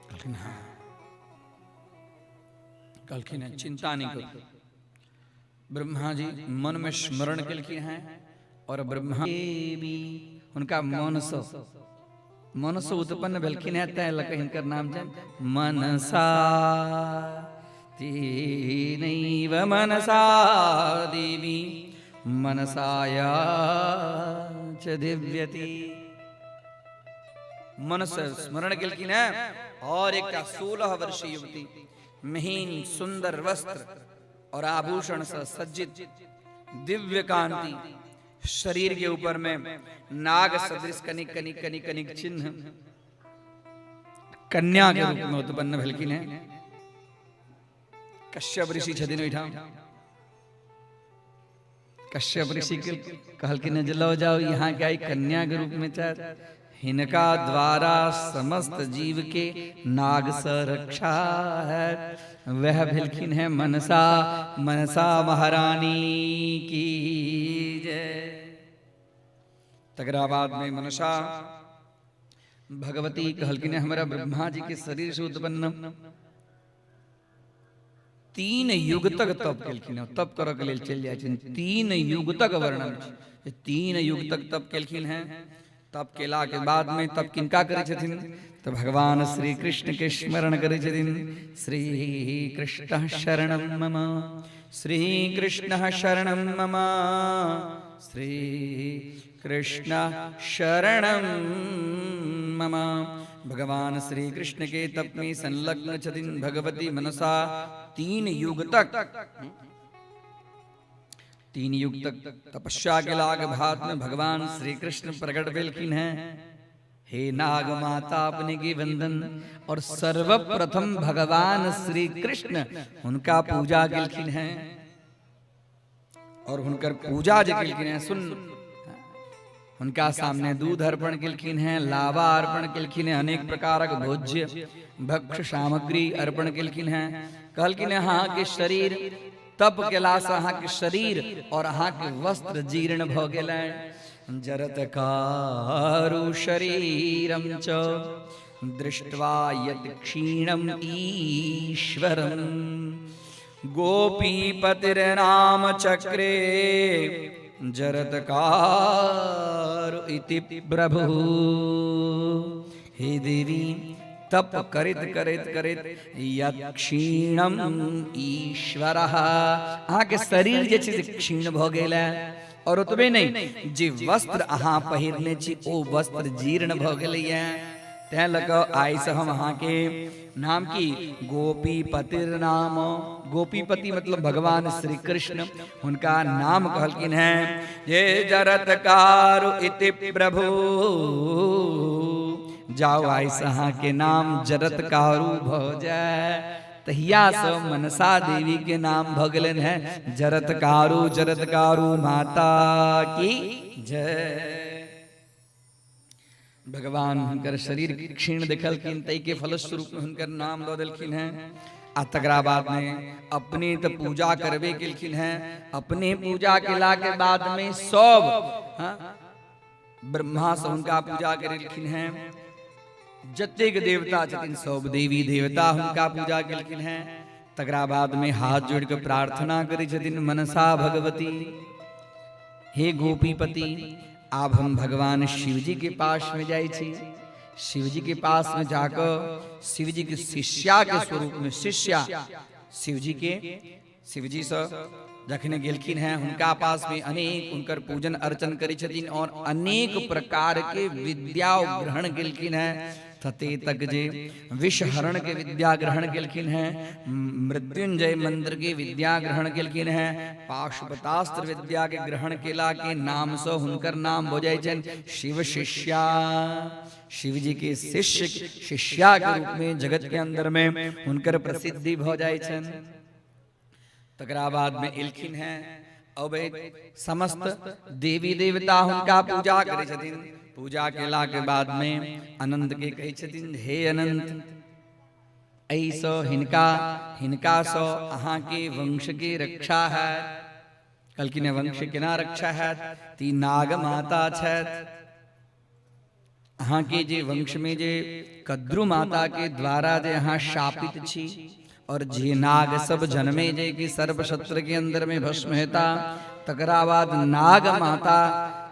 कहलखिन। हाँ, कहलखिन हैं चिंता नहीं करू। ब्रह्मा जी मन में स्मरण केलखिन हैं और ब्रह्मा देवी हुनका मन से, मन से उत्पन्न भेलखिन हैं, तैं लऽ कऽ हिनकर नाम छनि मनसा। तेनैव मनसा देवी मनसाया च दिव्यति। मन से स्मरण केलखिन हैं और एकटा 16 वर्षीय युवती महीन सुंदर वस्त्र और आभूषण से सज्जित, दिव्य कांति, शरीर के ऊपर में नाग सदृश कनिक कनिक कनिक कनिक चिन्ह, कन्या के रूप में उत्पन्न भेलखिन हैं। कश्यप ऋषि छथिन ओहिठाम। कश्यप ऋषि के कहलखिन जे लऽ जाओ यहाँ के आई कन्या के रूप में छथि, हिनका द्वारा समस्त जीव के नाग से रक्षा है। वह भेलखिन है मनसा। मनसा महारानी की जय। तकरा बाद में मनसा भगवती कहलखिन हमरा ब्रह्मा जी के शरीर से उत्पन्न 3 युग तक तप केलखिन। तप करऽ के लेल चलि जाइ छथिन। 3 युग तक वर्णन छै, 3 युग तक तप केलखिन हैं। तप केला के बाद में तप किनका करै छथिन? तऽ भगवान श्री कृष्ण के स्मरण करै छथिन। श्री कृष्ण शरणम मम, श्री कृष्ण शरणम मम, श्री कृष्ण शरणम मम। भगवान श्री कृष्ण के तप में संलग्न छथिन भगवती मनसा 3 युग तक। 3 युग तक तपस्या के लाग भात में भगवान श्री कृष्ण प्रकट भेलखिन हैं। हे नाग माता अपने की वंदन। और सर्वप्रथम भगवान श्री कृष्ण हुनका पूजा केलखिन हैं और हुनकर पूजा जे केलखिन हैं, सुन, हुनका सामने दूध अर्पण केलखिन हैं, लावा अर्पण केलखिन हैं, अनेक प्रकारक भोज्य भक्ष सामग्री अर्पण केलखिन हैं। कहलखिन अहाँ के शरीर तप केला से अहाँ के शरीर और अहाँ के वस्त्र जीर्ण भ गेलै। जरत कारु शरीरम च दृष्ट्वा यत् क्षीणम ईश्वरम गोपीपतिर्नाम चक्रे जरत्कारु इति प्रभु। हे देवी, तप करैत करैत करैत यत् क्षीणम ईश्वर, अहाँके शरीर जे छै से क्षीण भऽ गेल है और ओतबे नहि, जे वस्त्र अहाँ पहिरने छी ओ वस्त्र जीर्ण भऽ गेलैए। तैं लऽ कऽ आइसँ हम अहाँके नाम की गोपीपतिर नाम, गोपीपति मतलब भगवान श्री कृष्ण, हुनका नाम कहलखिन हैं जे जरत्कारु इति प्रभु। जाओ आइसँ अहाँके नाम जरत्कारु भऽ जाय। तहिया से मनसा देवी के नाम भऽ गेलनि हैं जरत्कारु। जरत्कारु माता की जय। भगवान हुनकर शरीर क्षीण देखलखिन, ताहि के फलस्वरूप हुनकर नाम दऽ देलखिन हैं। आ तकरा बाद में अपने तऽ पूजा करबे केलखिन हैं। अपने पूजा केला के बाद में सब, हाँ, ब्रह्मा से हुनका पूजा करेलखिन हैं, जतेक देवता छथिन सब देवी देवता हुनका पूजा केलखिन हैं। तकरा बाद में हाथ जोड़ के प्रार्थना करै छथिन मनसा भगवती, हे गोपीपति, आब हम भगवान शिवजी के पास में जाइ छी। शिवजी के पास में जाकर शिवजी के शिष्या के स्वरूप में, शिष्या शिवजी के शिवजीसँ जखने गेलखिन हैं हुनका पास में अनेक हुनकर पूजन अर्चन करै छथिन और अनेक प्रकार के विद्या ग्रहण केलखिन हैं। तते तक जे विषहरण के विद्या ग्रहण केलखिन हैं, मृत्युंजय मंत्र के विद्या ग्रहण केलखिन हैं, पाशुपतास्त्र विद्या के ग्रहण केला के नाम से हुनकर नाम हो जाए छनि शिव शिष्या। शिवजी के शिष्य शिष्या के रूप में जगत के अंदर में हुनकर प्रसिद्धि भ जाए छनि। तकरा बाद में एलखिन हैं अबै समस्त देवी देवता हुनका पूजा करै छथिन। पूजा केला के बाद में अनंत के कहै छथिन, हे अनंत, एहिसँ हिनका हिनकासँ अहाँके वंश के रक्षा हैत। कहलखिन हैं, वंश केना रक्षा हैत? ती नाग माता छथि। अहाँके जे वंश में जे कद्रु माता के द्वारा जे अहाँ शापित छी और जे नाग सब जन्मे जे कि सर्पशस्त्र के अंदर में भस्म हेता, तकरा बाद नाग माता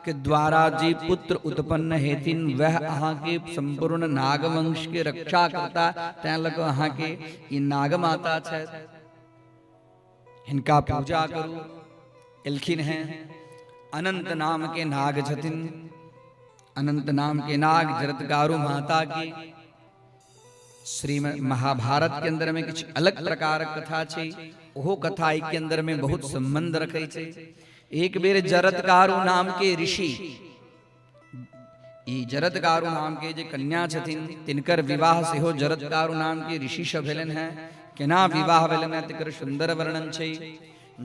के द्वारा जे पुत्र उत्पन्न हेथिन वह अहाँ के संपूर्ण नाग वंश के रक्षा करता। तैं लग अहाँ के ई नाग माता छथि, हिनका पूजा करू। एलखिन हैं अनंत नाम के नाग छथिन। अनंत नाम के नाग जरत्कारु माता के श्री महाभारत के अंदर में किछु अलग प्रकार कथा छै, ओहो कथा के अंदर में बहुत संबंध रखै छै। एक बेर जरत्कारु नाम के ऋषि, ई जरत्कारु नाम के जे कन्या छथिन तिनकर विवाह सेहो जरत्कारु नाम के ऋषि से भेलनि हैं। केना विवाह भेलनि हैं तकर सुंदर वर्णन छै।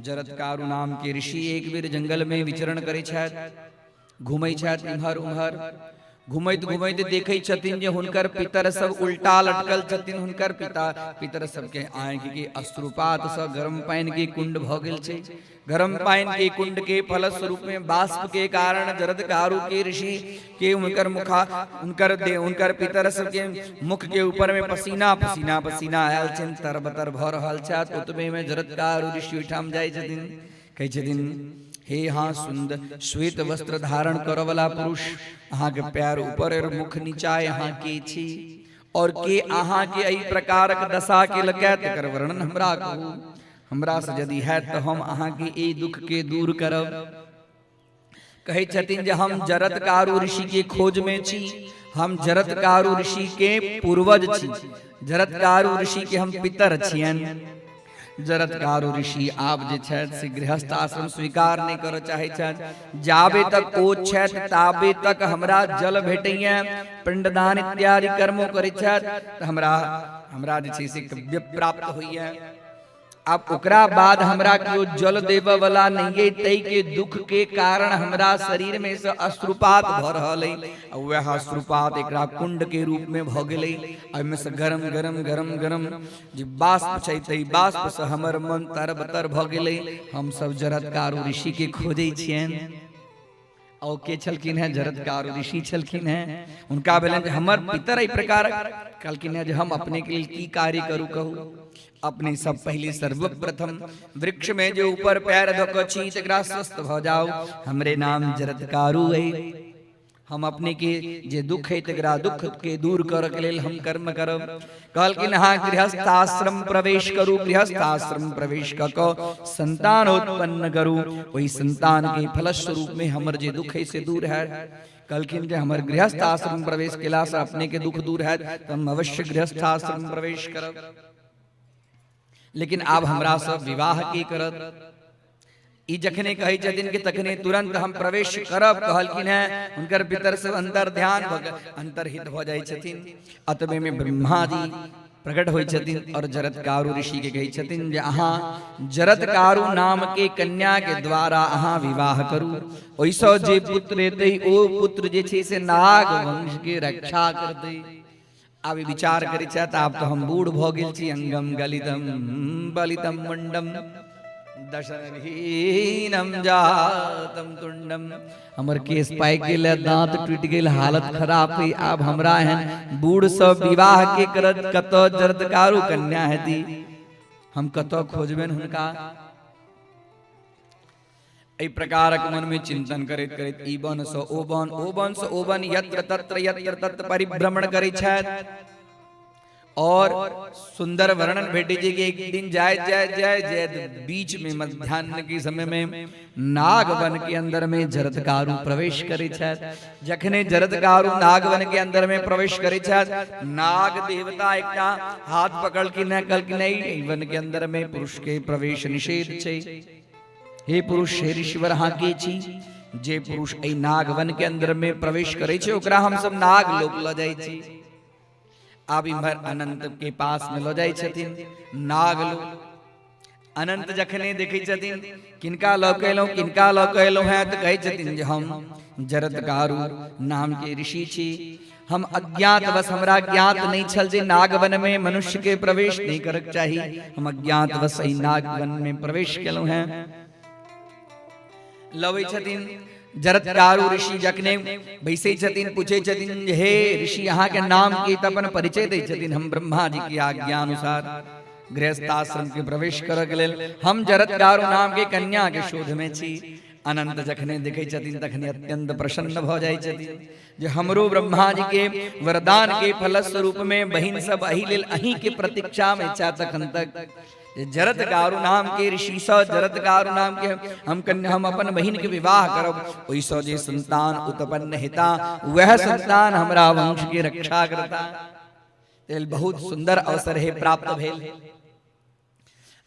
जरत्कारु नाम के ऋषि एक बेर जंगल में विचरण करै छथि, घूमै छथि इम्हर उम्हर। घुमैत घुमैत देखै छथिन जे हुनकर पितर सब उल्टा लटकल छथिन। हुनकर पिता पितर सबके आँखि के अश्रुपात से गर्म पानि के कुंड भ गेल छै। गर्म पानि के कुंड के फलस्वरूप में बाष्प के कारण जरत्कारु के ऋषि के हुनकर मुखा हुनकर दे हुनकर पितर सबके मुख के ऊपर में पसीना पसीना पसीना आयल छनि, तरबतर भ रहल छथि। ओतबे में जरत्कारु ऋषि ओहिठाम जाइ छथिन, कहै छथिन, हे हाँ सुंदर श्वेत वस्त्र धारण करऽ वाला पुरुष, अहाँके पैर ऊपर और मुख नीचा, अहाँ के छी और के अहाँके एहि प्रकारक दशा के लकै, तकर वर्णन हमरा कहू। हमरा से यदि हैत तऽ हम अहाँके एहि दुख के दूर करब। कहै छथिन जे हम जरत्कारु ऋषि के खोज में छी, हम जरत्कारु ऋषि के पूर्वज छी, जरत्कारु ऋषि के हम पितर छियनि। जरत्कारु ऋषि आब जे छथि से गृहस्थ आश्रम स्वीकार नहि करऽ चाहै छथि। जाबे तक ओ छथि ताबे तक हमरा जल भेटैया, पिंडदान इत्यादि कर्मो करै छथि तऽ हमरा हमरा जे छै से कव्य प्राप्त होइया। आब ओकरा बाद हमरा केओ जल देबऽ वाला नहीं है, तै के दुख के कारण हमरा शरीर में से अश्रुपात भ रहल है। आ वएह अश्रुपात एकरा कुंड के रूप में भ गेलै। एहिमे से गरम गरम गरम गरम जे बाष्प छै तै बाष्प से हमर मन तरबतर भ गेलै। हम सब जरत्कारु ऋषि के खोजै छियनि। और के छलखिन हैं? जरत्कारु ऋषि छलखिन हैं। हुनका भेलनि जे हमर पितर एहि प्रकार। कहलखिन हैं जे हम अपने के लेल की कार्य करू कहू। अपने सब पहले सर्वप्रथम वृक्ष में जे ऊपर पैर धऽ कऽ छी तकरा स्वस्थ भऽ जाउ। हमरे नाम जरत्कारु अइ, हम अपने के जे दुख है तकरा दुख के दूर करऽ के लेल हम कर्म करब। कहलखिन अहाँ गृहस्थाश्रम प्रवेश करू, गृहस्थाश्रम प्रवेश कऽ कऽ संतान उत्पन्न करू, ओहि संतान के फलस्वरूप में हमर जे दुख है से दूर है। कहलखिन जे हमर गृहस्थाश्रम प्रवेश केला से अपने के दुख दूर हैत तऽ हम अवश्य गृहस्थाश्रम प्रवेश करब, लेकिन आब हमरा सब विवाह के करत? ई जखने कहै छथिन कि तखने तुरंत हम प्रवेश करब। कहलखिन हैं हुनकर पितर सब अंतर ध्यान भऽ अंतर्हित भऽ जाइ छथिन। अतबे में ब्रह्मा जी प्रकट होइ छथिन और जरत्कारु ऋषि के कहै छथिन जे अहाँ जरत्कारु नाम के कन्या के द्वारा अहाँ विवाह करू, ओहिसँ जे पुत्र हेतै ओ पुत्र जे छै से नाग वंश के रक्षा करतै। आब ई विचार करै छथि, आब तऽ हम बूढ़ भऽ गेल छी, अंगम गलितम बलितम मुंडम दशनहीनम जातम तुंडम, हमर केस पाकि गेल, दांत टूटि गेल, हालत खराब है, आब हमरा एहन बूढ़ सँ विवाह के करत? कतऽ जरदकारू कन्या हेती, हम कतऽ खोजबनि हुनका? एहि प्रकारक मन में चिंतन करैत करैत ई वन सँ ओ वन, ओ वन सँ ओ वन, यत्र तत्र यत्र तत्र परिभ्रमण करै छथि। और सुंदर वर्णन भेटै छै कि एक दिन जाय जाय जाय जाय बीच में मध्यान्ह के समय में नागवन के अंदर में जरत्कारु प्रवेश करै छथि। जखने जरत्कारु नागवन के अंदर में प्रवेश करै छथि, नाग देवता एकटा हाथ पकड़लखिन है, कहलखिन नहीं, वन के अंदर में पुरुष के प्रवेश निषेध छै। हे पुरुष, हे ऋषिवर, अहाँ के छी? जे पुरुष एहि नागवन के अंदर में प्रवेश करै छै ओकरा हम सब नाग लोक लऽ जाइ छी। आब इम्हर अनंत के पास में लऽ जाइ छथिन नाग लोक। अनंत जखने देखै छथिन किनका लऽ के एलहुँ, किनका लऽ के एलहुँ हैं, तऽ कहै छथिन जे हम जरत्कारु नाम के ऋषि छी। हम अज्ञातवश, हमरा ज्ञात नहीं छल जे नागवन में मनुष्य के प्रवेश नहीं करक चाही। हम अज्ञातवश एहि नागवन में प्रवेश केलहुँ हैं। लबै छथिन जरत्कारु ऋषि, जखने बैसै छथिन पूछै छथिन हे ऋषि अहाँ के नाम की, तऽ अपन परिचय दै छथिन, हम ब्रह्मा जी के आज्ञा अनुसार गृहस्थाश्रम के प्रवेश करऽ के लेल हम जरत्कारु नाम के कन्या के शोध में छी। अनंत जखने देखै छथिन तखने अत्यंत प्रसन्न भऽ जाइ छथिन जे हमरो ब्रह्मा जी के वरदान के फलस्वरूप में बहिन सब एहि लेल अहीं के प्रतीक्षा में छथि तखन तक। जरत्कारु नाम के ऋषि सँ जरत्कारु नाम के हम कन्या, हम अपन बहिन के विवाह करब, ओहि सँ जे संतान उत्पन्न हेता वह संतान हमरा वंश के रक्षा करता। तेल बहुत सुंदर अवसर है प्राप्त भेल।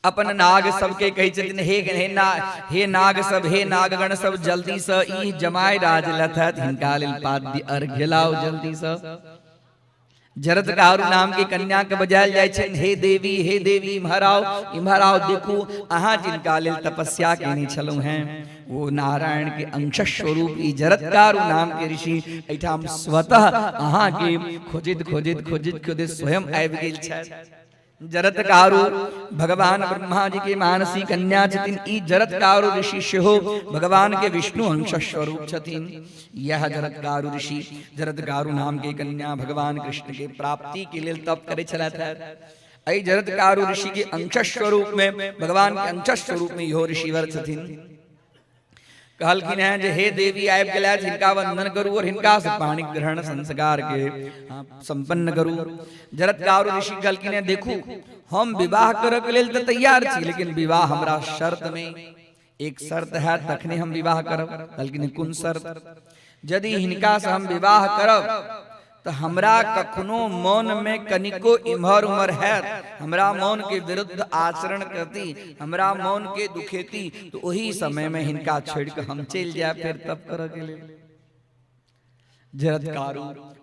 अपन नाग सबके कहै छथिन हे हे ना हे नाग सब, हे नागगण सब, जल्दी से ई जमाय राज लथत, हिनका लेल पाद्य अर्घ्य लाओ जल्दी से। जरत्कारु नाम के कन्या के बजायल जाइ छनि, हे देवी, हे देवी, इम्हर आओ, इम्हर आओ, देखू अहाँ जिनका लेल तपस्या केने छलहुँ हैं वो नारायण के अंश स्वरूप ई जरत्कारु नाम के ऋषि एहिठाम स्वतः अहाँ के खोजैत खोजैत खोजैत खोजैत स्वयं आबि गेल छथि। जरत्कारु भगवान ब्रह्मा जी के मानसी कन्या छथिन। ई जरत्कारु ऋषि सेहो भगवान के विष्णु अंश स्वरूप छथिन। यह जरत्कारु ऋषि जरत्कारु नाम के कन्या भगवान कृष्ण के प्राप्ति के लेल तप करे छलथि। एहि जरत्कारु ऋषि के अंश स्वरूप में, भगवान के अंश स्वरूप में इहो ऋषिवर छथिन। कहलखिन हैं जे हे देवी आबि गेलथि, हिनका वंदन करू और हिनका से पाणी ग्रहण संस्कार के संपन्न करू। जरत्कारु ऋषि कहलखिन हैं देखू हम विवाह करऽ के लेल तऽ तैयार छी, लेकिन विवाह हमरा शर्त में एक शर्त है तखने हम विवाह करब। कहलखिन कोन शर्त? यदि हिनका से हम विवाह करब तऽ हमरा कखनो मन में कनिको इम्हर उम्हर हैत, हमरा मन के विरुद्ध आचरण करती, हमरा मन के दुखेती, तो ओही समय में हिनका छोड़ के हम चलि जायब फेर तप करऽ के लेल। जरत्कारु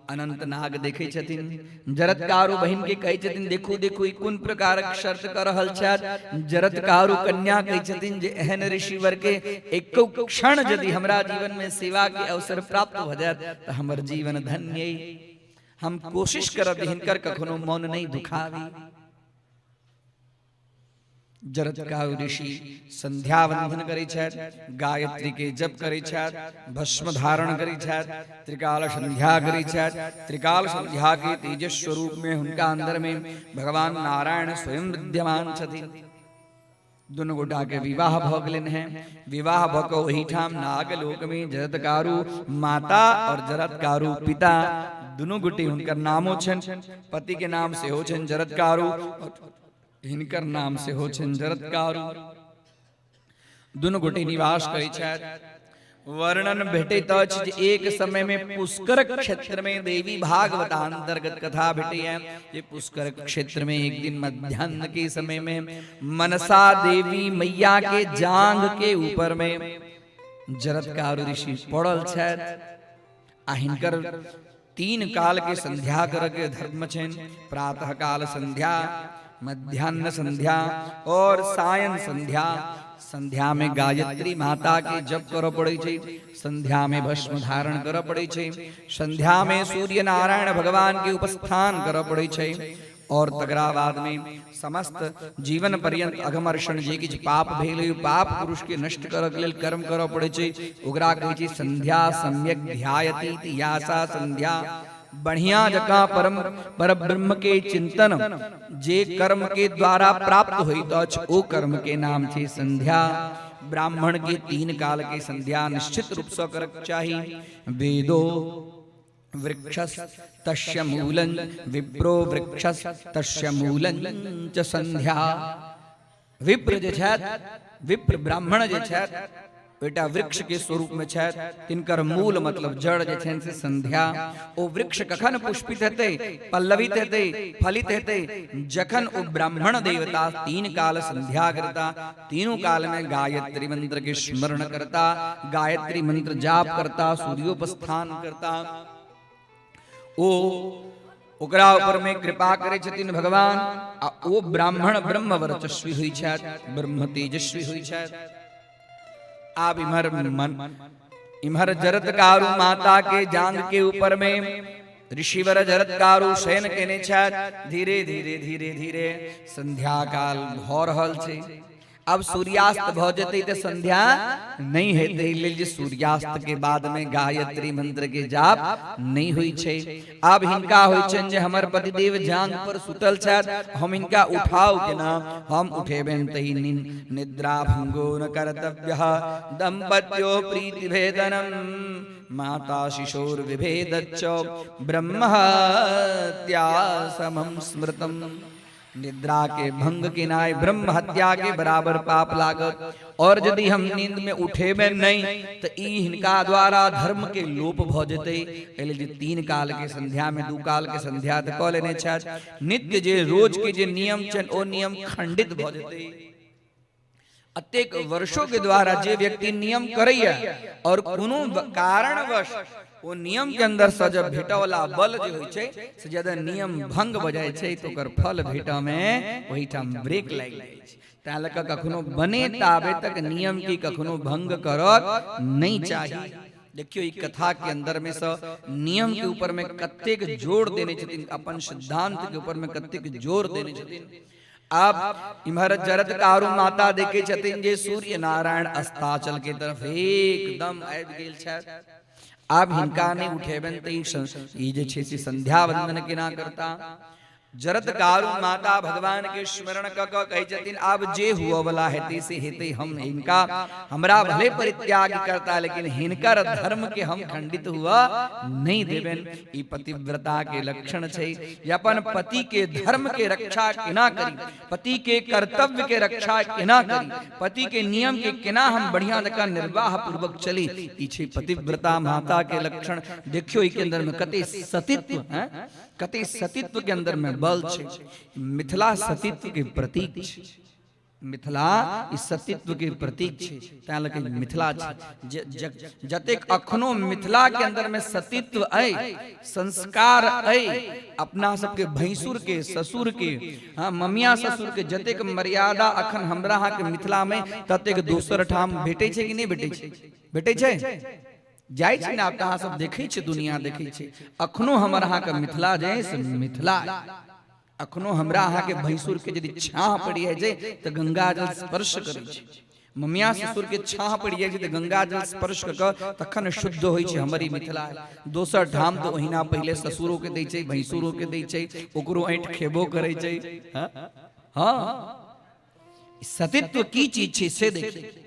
अनंत नाग देखै छथिन, जरत्कारु बहिन के कहै छथिन देखू देखू ई कोन प्रकारक शर्त कऽ रहल छथि। जरत्कारु कन्या कहै छथिन जे एहन ऋषिवर के एको क्षण यदि हमरा जीवन में सेवा के अवसर प्राप्त भऽ जायत तऽ हमर जीवन धन्य अइ। हम कोशिश करब जे हिनकर कखनो मन नहि दुखाबी। जरत्कारु ऋषि संध्या वंदन करै छथि, गायत्री के जप करै छथि, भस्म धारण करै छथि, त्रिकाल संध्या करै छथि। त्रिकाल संध्या के तेजस स्वरूप में हुनका अंदर में भगवान नारायण स्वयं विद्यमान छथिन। दुनू गोटा के विवाह भऽ गेलनि हैं। विवाह भऽ कऽ ओहिठाम नागलोक में जरत्कारु माता और जरत्कारु पिता दुनू गोटे, हुनकर नामो छनि, पति के नाम सेहो छनि जरत्कारु और हिनकर नाम सेहो छनि जरत्कारु। दुनू गोटे निवास करै छथि। वर्णन भेटैत अछि जे एक समय में पुष्कर क्षेत्र में देवी भागवतांतर्गत कथा भेटैया जे पुष्कर क्षेत्र में एक दिन मध्याह्न के समय में मनसा देवी मैया के जांघ के ऊपर में जरत्कारु ऋषि पड़ल छथि आ हिनकर तीन काल के संध्या कर के धर्म छनि, प्रातः काल संध्या, मध्याह्न संध्या और सायं संध्या। संध्या में गायत्री माता के जप करऽ पड़ै छै, संध्या में भस्म धारण करऽ पड़ै छै, संध्या में सूर्य नारायण भगवान के उपस्थान करऽ पड़ै छै और तकरा बाद में समस्त जीवन पर्यंत अघमर्षण जे किछु पाप भेल ओहि पाप पुरुष के नष्ट करऽ के लेल कर्म करऽ पड़ै छै, ओकरा कहै छै संध्या सम्यक ध्यायति इति यासा संध्या। बढ़िया जकाँ परम परब्रह्म के चिंतन जे कर्म के द्वारा प्राप्त होइत अछि ओ कर्म के नाम छै संध्या। ब्राह्मण के तीन काल के संध्या निश्चित रूप से करक चाही। वेदो वृक्षस तस्य मूलं विप्रो वृक्षस तस्य मूलं च संध्या। विप्र जे छथि, विप्र ब्राह्मण जे छथि, एकटा वृक्ष के स्वरूप में छथि, तिनकर मूल मतलब जड़ जे छनि से संध्या। ओ वृक्ष कखन पुष्पित हेतै, पल्लवित हेतै, फलित हेतै? जखन ओ ब्राह्मण देवता तीन काल संध्या करता, तीनों काल में गायत्री मंत्र के स्मरण करता, गायत्री मंत्र जाप करता, सूर्योपस्थान करता, ओ ओकरा ऊपर में कृपा करै छथिन भगवान, आ ओ ब्राह्मण ब्रह्म वर्चस्वी होइ छथि, ब्रह्म तेजस्वी होइ छथि। आब इम्हर मन इम्हर जरत्कारु माता के जांग के ऊपर में ऋषिवर जरत्कारु शयन केने छथि। धीरे धीरे धीरे धीरे संध्या काल भऽ रहल छै। अब सूर्यास्त भऽ जेतै तऽ संध्या नहि हेतै, लेल जे सूर्यास्त के बाद में गायत्री मंत्र के जाप नहि होइ छै। आब हिनका होइ छनि जे हमर पतिदेव जांग पर सुतल छथि, हम हिनका उठाउ केना? हम उठेबनि तही निद्रा भंगो न कर्तव्य दंपत्यो प्रीति भेदनम माता शिशोर विभेदच्च ब्रह्म हत्या समम स्मृतम। निद्रा के भंग केनाइ ब्रह्म हत्या के बराबर पाप लागत, और यदि हम नींद में उठेबे नहीं तो ई हिनका द्वारा धर्म के लोप भ जेतै। एहि जे तीन काल के संध्या में दू काल के संध्या तऽ कऽ लेने छथि, नित्य जे रोज के जे नियम छनि ओ नियम खंडित भ जेतै। अतेक वर्षों के द्वारा जे व्यक्ति नियम करैया और कोनो कारणवश ओ नियम के अंदर से जब भेटऽ वाला बल जे होइ छै से जब नियम भंग भऽ जाइ छै तऽ ओकर फल भेटऽ में ओहिठाम ब्रेक लागि जाइ छै। तैं लऽ कऽ कखनो बने ताबे तक नियम के कखनो भंग करक नहि चाही। देखियौ ई कथा के अंदर में से नियम के ऊपर में कतेक जोर देने छथिन, अपन सिद्धांत के ऊपर में कतेक जोर देने छथिन। आब इम्हर जरत्कारु माता देखे छथिन जे सूर्य नारायण अस्ताचल के तरफ एकदम आबि गेल छथि। आब हिनका नहि उठेबनि तऽ ई जे छै से संध्या वंदन केना करता? जरत्कारु माता भगवान के स्मरण कऽ कऽ कहै छथिन आब जे हुअ वाला हेतै से हेतै, हम हिनका हमरा भले परित्याग करता लेकिन हिनकर धर्म के हम खंडित हुआ नहीं देबनि। ई पतिव्रता के लक्षण छै जे अपन पति के धर्म के रक्षा केना करी, पति के कर्तव्य के रक्षा केना करी, पति के नियम के केना हम बढ़िया जकाँ निर्वाह पूर्वक चली। ई छै पतिव्रता माता के लक्षण। देखियो ई के अंदर में कते सतीत्व है, कते सतीत्व के अंदर में बल छै। मिथिला सतीत्व के प्रतीक छै, मिथिला ई सतीत्व के प्रतीक छै, तैं लऽ कऽ मिथिला छै। जतेक अखनो मिथिला के अंदर में सतीत्व अइ, संस्कार अइ, अपना सबके भैंसुर के, ससुर के, हाँ ममिया ससुर के जतेक मर्यादा अखन हमरा अहाँके मिथिला में ततेक दोसर ठाम भेटै छै कि नहि भेटै छै? भेटै छै? जाइ छी ने आब तऽ अहाँ सब देखै छी, दुनिया देखै छै। अखनो हमर अहाँके मिथिला जे से मिथिला, अखनो हमरा अहाँके भैंसुर के यदि छाह पड़ि जाइ छै तऽ गंगा जल स्पर्श करै छै, ममिया ससुर के छाह पड़ि जाइ छै तऽ गंगा जल स्पर्श कऽ कऽ तखन शुद्ध होइ छै हमर ई मिथिला। दोसर ठाम तऽ ओहिना पहिले ससुरो के दै छै, भैंसुरो के दै छै, ओकरो ऐंठ खेबो करै छै। हँ, सतीत्व की चीज छै से देखिए।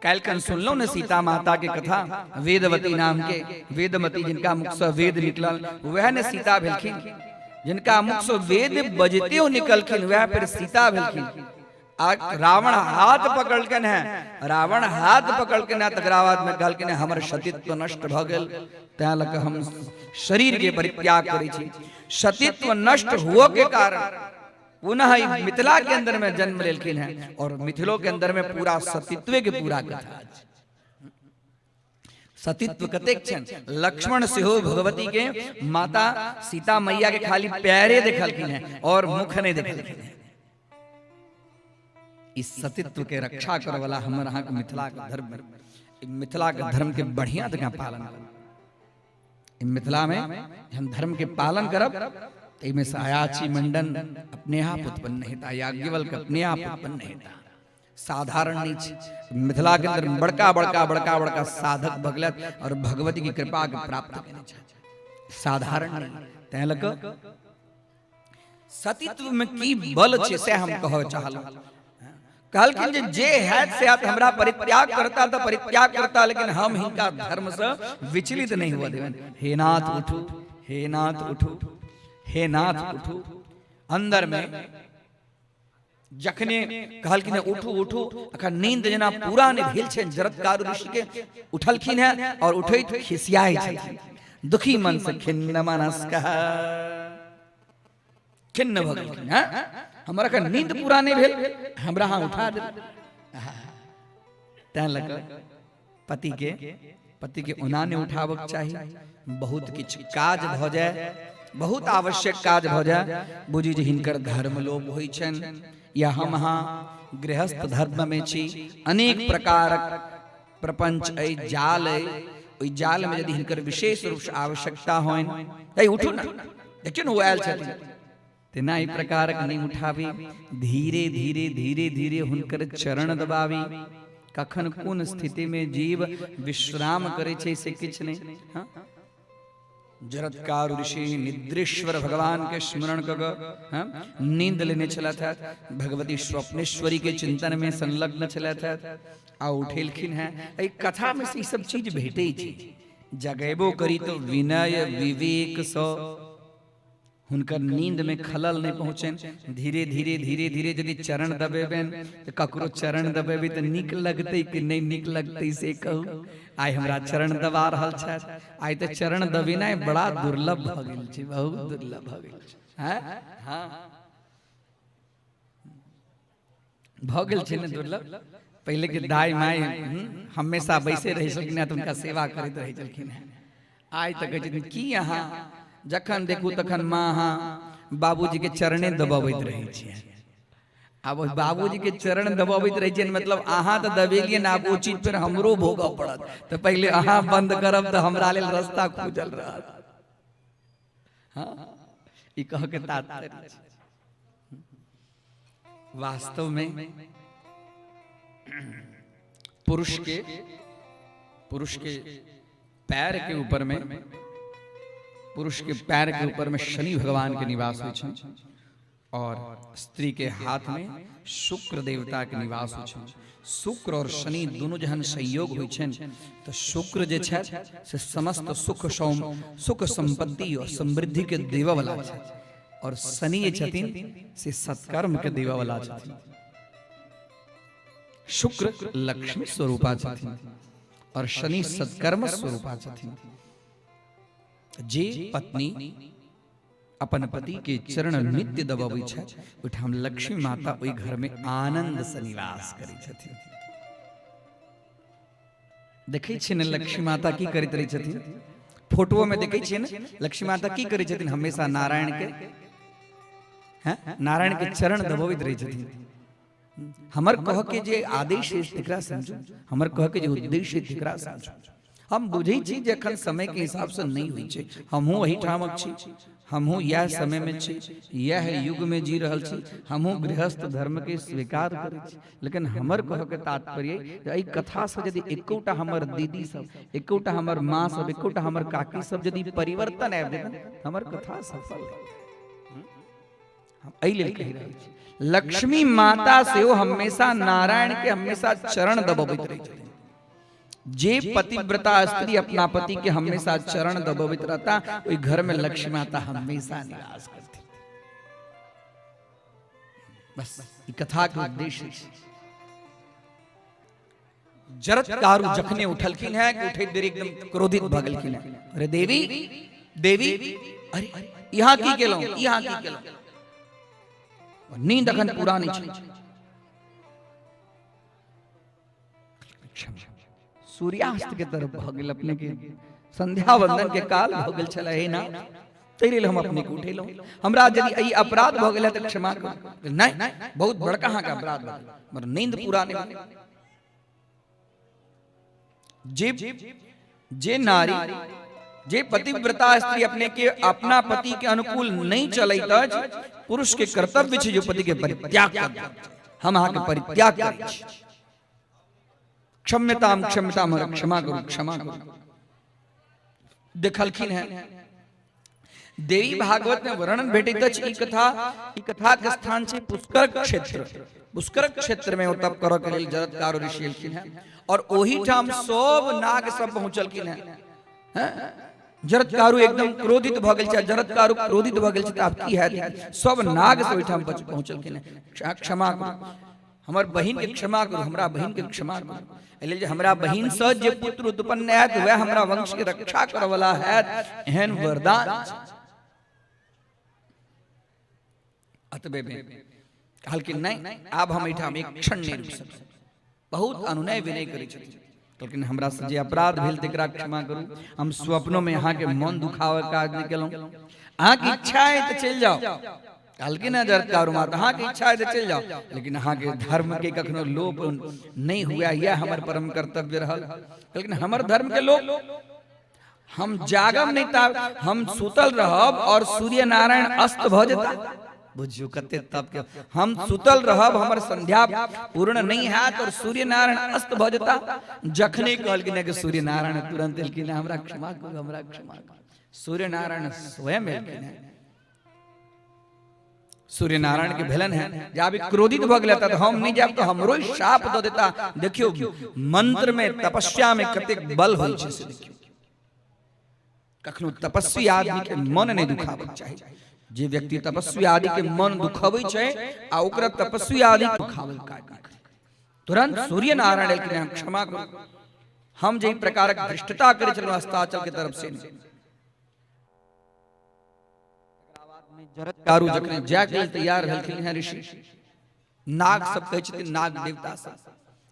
काल्हि सुनलहुँ ने सीता माता के कथा, वेदवती नाम के वेदमती जिनका मुख से वेद निकलल वह ने सीता भेलखिन, जिनका मुख से वेद बजते हो निकलखिन वह फिर सीता भेलखिन। आ रावण हाथ पकड़लकन है, रावण हाथ पकड़लकन है, तकरा बाद में कहलखिन हमर सतीत्व नष्ट भ गेल, तैं लऽ कऽ हम शरीर के परित्याग करै छी। सतीत्व नष्ट हुअ के कारण पुनः मिथिला के अंदर में जन्म लेलखिन हैं और मिथिलो के अंदर में पूरा सतीत्व के पूरा कथा। सतीत्व कतेक छनि, लक्ष्मण सेहो भगवती के माता सीता मैया के खाली पैरे देखलखिन हैं और मुख नहीं देखलखिन हैं। इस सतीत्व के रक्षा करे वाला हमर अहाँ के मिथिला के धर्म, मिथिला के धर्म के बढ़िया जगह पालन करू। मिथिला में हम धर्म के पालन करब तो एहिमे से अयाची मंडन अपने आप उत्पन्न हेता, याज्ञवल्क्य अपने आप उत्पन्न हेता। साधारण नहीं छै। मिथिला के अंदर बड़का बड़का बड़का बड़का साधक भगलत और भगवती की कृपा के प्राप्त केने छथि, साधारण नहीं। तैं लऽ कऽ सतीत्व में की बल छै से हम कहऽ चाहलहुँ। कहलखिन जे जे हैत से हैत, हमरा परित्याग करता तऽ परित्याग करता, लेकिन हम हिनका धर्मसँ विचलित नहि हुअ देबनि। हे नाथ उठू, हे नाथ उठू, हे नाथ उठू। अंदर में जखने कहलखिन उठू उठू, अखन नींद जेना पूरा नहि भेल छनि जरत्कारु ऋषि के, उठलखिन हैं और उठैत खिसियाइ छथिन दुखी मन से, खिन्न मनस्क, खिन्न भऽ गेलखिन हैं, हमर अखन नींद पूरा नहि भेल, हमरा अहाँ उठा देब। तैं लऽ कऽ पति के ओना नहि उठाबक चाही। बहुत किछु काज भऽ जाय, बहुत आवश्यक काज भऽ जाय, बुझी जे हिनकर धर्म लोप होइ छनि, या हम अहाँ गृहस्थ धर्म में छी, अनेक प्रकारक प्रपंच अइ, जाल अइ, ओहि जाल में यदि हिनकर विशेष रूप से आवश्यकता होइन, अइ उठू ना, देखियौ ने ओ आयल छथिन, तेना एहि प्रकारक नहि उठाबी, धीरे धीरे धीरे धीरे हुनकर चरण दबाबी। कखन कोन स्थिति में जीव विश्राम करै छै से किछु नहि। हाँ? जरत्कारु ऋषि निद्रेश्वर भगवान के स्मरण कऽ हाँ? नींद लेने छलथि हैं, भगवती स्वप्नेश्वरी के चिंतन में संलग्न छलथि हैं आ उठेलखिन हैं। एहि कथा में से ई सब चीज भेटै छै। जगेबो करी तो विनय विवेक सँ हुनकर नींद में खलल नहीं पहुँचनि, धीरे धीरे धीरे धीरे यदि चरण दबेबनि तऽ ककरो चरण दबेबै तऽ नीक लगतै कि नहि नीक लगतै से कहू। आइ हमरा चरण दबा रहल छथि, आइ तऽ चरण दबेनाइ बड़ा दुर्लभ भऽ गेल छै, बहुत दुर्लभ भऽ गेल छै। हँ भऽ गेल छै ने दुर्लभ। पहिले के दाई माई हमेशा बैसे रहै छलखिन हेँ तऽ हुनका सेवा करैत रहै छलखिन हेँ। आइ तऽ कहै छथिन की अहाँ जखन देखू तखन माँ अहाँ बाबूजी के चरणे दबबैत रहै छियै। आब ओहि बाबूजी के चरण दबबैत रहै छियनि, मतलब अहाँ तऽ दबेलियै ने, आब ओ चीज फेर हमरो भोगऽ पड़त, तऽ पहिले अहाँ बंद करब तऽ हमरा लेल रास्ता खुजल रहत। हाँ, ई कह के तात्पर्य छै। वास्तव में पुरुष के पैर के ऊपर में, पुरुष के पैर के ऊपर में शनि भगवान के निवास होइ छनि और स्त्री के हाथ में शुक्र देवता के निवास होइ छनि। शुक्र और शनि दोनों जहन संयोग होइ छनि तऽ शुक्र जे छथि से समस्त सुख सुख संपत्ति और समृद्धि के देवऽ वाला छथि और शनि जे छथिन से सत्कर्म के देवऽ वाला छथिन। शुक्र लक्ष्मी स्वरूपा छथिन और शनि सत्कर्म स्वरूपा छथिन। जे पत्नी अपन पति के चरण नित्य दबबै छथि ओहिठाम लक्ष्मी माता ओहि घर में आनंद से निवास करै छथिन। देखै छियै ने लक्ष्मी माता की करैत रहै छथिन, फोटो में देखै छियै ने लक्ष्मी माता की करै छथिन, हमेशा नारायण के हैं नारायण के चरण दबबैत रहै छथिन। हमर कह के जे आदेश है तकरा समझू, हमर कह के जे उद्देश्य है तकरा समझू। हम बुझै छी जे एखन समय के हिसाब से नहीं होइ छै, हमहूँ एहिठामक छी, हमहूँ इएह समय में छी, इएह युग में जी रहल छी, हमहूँ गृहस्थ धर्म के स्वीकार करै छी, लेकिन हमर कह के तात्पर्य जे एहि कथा से यदि एकोटा हमर दीदी सब, एकोटा हमर माँ सब, एकोटा हमर काकी सब यदि परिवर्तन आबि जेतनि, हमर कथा सफल। हम एहि लेल कहि रहल छी, लक्ष्मी माता सेहो हमेशा नारायण के हमेशा चरण दबबैत रहै छथिन। जे पतिव्रता स्त्री अपना पति के हमेशा चरण दबबैत रहता, ओहि घर में लक्ष्मी माता हमेशा निवास करती। बस ई कथा के उद्देश्य छै। जरत्कारु जखने उठलखिन है कि उठैत देरी एकदम क्रोधित भऽ गेलखिन है। अरे देवी देवी, अरे यहाँ की केलहुँ, यहाँ की केलहुँ, नींद अखन पूरा नहि छै। सूर्यास्त के तरफ भऽ गेल, अपने के संध्या वंदन के काल भऽ गेल छलै हे ना, ताहि लेल हम अपने के उठेलहुँ। हमरा यदि एहि अपराध भऽ गेल तऽ क्षमा करू। नहि, बहुत बड़का अहाँके अपराध भऽ गेल, हमर नींद पूरा नहि भेल। जे जे नारी, जे पतिव्रता स्त्री अपने के अपना पति के अनुकूल नहीं चलैत अछि, पुरुष के कर्तव्य छै जे पति के परित्याग कर दे। हम अहाँके परित्याग करै छी। क्षम्यताम क्षम्यताम, हमरा क्षमा करू, क्षमा करू। देखलखिन हैं देवी भागवत में वर्णन भेटैत अछि ई कथा, ई कथा के स्थान छै पुष्कर क्षेत्र। पुष्करक क्षेत्र में ओ तप करऽ के लेल जरत्कारु ऋषि एलखिन हैं और ओहिठाम सब नाग सब पहुंचलखिन हैं। हैं? जरत्कारु एकदम क्रोधित भऽ गेल छै। जरत्कारु क्रोधित भऽ गेल छै तऽ आब की हैत? सब नाग सब ओहिठाम पहुंचलखिन हैं। क्षमा करू हमर बहिन के, क्षमा करू हमरा बहिन के, क्षमा करू। एहि लेल जे हमरा बहिन से जे पुत्र उत्पन्न हैत वएह हमरा वंश के रक्षा करऽ वाला हैत, एहन वरदान छै। अतबे में कहलखिन नहि, आब हम एहिठाम एक क्षण नहि रुकि सकब। बहुत अनुनय विनय करै छथिन। कहलखिन हमरा से जे अपराध भेल तकरा क्षमा करू, हम स्वप्नो में अहाँके मन दुखावे काज नहि केलहुँ। अहाँके इच्छा है तऽ चलि जाउ। कहलखिन हँ जरत्कारु माता, अहाँके इच्छा है तऽ चलि जाउ, लेकिन अहाँके धर्म के कखनो लोप नहि हुए, यह हमर परम कर्तव्य रहल। कहलखिन हमर धर्म के लोप? हम जागब नहीं ता हम सुतल रहब और सूर्य नारायण अस्त भ जेता। बुझियो कते तप के। हम सुतल रहब, हमर संध्या पूर्ण नहीं हैत और सूर्य नारायण अस्त भ जेता। जखने कहलखिन कि सूर्य नारायण तुरंत एलखिन, हमरा क्षमा करू, हमरा क्षमा करू। सूर्य नारायण स्वयं एलखिन हैं। सूर्य नारायण के भेलन है जे आब क्रोधित भऽ गेलै तऽ हम नहि जायब तऽ हमरो शाप दऽ देता। देखियौ मंत्र में तपस्या में कतेक बल होइ छै से देखियौ। कखनो तपस्वी आदमी के मन नहि दुखाबक चाही। जे व्यक्ति तपस्वी आदि के मन दुखबै छै आ ओकरा तपस्वी आदि दुखाबै काज नहि करै। तुरंत सूर्य नारायण एलखिन, हम क्षमा करू, हम जे प्रकारक धृष्टता करै छलहुँ अस्ताचल के तरफ से। जरत्कारु जखने जाय के लेल तैयार भेलखिन हैं ऋषि, नाग सब कहै छथिन, नाग देवता सब,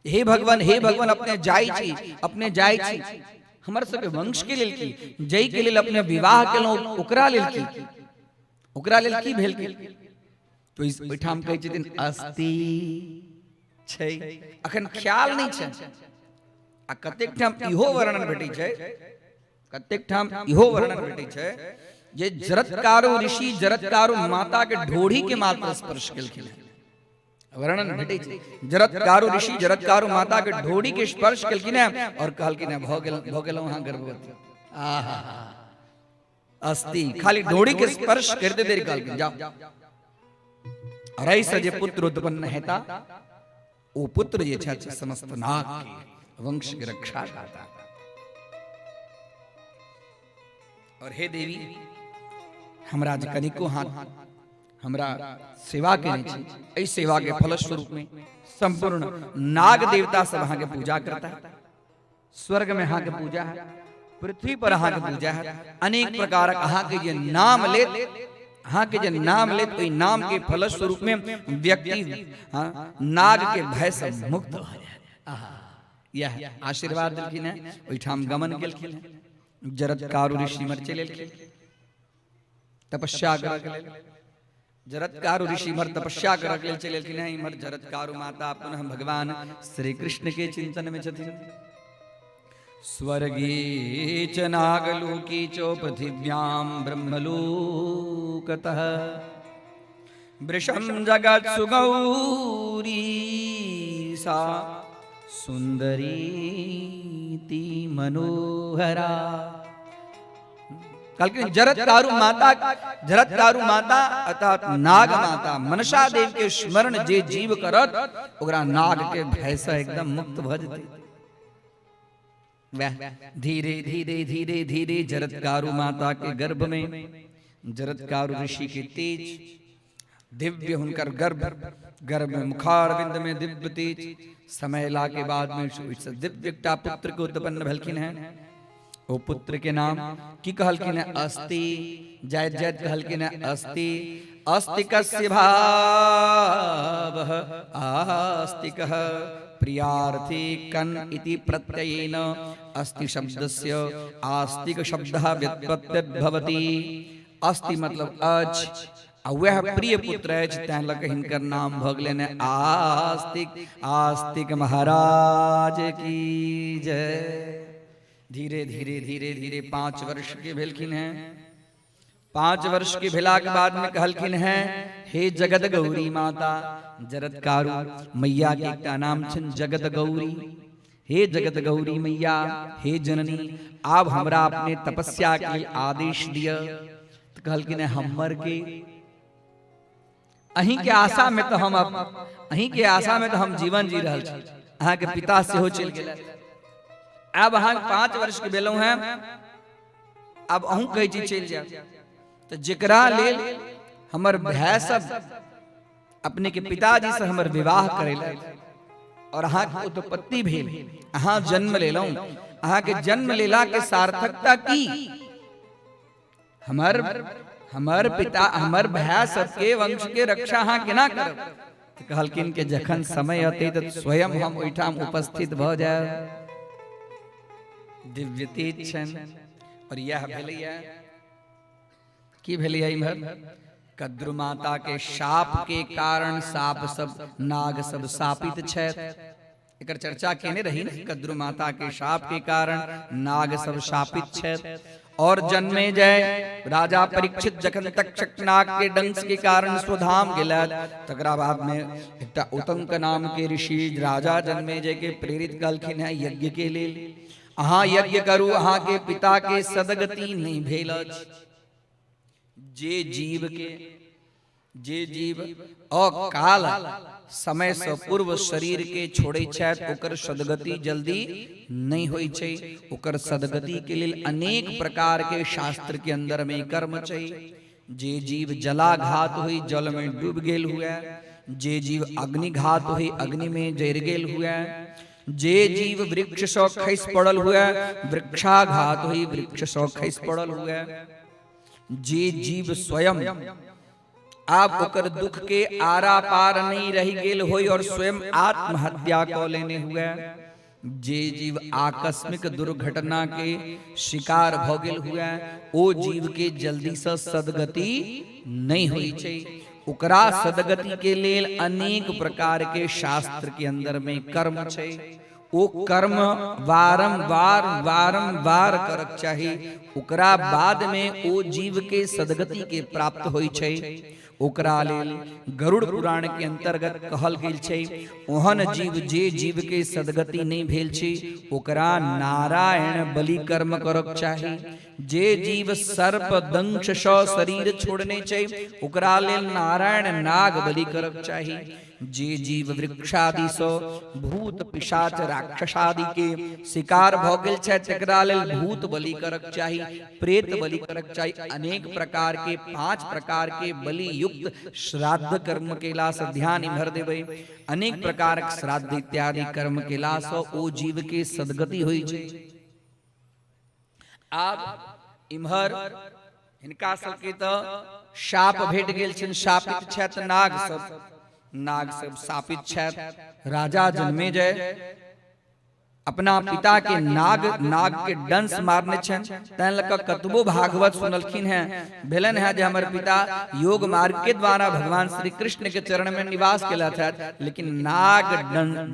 हे भगवान, हे भगवान, अपने जाइ छी, अपने जाइ छी, हमर सबके वंश के लेल की? जय के लेल अपने विवाह केलहुँ ओकरा लेल की? ओकरा लेल की भेल की? तो इस ओहिठाम कहै छथिन अस्ति छै, अखन ख्याल नहि छै। आ कतेक ठाम इहो वर्णन भेटै छै, कतेक ठाम इहो वर्णन भेटै छै जे जरत्कारु ऋषि जरत्कारु माता के ढोढ़ी के मात्र स्पर्श केलखिन। वर्णन भेटै छै जरत्कारु ऋषि जरत्कारु माता के ढोढ़ी के स्पर्श केलखिन और कहलखिन भऽ गेल, भऽ गेलहुँ अहाँ गर्भवती। आहा, अस्ति खाली ढोढ़ी के स्पर्श करते देरी कहलखिन जाओ। और एहिसँ जे पुत्र उत्पन्न हेता ओ पुत्र जे छथि समस्त नाग के वंश के रक्षा करता। और हे देवी, हमरा जे कनिको हाथ हमरा सेवा केने छी, एहि सेवा के फलस्वरूप में संपूर्ण नाग देवता सब अहाँ के पूजा करता है। स्वर्ग में अहाँ के पूजा है, पृथ्वी पर अहाँ के पूजा है। अनेक प्रकारक अहाँ के जे नाम लेत, अहाँ के जे नाम लेत, ओहि नाम के फलस्वरूप में व्यक्ति हाँ, नाग के भय से मुक्त भऽ जायत। आहा, यह आशीर्वाद देलखिन है। ओहिठाम गमन केलखिन है। जरत्कारु ऋषि मर चलि एलखिन तपस्या करऽ के लेल। जरत्कारु ऋषि इम्हर तपस्या करऽ के लेल चलि एलखिन हैं, इम्हर जरत्कारु माता पुनः भगवान श्री कृष्ण के चिंतन में छथिन। स्वर्गे च नागलोकी च पृथिव्यां ब्रह्मलोकतः वृषं जगत्सु गौरी सा सुन्दरीति मनोहरा। कहलखिन जरत्कारु माता, जरत्कारु माता अर्थात नाग माता मनसा देव के स्मरण जे जीव करत ओकरा नाग के भय से एकदम मुक्त भऽ जेतै। वएह धीरे धीरे धीरे धीरे जरत्कारु माता के गर्भ में जरत्कारु ऋषि के तेज दिव्य हुनकर गर्भ, गर्भ में मुखारविंद में दिव्य तेज समय ला के बाद में दिव्य एकटा पुत्र के उत्पन्न भेलखिन हैं। ओ पुत्र के नाम की कहलखिन है? अस्ति। जायत जायत कहलखिन है अस्ति। अस्तिकस्य भावः आस्तिकः प्रियार्थी कन् इति प्रत्ययेन अस्ति शब्दस्य आस्तिक शब्दः व्युत्पत्तिर्भवति। अस्ति मतलब अछि आ वएह प्रिय पुत्र अछि, तैं लऽ कऽ हिनकर नाम भऽ गेलनि आस्तिक। आस्तिक महाराज की जय। धीरे धीरे धीरे धीरे 5 वर्ष के भेलखिन हैं। 5 वर्ष के भेला के बाद में कहलखिन हैं हे जगत गौरी माता। जरत्कारु मैया के एकटा नाम छनि जगत गौरी। हे जगत गौरी मैया, हे जननी, आब हमरा अपने तपस्या के लेल आदेश दिअ। तऽ कहलखिन हमर के अहीं के आशा में तो हम अहीं के आशा में तो हम जीवन जी रहल छी। अहाँ के पिता सेहो चलि गेल, आब अहाँ 5 वर्ष के भेलहुँ हैं, आब अहूँ कहै छी चलि जायब। तऽ जेकरा लेल हमर भाय सब अपने के पिताजी से हमर विवाह करेलथि और अहाँ के उत्पत्ति भेल, अहाँ जन्म लेलहुँ, अहाँ के जन्म लेला के सार्थकता की? हमर हमर पिता हमर भाय सबके वंश के रक्षा अहाँ केना करब? तऽ कहलखिन कि जखन समय अतै तऽ स्वयं हम ओहिठाम उपस्थित भऽ जायब। दिव्य तेज छनि। और यह भेलैया की भेलैया इम्हर कद्रु माता के शाप के कारण साप सब नाग सब शापित छथि। एकर चर्चा केने रही ने, कद्रु माता के शाप के कारण नाग सब शापित छथि। और जन्मे जय राजा परीक्षित जखन तक्षक नाग के डंस के कारण स्वधाम गेलथि, तकरा बाद में एकटा उतंक नाम के ऋषि राजा जन्मे जय के प्रेरित कहलखिन है यज्ञ के लेल, अहाँ यज्ञ करू, अहाँ के पिता के सदगति नहीं भेल अछि। जे जीव के जे जीव अकाल समय से पूर्व शरीर के छोड़े छथि ओकर सदगति जल्दी नहीं होइ छै। ओकर सदगति के लेल अनेक प्रकार के शास्त्र के अंदर में कर्म छै। जे जीव जलाघात हुई जल में डूब गेल हुए, जे जीव अग्निघात हुई अग्नि में जरि गेल हुए, जे जीव वृक्ष से खसि पड़ल हुए वृक्षाघात हुई वृक्ष से खसि पड़ल हुए, जे जीव स्वयं आब ओकर दुख के आरा पार नहीं रहि गेल होई और स्वयं आत्महत्या कऽ लेने हुए, जे जीव आकस्मिक दुर्घटना के शिकार भऽ गेल हुए, ओ जीव के जल्दी से सदगति नहीं होइ छै। ओकरा सदगति के लेल अनेक प्रकार के शास्त्र के अंदर में कर्म छै। ओ कर्म वारंवार वारंवार करक चाही, ओकरा बाद में ओ जीव के सदगति के प्राप्त होइ छै। ओकरा लेल गरुड़ पुराण के अंतर्गत कहल गेल छै, ओहन जीव जे जीव के सदगति नहीं भेल छै ओकरा नारायण बलि कर्म करक चाही। जे जीव सर्प दंश सँ शरीर छोड़ने छै ओकरा लेल नारायण नाग बलि करक चाही। जे जीव वृक्षादि सँ भूत पिशाच राक्षसादि के शिकार भऽ गेल छै तकरा लेल भूत बलि करक चाही, प्रेत बलि करक चाही। अनेक प्रकार के 5 प्रकार के बलि युक्त श्राद्ध कर्म केला सँ ध्यान इम्हर देबै, अनेक प्रकारक श्राद्ध इत्यादि कर्म केला सँ ओ जीव के सदगति होइ छै। आब इम्हर हिनका सबके तऽ शाप भेट गेल छनि, शापित छथि नाग सब, नाग सब शापित छथि। राजा जन्मे जय अपना पिता के नाग नाग के डंस मारने छनि, तैं लऽ कऽ कतबो भागवत सुनलखिन हैं, भेलनि हैं जे हमर पिता योग मार्ग के द्वारा भगवान श्री कृष्ण के चरण में निवास केलथि हैं, लेकिन नाग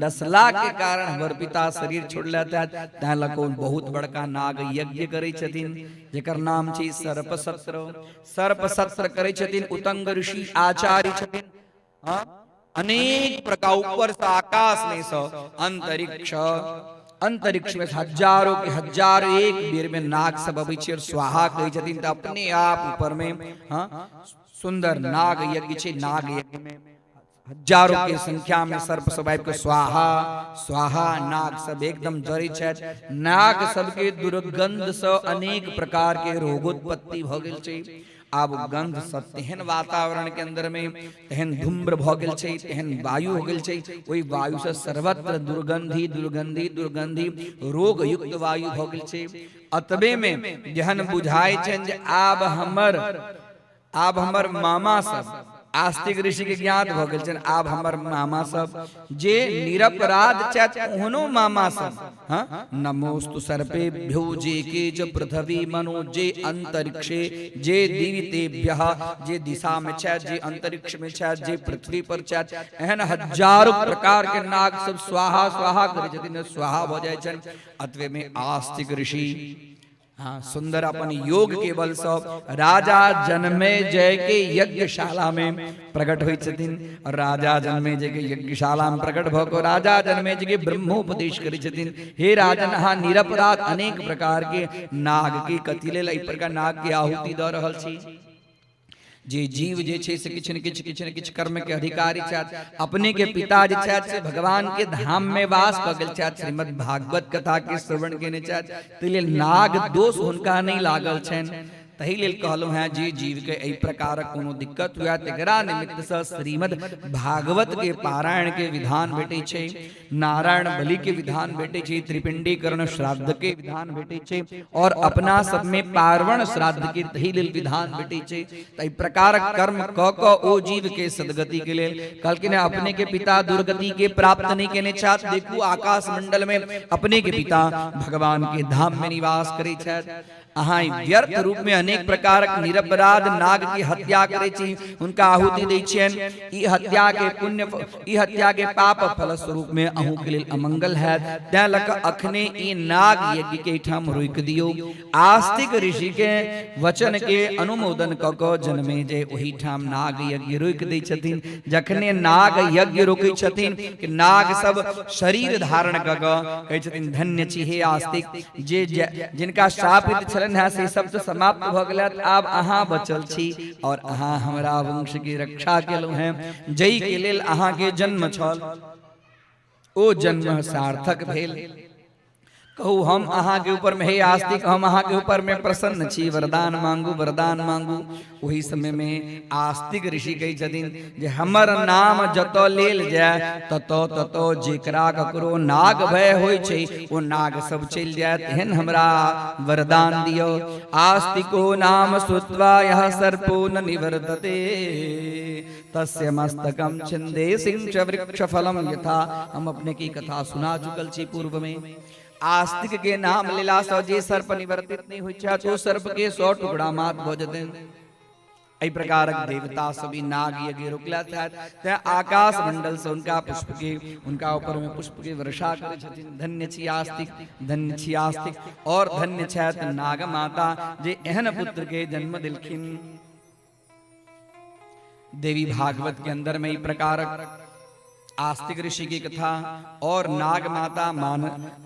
डसला के कारण हमर पिता शरीर छोड़लथि हैं, तैं लऽ कऽ बहुत बड़का नाग यज्ञ करै छथिन जेकर नाम छै सर्पसत्र। सर्पसत्र करै छथिन उतंग ऋषि आचार्य छथिन। हाँ, अनेक प्रकार ऊपर से आकाश में से अंतरिक्ष अंतरिक्ष में हजारों के हजारों एक बेर में नाग सब अबै छै और स्वाहा कहै छथिन तऽ अपने आप ऊपर में हाँ सुंदर नाग यज्ञ छै। नाग यज्ञ में हजारों के संख्या में सर्प सब आबि के स्वाहा स्वाहा नाग सब एकदम जरै छथि। नाग सबके दुर्गंध से अनेक प्रकार के रोगोत्पत्ति भऽ गेल छै। आब गंध से तेहन वातावरण के अंदर में तेहन धूम्र भऽ गेल छै, तेहन वायु हो गेल छै, ओहि वायु से सर्वत्र दुर्गंधी दुर्गंधी दुर्गंधी रोग युक्त वायु भऽ गेल छै। अतबे में जहन बुझाइ छनि जे आब हमर मामा सब आस्तिक ऋषि के ज्ञात भऽ गेल छनि, आब हमर मामा सब जे निरपराध छथि ओहनो मामा सब हाँ नमोस्तु सर्पेभ्यो जे के च पृथ्वी मनो जे अंतरिक्षे जे दिवितेभ्यः जे दिशा में छथि, जे अंतरिक्ष में छथि, जे पृथ्वी पर छथि, एहन हजारों प्रकार के नाग सब स्वाहा स्वाहा करै छथिन, स्वाहा भऽ जाइ छनि। अतबे में आस्तिक ऋषि हाँ सुंदर अपन योग के बल से राजा जन्मे जय के यज्ञशाला में प्रकट होइ छथिन। और राजा जन्मे जय के यज्ञशाला में प्रकट भऽ कऽ राजा जन्मे जय के ब्रह्मोपदेश करै छथिन, हे राजन अहाँ निरपराध अनेक प्रकार के नाग के कथी लेल एहि प्रकार नाग के आहुति दऽ रहल छी। जे जीव जे छै से किछु ने किछु किछु ने किछु कर्म के अधिकारी छथि। अपने के पिता जे छथि से भगवान के धाम में वास कऽ गेल छथि, श्रीमद् भागवत कथा के श्रवण केने छथि, ताहि लेल नाग दोष हुनका नहि लागल छनि। ताहि लेल कहलहुँ हेँ जे जीव के एहि प्रकारक कोनो दिक्कत हुए तकरा निमित्तसँ श्रीमद् भागवत के पारायण के विधान भेटै छै, नारायण बलि के विधान भेटै छै, त्रिपिंडीकरण श्राद्ध के विधान भेटै छै, और अपना सब में पार्वण श्राद्ध के तही लेल विधान भेटै छै। ताहि प्रकारक कर्म क क ओ जीव के सदगति के लेल कहलखिन अपने के पिता दुर्गति के प्राप्त नहीं केने छथि। देखू आकाश मंडल में अपने के पिता भगवान के धाम में निवास करै छथि। अहाँ व्यर्थ रूप में अनेक प्रकारक निरपराध नाग के हत्या करै छी, हुनका आहुति दै छियनि। ई हत्या के पुण्य, ई हत्या के पाप फल स्वरूप में अहूँ के लेल अमंगल हैत। तैं लऽ कऽ अखने ई नाग यज्ञ के एहिठाम रोकि दियौ। आस्तिक ऋषि के वचन के अनुमोदन कऽ कऽ जन्मे जे ओहिठाम नाग यज्ञ रोकि दै छथिन। जखने नाग यज्ञ रोकै छथिन कि नाग सब शरीर धारण कऽ कऽ कहै छथिन धन्य छी हे आस्तिक, जे जिनका शापित छलनि हेँ से सब तऽ समाप्त भऽ गेलथि, आब अहाँ बचल छी और अहाँ हमरा वंश के रक्षा केलहुँ हेँ, जाहि के लेल अहाँके जन्म छल ओ जन्म सार्थक भेल। कहू हम अहाँके ऊपर में हे आस्तिक, हम अहाँके ऊपर में प्रसन्न छी, वरदान मांगू वरदान मांगू। ओहि समय में आस्तिक ऋषि कहै छथिन जे हमर नाम जतऽ लेल जाय ततऽ ततऽ जेकरा ककरो नाग भय होइ छै ओ नाग सब चलि जायत, एहन हमरा वरदान दियौ। आस्तिको नाम श्रुत्वा यः सर्पो न निवर्तते तस्य मस्तकम छिन्दे सिंच वृक्ष फलम यथा। हम अपने की कथा सुना चुकल छी पूर्व में। आस्तिक के नाम लेला सँ जे सर्प निवर्तित नहि होइ छै ओ सर्प के 100 टुकड़ा मात भऽ जेतनि। एहि प्रकारक देवता सब ई नाग यज्ञ रोकला छथि, तें आकाश मंडल से हुनका पुष्प के हुनका ऊपर में पुष्प के वर्षा करै छथिन। धन्य छी आस्तिक, धन्य छी आस्तिक, और धन्य छथि नाग माता जे एहन पुत्र के जन्म देलखिन। देवी भागवत के अंदर में ई प्रकारक आस्तिक ऋषि की कथा और नाग माता मान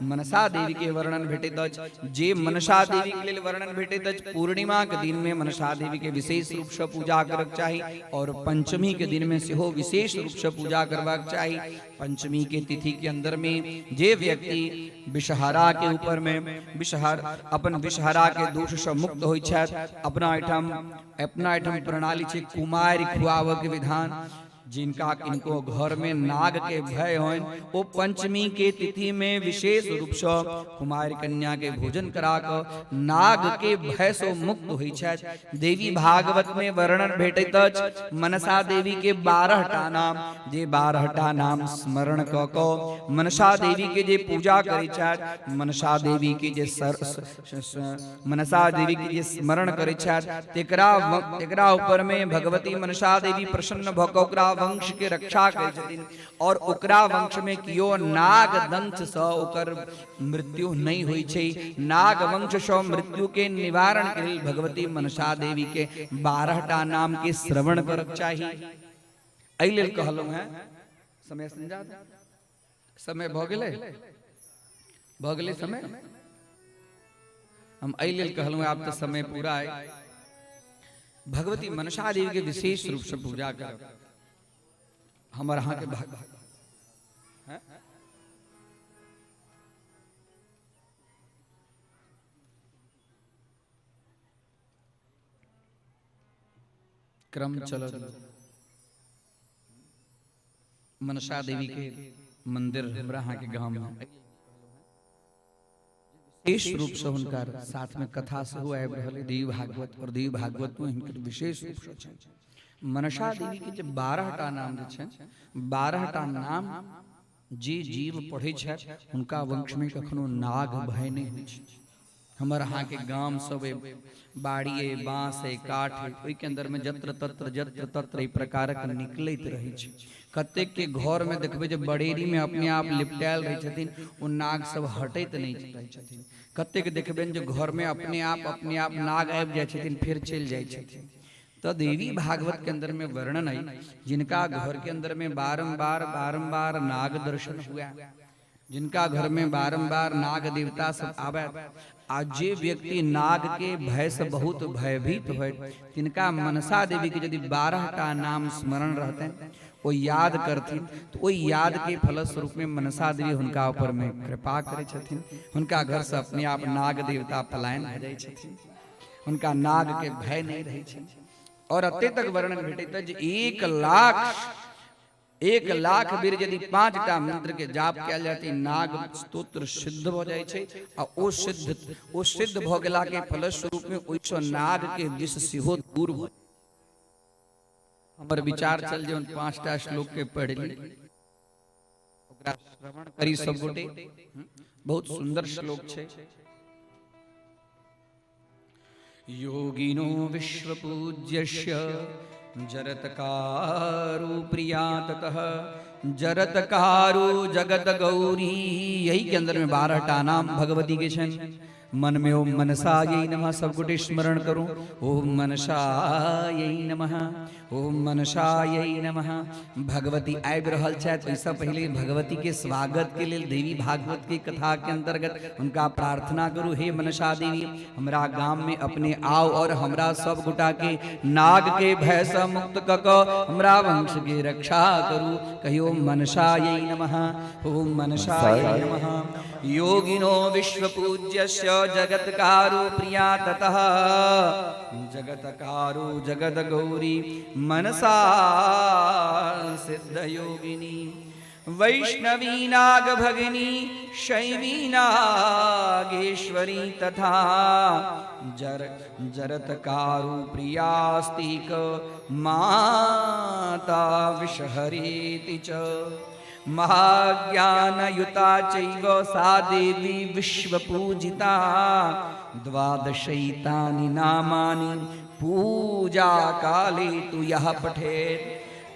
मनसा देवी के वर्णन भेटैत अछि। जे मनसा देवी के लेल वर्णन भेटैत अछि, पूर्णिमा के दिन में मनसा देवी के विशेष रूप से पूजा करक चाही और पंचमी के दिन में सेहो विशेष रूप से पूजा करबाक चाही। पंचमी के तिथि के अंदर में जे व्यक्ति विषहरा के ऊपर में विषहर अपन विषहरा के दोष से मुक्त होइ छथि, अपना एहिठाम प्रणाली छै कुमारि खुआबऽ के विधान। जिनका किनको घर में नाग के भय होइन ओ पंचमी के तिथि में विशेष रूप से कुमारि कन्या के भोजन करा कऽ नाग के भय से मुक्त होइ छथि। देवी भागवत में वर्णन भेटैत अछि मनसा देवी के 12 टा नाम, जे 12 टा नाम स्मरण कऽ कऽ मनसा देवी के जे पूजा करै छथि, मनसा देवी के जे मनसा देवी के जे स्मरण करै छथि तेकरा तेकरा ऊपर में भगवती मनसा देवी प्रसन्न भऽ कऽ ओकरा वंश के रक्षा करै छथिन और ओकरा वंश में कियो नाग दंश सँ ओकर मृत्यु नहि होइ छै। नाग वंश सँ मृत्यु के निवारण के लेल भगवती मनसा देवी के 12 टा नाम के श्रवण करक चाही। एहि लेल कहलहुँ हेँ समय समझा समय भऽ गेलै, भऽ गेलै समय। हम एहि लेल कहलहुँ आब तऽ समय पूरा अइ। भगवती मनसा देवी के विशेष रूप से पूजा करब हमर अहाँके भाग। क्रम चलत मनसा देवी के मंदिर हमरा अहाँके गाम में विशेष रूप से हुनकर साथ में कथा सेहो आबि रहल है देवी भागवत, और देवी भागवत में हिनकर विशेष रूप से छनि। मनसा देवी के जे 12 टा नाम जे छनि, 12 टा नाम जे जीव पढ़ै छथि हुनका वंश में कखनो नाग भय नहि होइ छै। हमर अहाँके गाम सब अइ, बाड़ी अइ, बाँस अइ, काठ अइ, ओहिके अन्दरमे जत्र तत्र जत्र तत्र एहि प्रकारक निकलैत रहै छै। कतेकके घरमे देखबै जे बड़ेरीमे अपने आप लिपटायल रहै छथिन, ओ नाग सब हटैत नहि रहै छथिन। कतेक देखबनि जे घरमे अपने आप नाग आबि जाइ छथिन, फेर चलि जाइ छथिन। तऽ देवी भागवत के अंदर में वर्णन अइ, जिनका घर के अंदर में बारंबार बारंबार नाग दर्शन हुआ, जिनका घर में बारंबार नाग देवता सब आवे आ जे व्यक्ति नाग के भय से बहुत भयभीत होय, तिनका मनसा देवी के यदि 12 टा नाम स्मरण रहते, वो याद करथिन, तो ओहि याद के फलस्वरूप में मनसा देवी हुनका ऊपर में कृपा करै छथिन। हुनका घर से अपने आप नाग देवता पलायन भऽ जाइ छथिन, हुनका नाग के भय नहीं रहै छै। और एते तक वर्णन भेटैत जे 1 लाख बेर यदि 5टा मंत्र के जाप कयल जाय तऽ नाग स्तोत्र सिद्ध भऽ जाइ छै। आ ओ सिद्ध भऽ गेला के फलस्वरूप में ओहिसँ नाग के विष सेहो दूर भऽ। हमर विचार चल जे 5टा श्लोक के पढ़ि ली, ओकरा श्रवण करी सब गोटे। बहुत सुंदर श्लोक छै। योगिनो विश्वपूज्यस्य जरत्कारु प्रिया ततः जरत्कारु जगत गौरी। यही के अंदर में 12 टा नाम भगवती के छनि। मन में ओम मनसायै नमः सब गोटे स्मरण करू। ओम मनसायै नमः, ओम मनसायै नमः। भगवती आबि रहल छथि, ओहिसँ पहिले भगवती के स्वागत के लेल देवी भागवत के कथा के अंतर्गत हुनका प्रार्थना करू, हे मनसा देवी, हमरा गाम में अपने आओ और हमरा सब गोटा के नाग के भय से मुक्त क कऽ हमरा वंश के रक्षा करू। कहियो मनसायै नमः, ओम मनसायै नमः। योगिनो विश्वपूज्यस्य जगत्कारु प्रिया ततः जगत्कारु जगद गौरी मनसा सिद्ध योगिनी वैष्णवी नाग भगिनी शैवी नागेश्वरी तथा जरत्कारु प्रियास्तिक माता विषहरेति च महाज्ञानयुता चैव सा देवी विश्वपूजिता। द्वादशैतानि नामानि पूजा काले तु यः पठेत्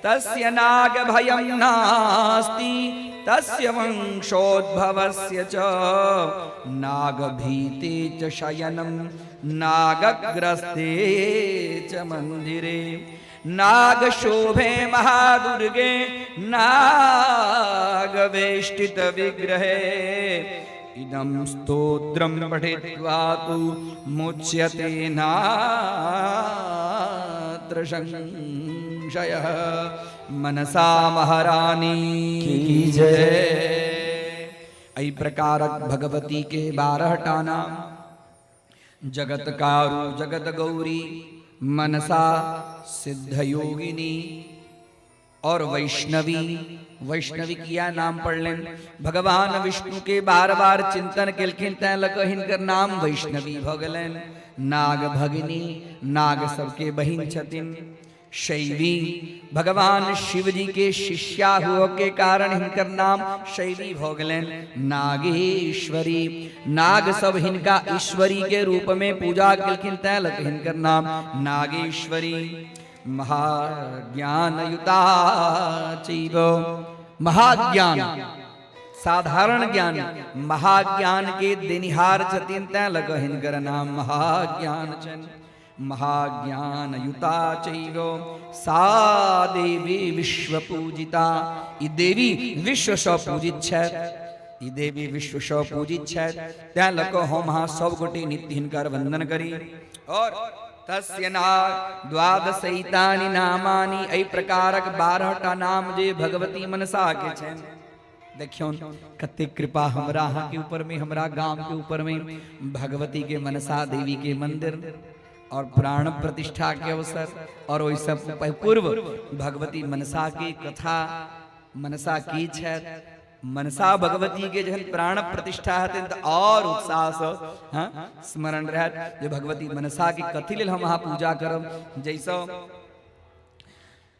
तस्य नागभयं नास्ति तस्य वंशोद्भवस्य च। नागभीते च शयनं नागग्रस्ते च मन्दिरे नागशोभे महादुर्गे नागवेष्टित विग्रहे इदं स्तोत्रं पठित्वा तु मुच्यते नात्र संशयः। मनसा महारानी की जय। एहि प्रकारक भगवती के 12 टा नाम, जगतकारु जगत गौरी मनसा सिद्ध योगिनी और वैष्णवी। वैष्णवी किया नाम पढ़लेन? भगवान विष्णु के बार बार चिंतन केलखिन, तैं लऽ कऽ हिनकर नाम वैष्णवी भऽ गेलनि। नाग भगिनी, नाग सबके बहिन छथिन। शैवी, भगवान शिव जी के शिष्या हुआ के कारण हिनकर नाम शैवी भऽ गेलनि। नागेश्वरी, नाग सब हिनका ईश्वरी के रूप में पूजा केलखिन, तैं लऽ कऽ हिनकर नाम नागेश्वरी। महाज्ञानयुता चैव, महाज्ञान, साधारण ज्ञान, महाज्ञान के देनिहार छथिन, तैं लऽ कऽ हिनकर नाम महाज्ञान छनि। महाज्ञान युता चैव सा देवी विश्व पूजिता। ई देवी विश्व सँ पूजित छथि, ई देवी विश्व सँ पूजित छथि, तैं लऽ कऽ हम अहाँ सब गोटे नित्य हिनकर वंदन करी। और तस्य ना द्वादशैतानि नामानि, एहि प्रकारक 12 टा नाम जे भगवती मनसा के छनि। देखियौ कतेक कृपा हमरा अहाँ के ऊपर में, हमरा गाम के ऊपर में, भगवती के मनसा देवी के मंदिर और प्राण प्रतिष्ठा के अवसर और ओहि सब पूर्व भगवती मनसा के कथा। मनसा की छथि, मनसा भगवती के जहन प्राण प्रतिष्ठा हेतनि तऽ और उत्साह से हाँ स्मरण रहत जे भगवती मनसा के कथी लेल हम अहाँ पूजा करब। जैसँ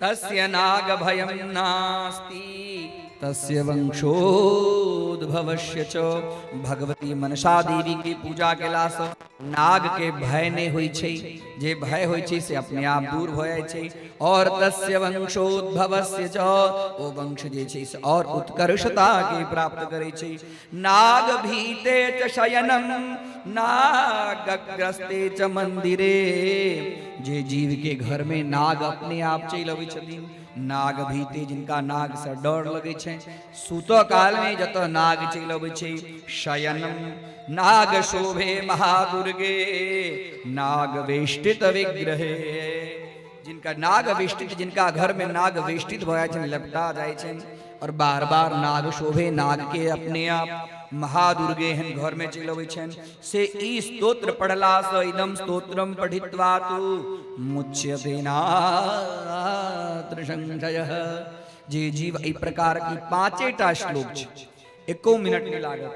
तस्य नाग भयं नास्ति तस्य वंशोद्भवस्य च। भगवती मनसा देवी के पूजा केलासँ नाग के भय नहि होइ छै, जे भय होइ छै से अपने आप दूर भऽ जाइ छै। और तस्य वंशोद्भवस्य च, ओ वंश जे छै से और उत्कर्षता के प्राप्त करै छै। नाग भीते च शयनम नागग्रस्ते च मंदिरे, जे जीव के घर में नाग अपने आप चलि अबै छथिन। नाग भीते जिनका नाग से डर लगै छै, सुतऽ काल में जतऽ नाग चलि अबै छै, शयनम नाग शोभे महादुर्गे नाग वेष्टित विग्रहे। जिनका नाग वेष्टित, जिनका घर में नाग वेष्टित भऽ जाइ छनि, लपटा जाइ छनि, और बार बार नाग शोभे, नाग के अपने आप महादुर्गे एहन घर में चलि अबै छनि, से ई स्तोत्र पढ़ला से इदम स्तोत्रम पठित्वा तु मुच्यते नात्र संशयः। जे जीव एहि प्रकार के पांचेटा श्लोक छै, एको मिनट नहि लागत,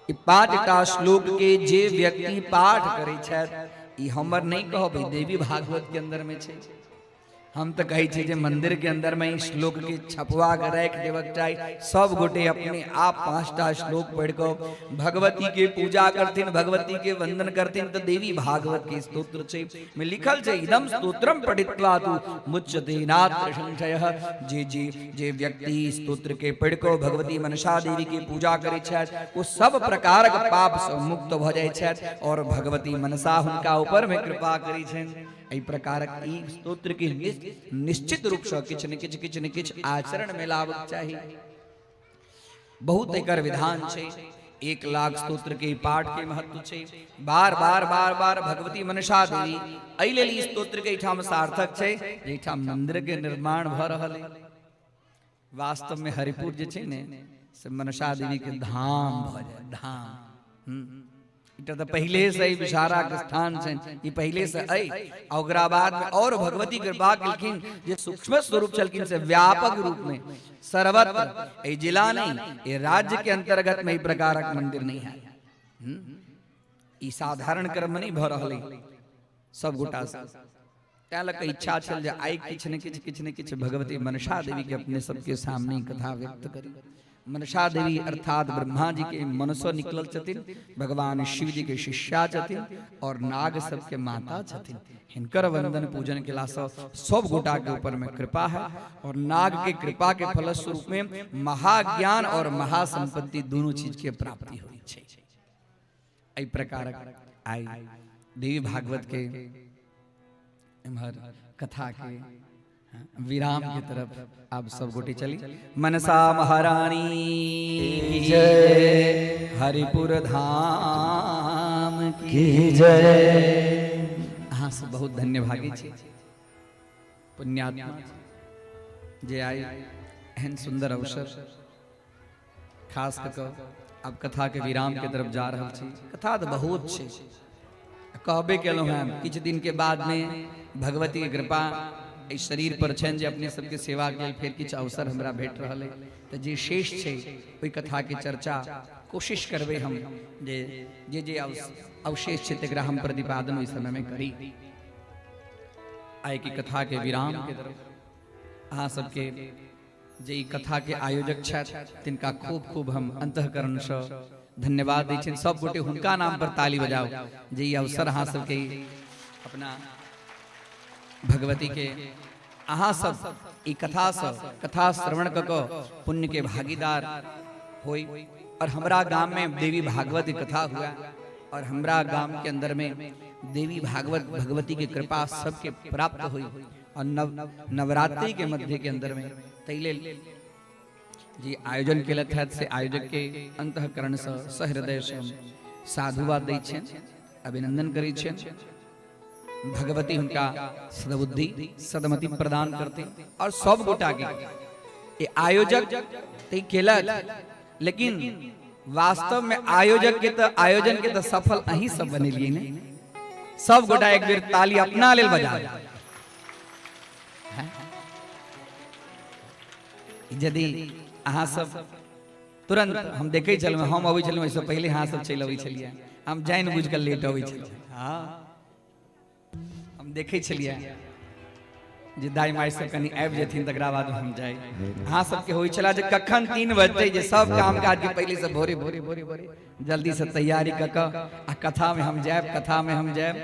ई पांचटा श्लोक के जे व्यक्ति पाठ करै छथि, ई हमर नहि कहब, देवी भागवत के अंदर में छै। हम तऽ कहै छी जे मंदिर के अंदर में ई श्लोक के छपवा के राखि देबक चाही, सब गोटे अपने आप पांचटा श्लोक पढ़ि कऽ भगवती के पूजा करथिन, भगवती के वंदन करथिन। तऽ देवी भागवत के स्तोत्र छै में लिखल छै, इदम स्तोत्रम पठित्वा तु मुच्यते नात्र संशयः। जे जे जे व्यक्ति स्तोत्र के पढ़ि कऽ भगवती मनसा देवी के पूजा करै छथि, ओ सब प्रकारक पाप सँ मुक्त भऽ जाइ छथि और भगवती मनसा हुनका ऊपर में कृपा करै छनि। एहि प्रकारक ई स्तोत्र के निश्चित रूप से किछु ने किछु किछु ने किछु आचरण में लाबक चाही। बहुत एकर विधान छै। 1 लाख स्तोत्र के पाठ के महत्व छै। बार बार बार बार भगवती मनसा देवी एहि लेल ई स्तोत्र के एहिठाम सार्थक छै, एहिठाम मंदिर के निर्माण भऽ रहल है। वास्तव में हरिपुर जे छै ने से मनसा देवी के धाम भऽ जाय, धाम। एकटा तऽ पहिले से ही विषहारा के स्थान छै, ई पहिले से अइ, आ ओकरा बाद में और भगवती कृपा केलखिन जे सूक्ष्म स्वरूप छलखिन से व्यापक रूप में सर्वत्र, एहि जिला नहीं, ए राज्य के अंतर्गत में एहि प्रकारक मंदिर नहीं है। ई साधारण कर्म नहीं भऽ रहल है सब गोटा से। तैं लऽ कऽ इच्छा छल जे आइ किछु ने किछु किछु ने किछु भगवती मनसा देवी के अपने सबके सामने कथा व्यक्त करी। मनसा देवी अर्थात ब्रह्मा जी के मनसो निकलल छथिन, भगवान शिव जी के शिष्या छथिन और नाग सबके माता छथिन। हिनकर वंदन पूजन केला से सब गोटा के ऊपर में कृपा है और नाग के कृपा के फलस्वरूप में महाज्ञान और महासंपत्ति दोनों चीज के प्राप्ति होइ छै। एहि प्रकारक आइ देवी भागवत के एम्हर कथा के विराम के तरफ आप सब गोटे चली। मनसा महारानी की जय, हरिपुर धाम की जय। अहाँ सब बहुत धन्यभागी छी, पुण्यात्मा जे आइ एहन सुंदर अवसर, खास कऽ कऽ आब कथा के विराम के तरफ जा रहल छी। कथा तऽ बहुत छै, कहबे केलहुँ हेँ, किछु दिन के बाद में भगवती के कृपा एहि शरीर पर छनि जे अपने सबके सेवा के लेल फेर किछु अवसर हमरा भेट रहल अइ, तऽ जे शेष छै ओहि कथा के चर्चा कोशिश करबै हम जे जे जे अवशेष छै तकरा हम प्रतिपादन ओहि समय में करी। आइ के कथा के विराम के तरफ अहाँ सबके जे ई कथा के आयोजक छथि तिनका खूब खूब हम अंतःकरणसँ धन्यवाद दै छियनि। सब गोटे हुनका नाम पर ताली बजाउ जे ई अवसर अहाँ सबके अपना भगवती के अहाँ सब ई कथासँ कथा श्रवण कऽ कऽ पुण्य के भागीदार होई और हमरा गाम में देवी भागवत की कथा हुआ और हमरा गाम के अंदर में देवी भागवत भगवती के कृपा सबके प्राप्त हुई और नवरात्रि के मध्य के अंदर में ताहि लेल जे आयोजन केलथि हत से आयोजक के अंतःकरण से सहृदय से साधुवाद दै छियनि, अभिनंदन करै छियनि। भगवती हुनका सदबुद्धि सदमति प्रदान करते और सब गोटा के ये आयोजक ते केलक, लेकिन वास्तव में आयोजक के तो आयोजन के तो सफल अहीं सब बनेलिए ने। सब गोटा एक बेर ताली अपना लेल बजा। यदि अहाँ सब तुरंत हम देखै छलहुँ, हम अबै छलहुँ एहिसँ पहिले अहाँ सब चलि अबै छलियै, हम जानि बुझि कऽ लेट अबै छलियै। हाँ, हम देखै छलियै जे दाई माई सब कनि आबि जेथिन तकरा बाद हम जाई। अहाँ सबके होइ छला जे कखन 3 बजतै जे सब काम काज के पहिले से भोरे भोरे भोरे भोरे जल्दी से तैयारी कऽ कऽ आ कथा में हम जायब, कथा में हम जायब।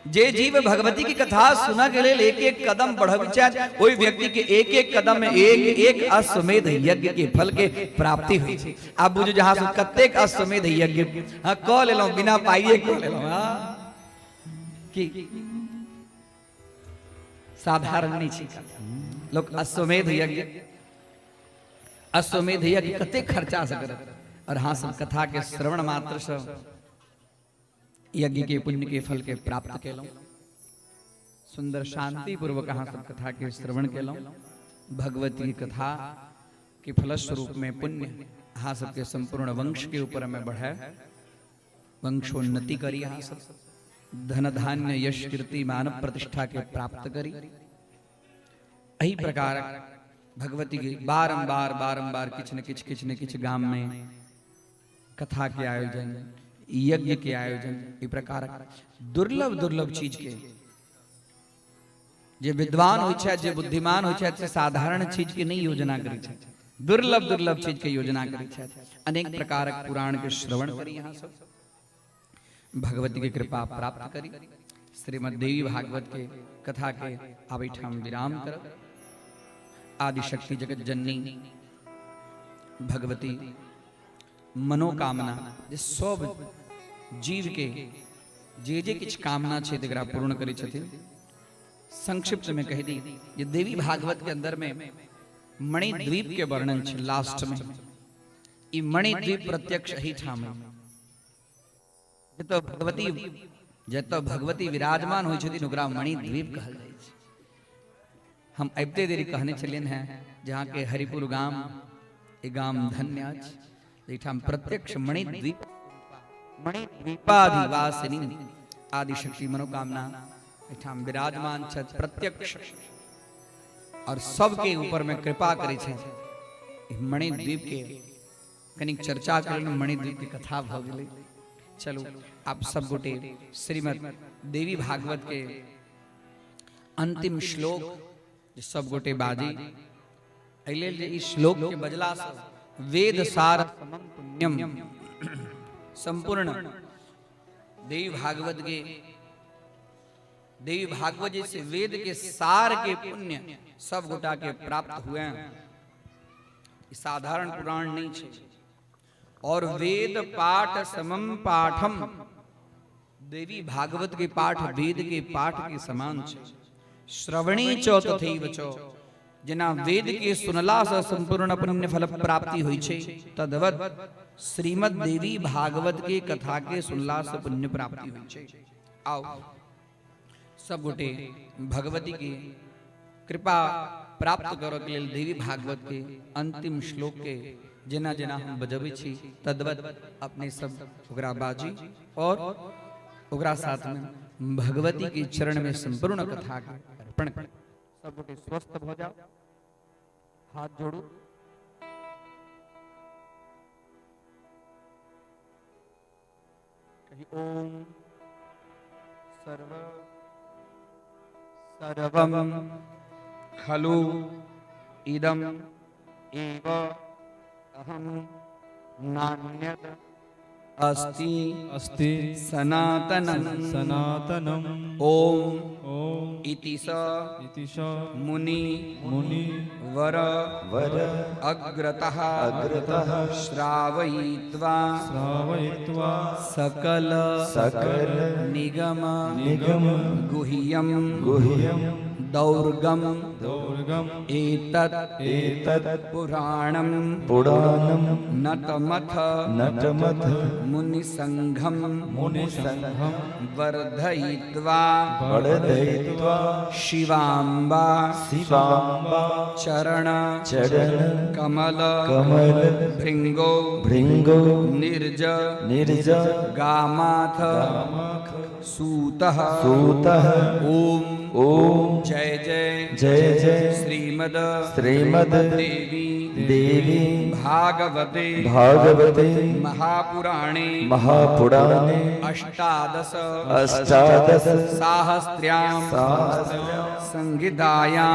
जे जीव भगवती की कथा सुनऽ के लेल एक एक कदम बढ़बै छथि, ओहि व्यक्ति के एक एक कदम में एक एक अश्वमेध यज्ञ के फल के प्राप्ति होइ छै। आब बुझू जे अहाँ सब कतेक अश्वमेध यज्ञ हाँ कऽ लेलहुँ, बिना पाइए कऽ लेलहुँ। हाँ की साधारण नहीं छै कथा। लोक अश्वमेध यज्ञ, अश्वमेध यज्ञ कते खर्चा से करत, और हाँ सब कथा के श्रवण मात्र से यज्ञ के पुण्य के फल के प्राप्त केलहुँ। सुंदर शांति पूर्वक अहाँ सब कथा के श्रवण केलहुँ। भगवती कथा के फलस्वरूप में पुण्य अहाँ सबके संपूर्ण वंश के ऊपर में बढ़े, वंशोन्नति करी, अहाँ सब धन धान्य यश कीर्ति मानव प्रतिष्ठा के प्राप्त करी। एही प्रकार भगवती के बारंबार बारंबार किछु न किछु किछु न किछु गाम में कथा के आयोजन, यज्ञ के आयोजन, ई प्रकार दुर्लभ दुर्लभ चीज के जे विद्वान होइ छै, जे बुद्धिमान होइ छै, से साधारण चीज के नहीं योजना करै छै, दुर्लभ दुर्लभ चीज के योजना करै छै। अनेक प्रकारक पुराण के श्रवण करी, यहाँ सब भगवती के कृपा प्राप्त करी। श्रीमद देवी भागवत के कथा के आब एहिठाम विराम करब। आदिशक्ति जगत जननी भगवती मनोकामना जे सब जीव के जे जे किछु कामना छै तकरा पूर्ण करै छथिन। संक्षिप्त में कहि दी जे देवी भागवत के अंदर में मणिद्वीप के वर्णन छै लास्ट में। ई मणिद्वीप प्रत्यक्ष एहिठाम है। जतऽ भगवती, जतऽ भगवती विराजमान होइ छथिन ओकरा मणिद्वीप कहल जाइ छै। हम अबिते देरी कहने छलियनि हेँ जे अहाँके हरिपुर गाम, ई गाम धन्य अछि, एहिठाम प्रत्यक्ष मणिद्वीप मणिद्वीपाधिवासिनी आदिशक्ति मनोकामना एहिठाम विराजमान छथि प्रत्यक्ष, और सबके ऊपर में कृपा करै छथि। मणिद्वीप के कनिक चर्चा करें, मणिद्वीप के कथा भऽ गेलै। चलू आप सब गोटे श्रीमद देवी भागवत के अंतिम श्लोक जे सब गोटे बाजी, एहि लेल जे ई श्लोक के बजला से वेद सार समम पुण्यम, संपूर्ण देवी भागवत के, देवी भागवत जैसे वेद के सार के पुण्य सब गोटा के प्राप्त हुए। ई साधारण पुराण नहीं छै। और वेद पाठ समम पाठम, देवी भागवत के पाठ वेद के पाठ के समान छै। श्रवणी च तथैव च, जेना वेद के सुनला से संपूर्ण पुण्य फल प्राप्ति होइ छै, तदवत श्रीमद देवी भागवत के कथा के सुनला से पुण्य प्राप्ति होइ छै। आओ सब गोटे भगवती के कृपा प्राप्त करऽ के लेल देवी भागवत के अंतिम श्लोक के जेना जेना हम बजबै छी तदवत अपने सब ओकरा बाजी और ओकरा साथ में भगवती के चरण में संपूर्ण कथा के अर्पण करी। सब गोटे स्वस्थ भऽ जाओ, हाथ जोड़ू। कही ओम सर्व सर्वम खलु इदम एव अहम नान्यद अस्ति अस्ति सनातनम सनातनम ओम ओम इति स इति स मुनि मुनि वर वर अग्रतः अग्रतः श्रावयित्वा श्रावयित्वा सकल सकल निगम निगम गुह्यम गुह्यम दौर्गम दौर्गम एतत् एतत् पुराणम पुराणम नतमथ नटमथ मुनिसंघम मुनिसंघम वर्धयित्वा वर्धयित्वा शिवाम्बा शिवाम्बा चरण चरण कमल कमल भृंगो भृंगो निर्ज निर्ज गामाथ सूतः सूतः ओम ओम जय जय जय जय श्रीमद श्रीमद देवी देवी भागवते भागवते महापुराणे महापुराणे 18 अष्टादश साहस्र्यां सहस्रायां संहितायां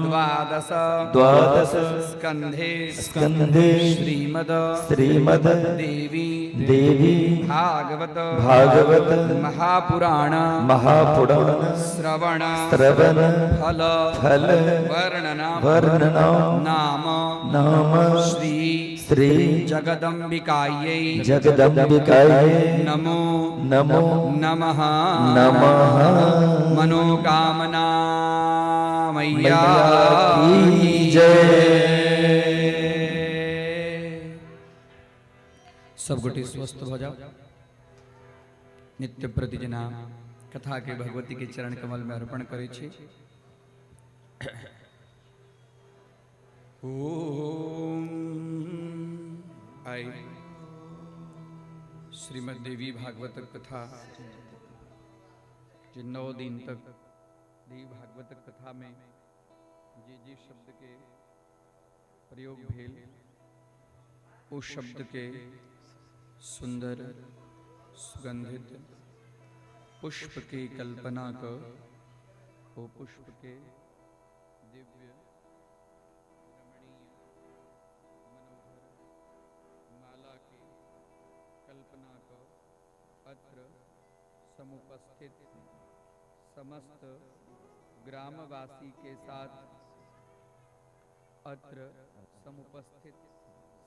12 द्वादश स्कंधे स्कंधे श्रीमद श्रीमद देवी देवी भागवत भागवत महापुराण महापुराण श्रवण श्रवण फल फल वर्णना वर्णना नाम नाम श्री श्री जगदम्बिकायै जगदम्बिकायै नमो नमो नमः नमः। मनोकामना मैया मैया की जय। सब गोटे स्वस्थ भ जाओ। नित्य प्रति जेना कथा के भगवती के चरण कमल में अर्पण करै छी। ओम आई श्रीमद देवी भागवत कथा जे 9 दिन तक देवी भागवत कथा में जे जे शब्द के प्रयोग भेल ओ शब्द के सुंदर सुगंधित पुष्प के कल्पना क ओ पुष्प के दिव्य रमणीय मनोहर माला के कल्पना क अत्र समुपस्थित समस्त ग्रामवासी के साथ अत्र समुपस्थित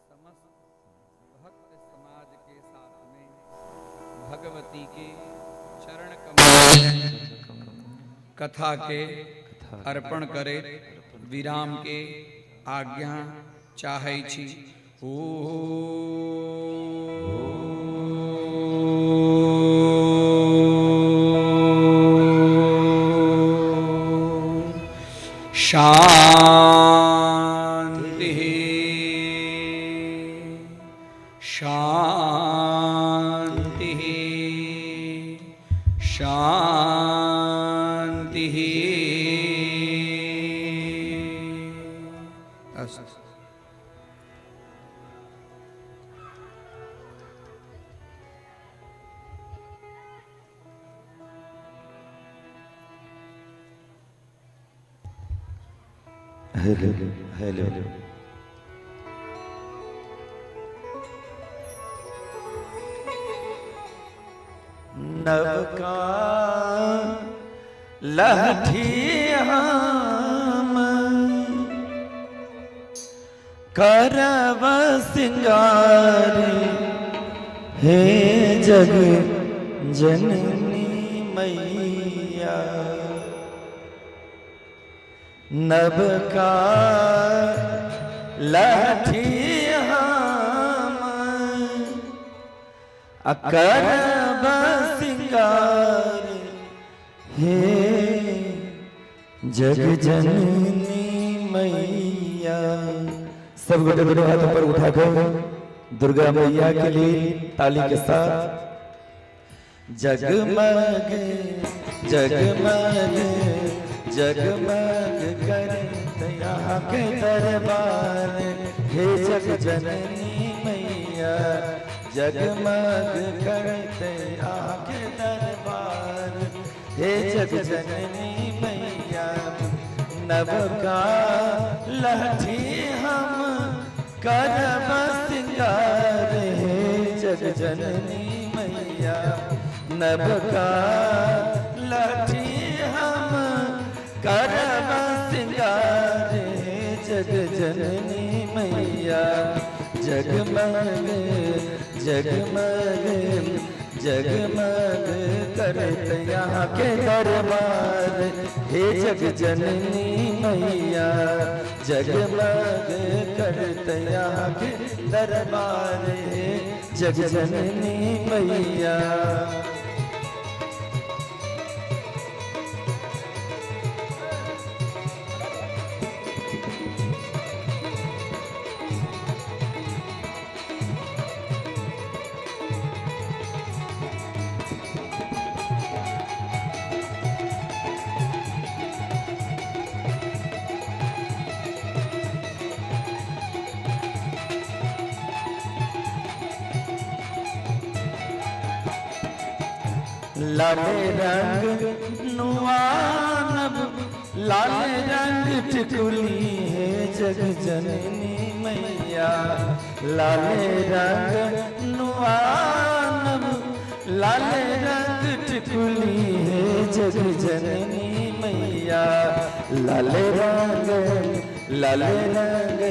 समस्त भक्त समाज के साथ में भगवती के चरण कमल कथा के अर्पण करे विराम के आज्ञा चाहै छी। ओम शांति शांति शांति। अस्तु। हेलो हेलो नवका लहठी हम करब सिंगारी हे जग जननी मैया। नवका लहठी हम करब सिंगार हे जग जननी मैया। सब गोटे दोनों हाथ ऊपर उठाकर दुर्गा मैया के लिए ताली के साथ जगमग जगमग जगमग करत यहाँ के दरबार हे जग जननी मैया। जगमग करत यहाँ के दरबार हे जग जननी मैया। नवका लहठी हम करब सिंगार हे जग जननी मैया। नवका लहठी हम करब सिंगार हे जग जननी मैया। जगमग जगमग जगमग करत यहाँ के दरबार हे जग जननी मैया। जगमग करत यहाँ के दरबार हे जग जननी मैया। लाल रंग नुआनब लाल रंग टिकुली है जग जननी मैया। लाल रंग नुआ आनब लाल रंग टिकुली हे जग जननी मैया, लाल रंग लाल रंग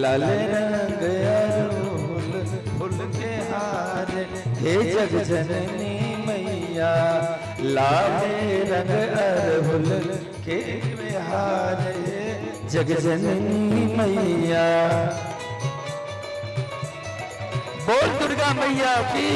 लाल रंग अरहुल फूल के हार हे जग जननी मैया, लाल रंग अरहुल के हार हे जग जननी मैया। बोल दुर्गा मैया की।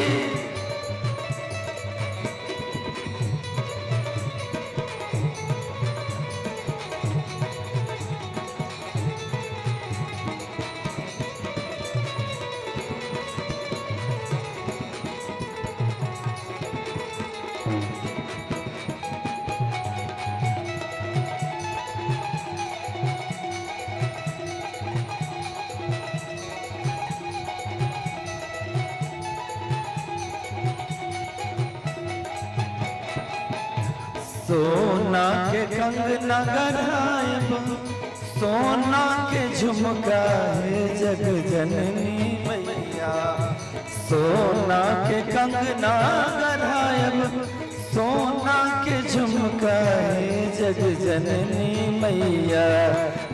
सोना के कंगना गढ़ाएब, सोना के झुमका है जग जननी मैया, सोना के कंगना गढ़ाएब, सोना के झुमका है जग जननी मैया।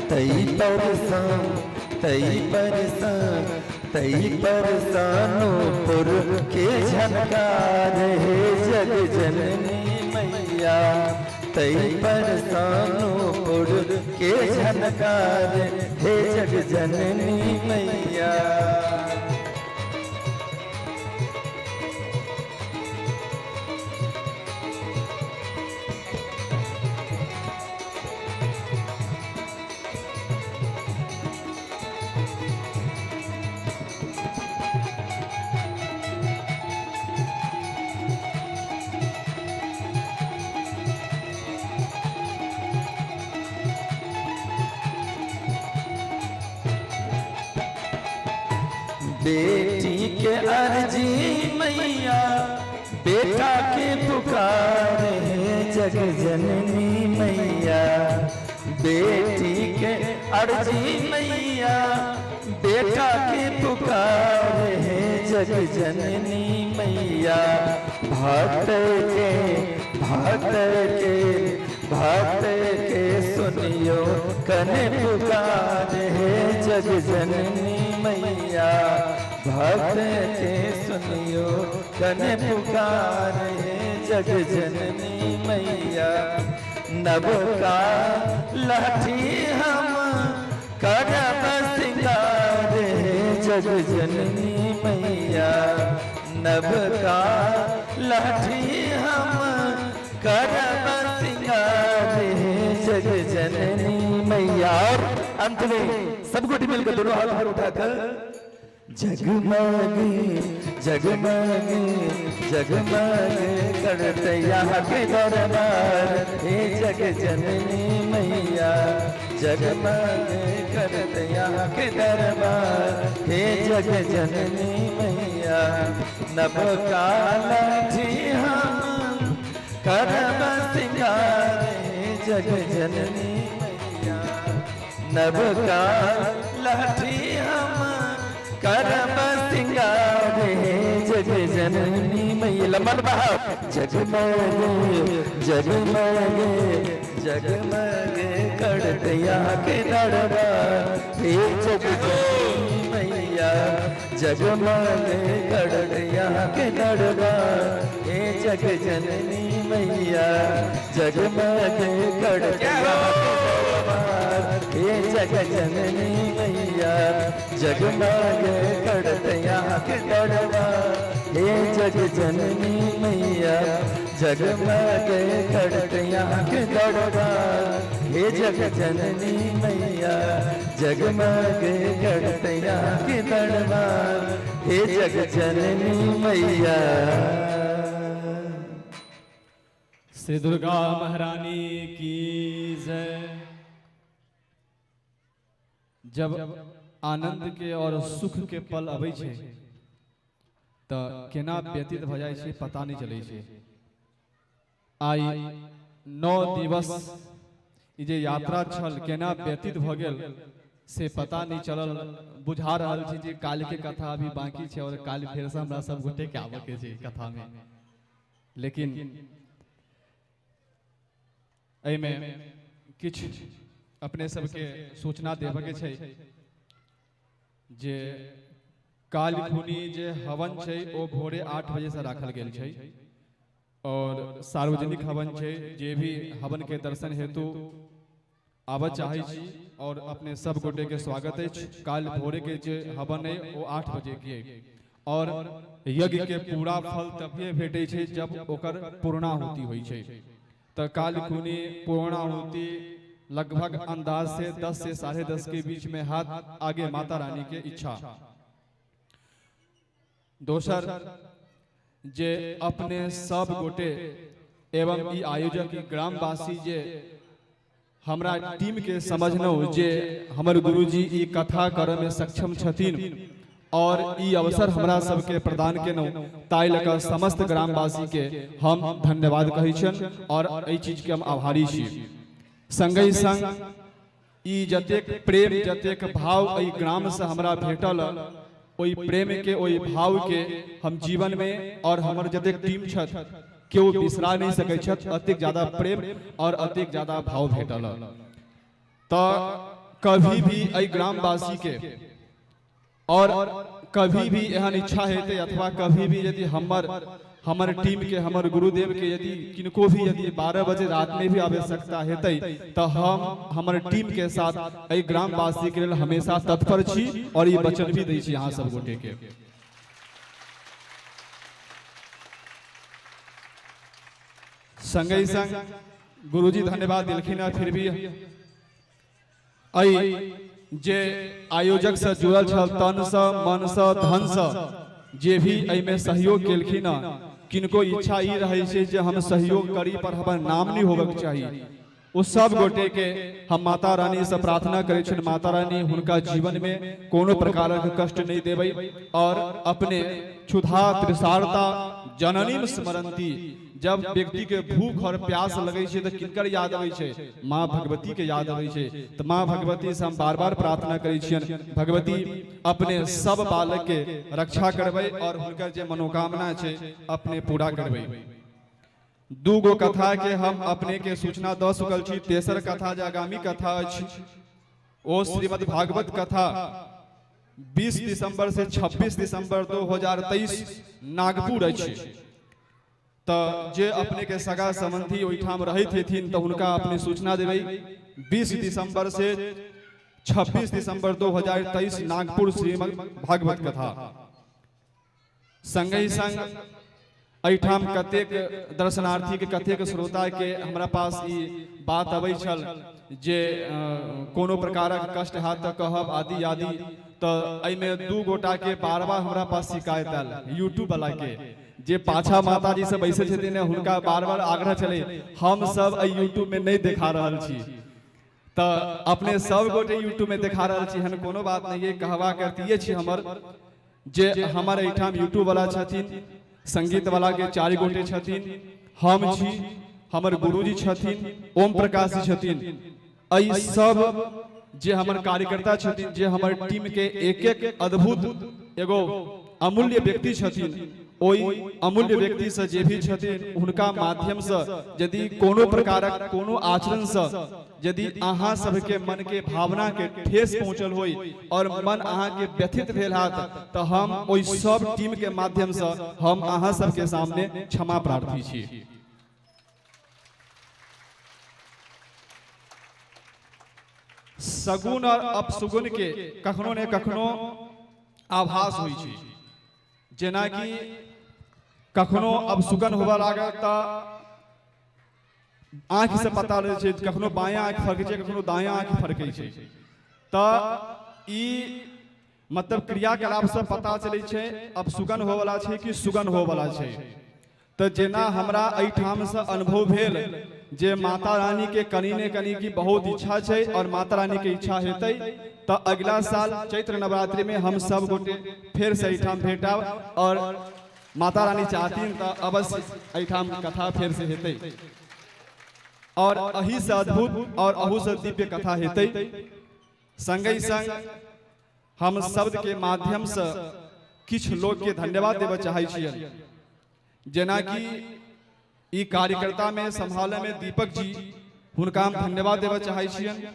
तई पर सन तई पर सन तई पर सानूपुर के झनकार हे जग जननी मैया, तई पर सानूपुर के झनकार हे जग जननी मैया। बेटी के अर्जी मैया बेटा के पुकार है जग जननी मैया, बेटी के अर्जी मैया बेटा के पुकार है जग जननी मैया। भक्त के भक्त के भक्त के सुनियो कने पुकार है जग जननी मैया, भक्त के सुनियो कने पुकार है जग जननी मैया। नबका लाठी हम करब सिंगार है जग जननी मैया, नबका लाठी हम करब सिंगार है जग जननी मैया। और अंत में सब गोटी मिलकर दोनों हाथ ऊपर उठाकर जगमग जगमग जगमग करते यहाँ के दरबार हे जग जननी मैया, जगमग करते यहाँ के दरबार हे जग जननी मैया। नबका लाठी हम करब सिंगार हे जग जननी मैया, नबका लाठी हम करब सिंगार हे जग जननी मैया। लंबा बहाव जगमग जगमग जगमग करते यहाँ के दरबार हे जग जननी मैया, जगमग करते यहाँ के दरबार हे जग जननी मैया, जगमग करते यहाँ के दरबार हे जग जननी मैया, जगमग करते यहाँ के दरबार हे जग जननी मैया, जगमग करते यहाँ के दरबार हे जग जननी मैया, जगमग करते यहाँ के दरबार हे जग जननी मैया। श्री दुर्गा महारानी की जय। जब आनंद के और सुख के पल अबै छै त केना व्यतीत भ जाइ छै पता नहीं चलै छै। आइ 9 दिवस ई जे यात्रा छल केना व्यतीत भ गेल से पता नहीं चलल। बुझा रहल छै जे काल्हि के कथा अभी बाकी छै और काल्हि फेरसँ हमरा सब गोटे के आबऽ के छै कथा में। लेकिन एहिमे किछु अपने सबके सूचना देबऽ के छै जे काल्हि खुनी जे हवन छै ओ भोरे 8 बजे से राखल गेल छै और सार्वजनिक हवन छै। जे भी हवन के दर्शन हेतु आबऽ चाहै छी और अपने सब गोटे के स्वागत अछि। काल्हि भोरे के जे हवन है ओ 8 बजे के है और यज्ञ के पूरा फल तभिए भेटै छै जब ओकर पूर्णाहुति होइ छै। तऽ काल्हि खुनी पूर्णाहुति लगभग अंदाज से 10 से 10:30 के बीच में हाथ आगे माता रानी के इच्छा। दोसर जे अपने सब गोटे एवं ई आयोजक ग्रामवासी जे हमरा टीम के समझलहुँ जे हमर गुरुजी ई कथा करऽ में सक्षम छथिन और ई अवसर हमरा सबके प्रदान केलहुँ, ताहि लऽ कऽ समस्त ग्रामवासी के हम धन्यवाद कहै छियनि और एहि चीज के हम आभारी छी। संगहि संग ई जतेक प्रेम जतेक भाव एहि ग्राम से हमरा भेटल, ओहि प्रेम के ओहि भाव के हम जीवन में और हमर जतेक टीम छथि केओ बिसरा नहीं सकै छथि। अतेक ज्यादा प्रेम और अतेक ज्यादा भाव भेटल। तऽ कभी भी एहि ग्रामवासी के और कभी भी एहन इच्छा हेतै अथवा कभी भी यदि हमर हमर टीम के हमर गुरुदेव के यदि किनको भी यदि 12 बजे रात में भी आवश्यकता हेतै तऽ हम हमर टीम के साथ एहि ग्रामवासी के लेल हमेशा तत्पर छी और ई वचन भी दै छी अहाँ सब गोटे के। संगहि संग गुरुजी धन्यवाद देलखिन हँ, फिर भी एहि जे आयोजक से जुड़ल छल तन से मन से धन से जे भी एहिमे सहयोग केलखिन हँ, किनको इच्छा ई रहै छै जे हम सहयोग करी पर हमर नाम नहीं होबक चाही, ओ सब गोटे के हम माता रानी से प्रार्थना करै छियनि माता रानी हुनका जीवन में कोनो प्रकारक कष्ट नहीं देबै और अपने क्षुधा तृषार्ता जननीम स्मरंती। जब व्यक्ति के भूख और प्यास लगै छै तऽ किनकर याद अबै छै? माँ भगवती के याद अबै छै। तऽ माँ भगवती से हम बार बार प्रार्थना करै छियनि भगवती अपने सब बालक के रक्षा करबै और हुनकर जे मनोकामना छै अपने पूरा करबै। दू गो कथा के हम अपने के सूचना दऽ चुकल छी। तेसर कथा जे आगामी कथा अछि ओ श्रीमद् भागवत कथा 20 दिसंबर से 26 दिसंबर 2023 नागपुर अछि। तऽ जे अपने के सगा संबंधी ओहिठाम रहैत हेथिन तऽ हुनका अपने सूचना देबै। 20 दिसंबर से 26 दिसंबर 2023 नागपुर श्रीमद् भागवत कथा। संगहि संग एहिठाम कतेक दर्शनार्थी के कतेक श्रोता के हमरा पास ई बात अबै छल जे कोनो प्रकारक कष्ट हैत तऽ कहब आदि आदि। तऽ एहिमे 2 गोटा के बार बार हमरा पास शिकायत आयल यूट्यूब वाला के, जे पाछा माताजी सब बैसे छथिन हुनका बार बार आग्रह छलै हम सब एहि यूट्यूब में नहीं देखा रहल छी। तऽ अपने सब गोटे यूट्यूब में देखा रहल छी, एहन कोनो बात नहीं है। कहबा करतिए छी हमर जे हमर एहिठाम यूट्यूब वाला छथिन, संगीत वाला के 4 गोटे छथिन, हम छी, हमर गुरुजी छथिन, ओम प्रकाश जी छथिन। एहि सब जे हमर कार्यकर्ता छथिन, जे हमर टीम के एक एक अद्भुत एगो अमूल्य व्यक्ति छथिन, ओहि अमूल्य व्यक्ति से जे भी छथिन हुनका माध्यम से यदि कोनो प्रकारक कोनो आचरण से यदि अहाँ सबके मन के भावना के ठेस पहुंचल होई और मन अहाँ के व्यथित भेल हैत तऽ हम ओहि सब टीम के माध्यम से हम अहाँ सबके सामने क्षमा प्रार्थी छी। सगुन और अपसगुन के कखनो ने कखनो आभास होइ छै। जेनाकि कखनो अपसुगन होबऽ लागत तऽ आँखि से पता रहै छै, कखनो बायाँ आँखि फरकै छै, कखनो दायाँ आँखि फरकै छै। तऽ ई मतलब क्रियाकलाप से पता चलै छै अपसुगन होवला छै कि सुगन होवला छै। तऽ जेना हमरा एहिठाम से अनुभव भेल जे माता रानी के कनि ने कनि की बहुत इच्छा छै और माता रानी के इच्छा हेतै तऽ अगिला साल चैत्र नवरात्रि में हम सब गोटे फेर से एहिठाम भेटब और माता रानी चाहथिन तऽ अवश्य एहिठाम कथा फेर से हेतै और एहि से अद्भुत और अहू से दिव्य कथा हेतै। संगहि संग हम शब्द के माध्यम से किछु लोग के धन्यवाद देबऽ चाहै छियनि। जेनाकि ई कार्यकर्ता में संभाले में दीपक जी, हुनका हम धन्यवाद देबऽ चाहै छियनि।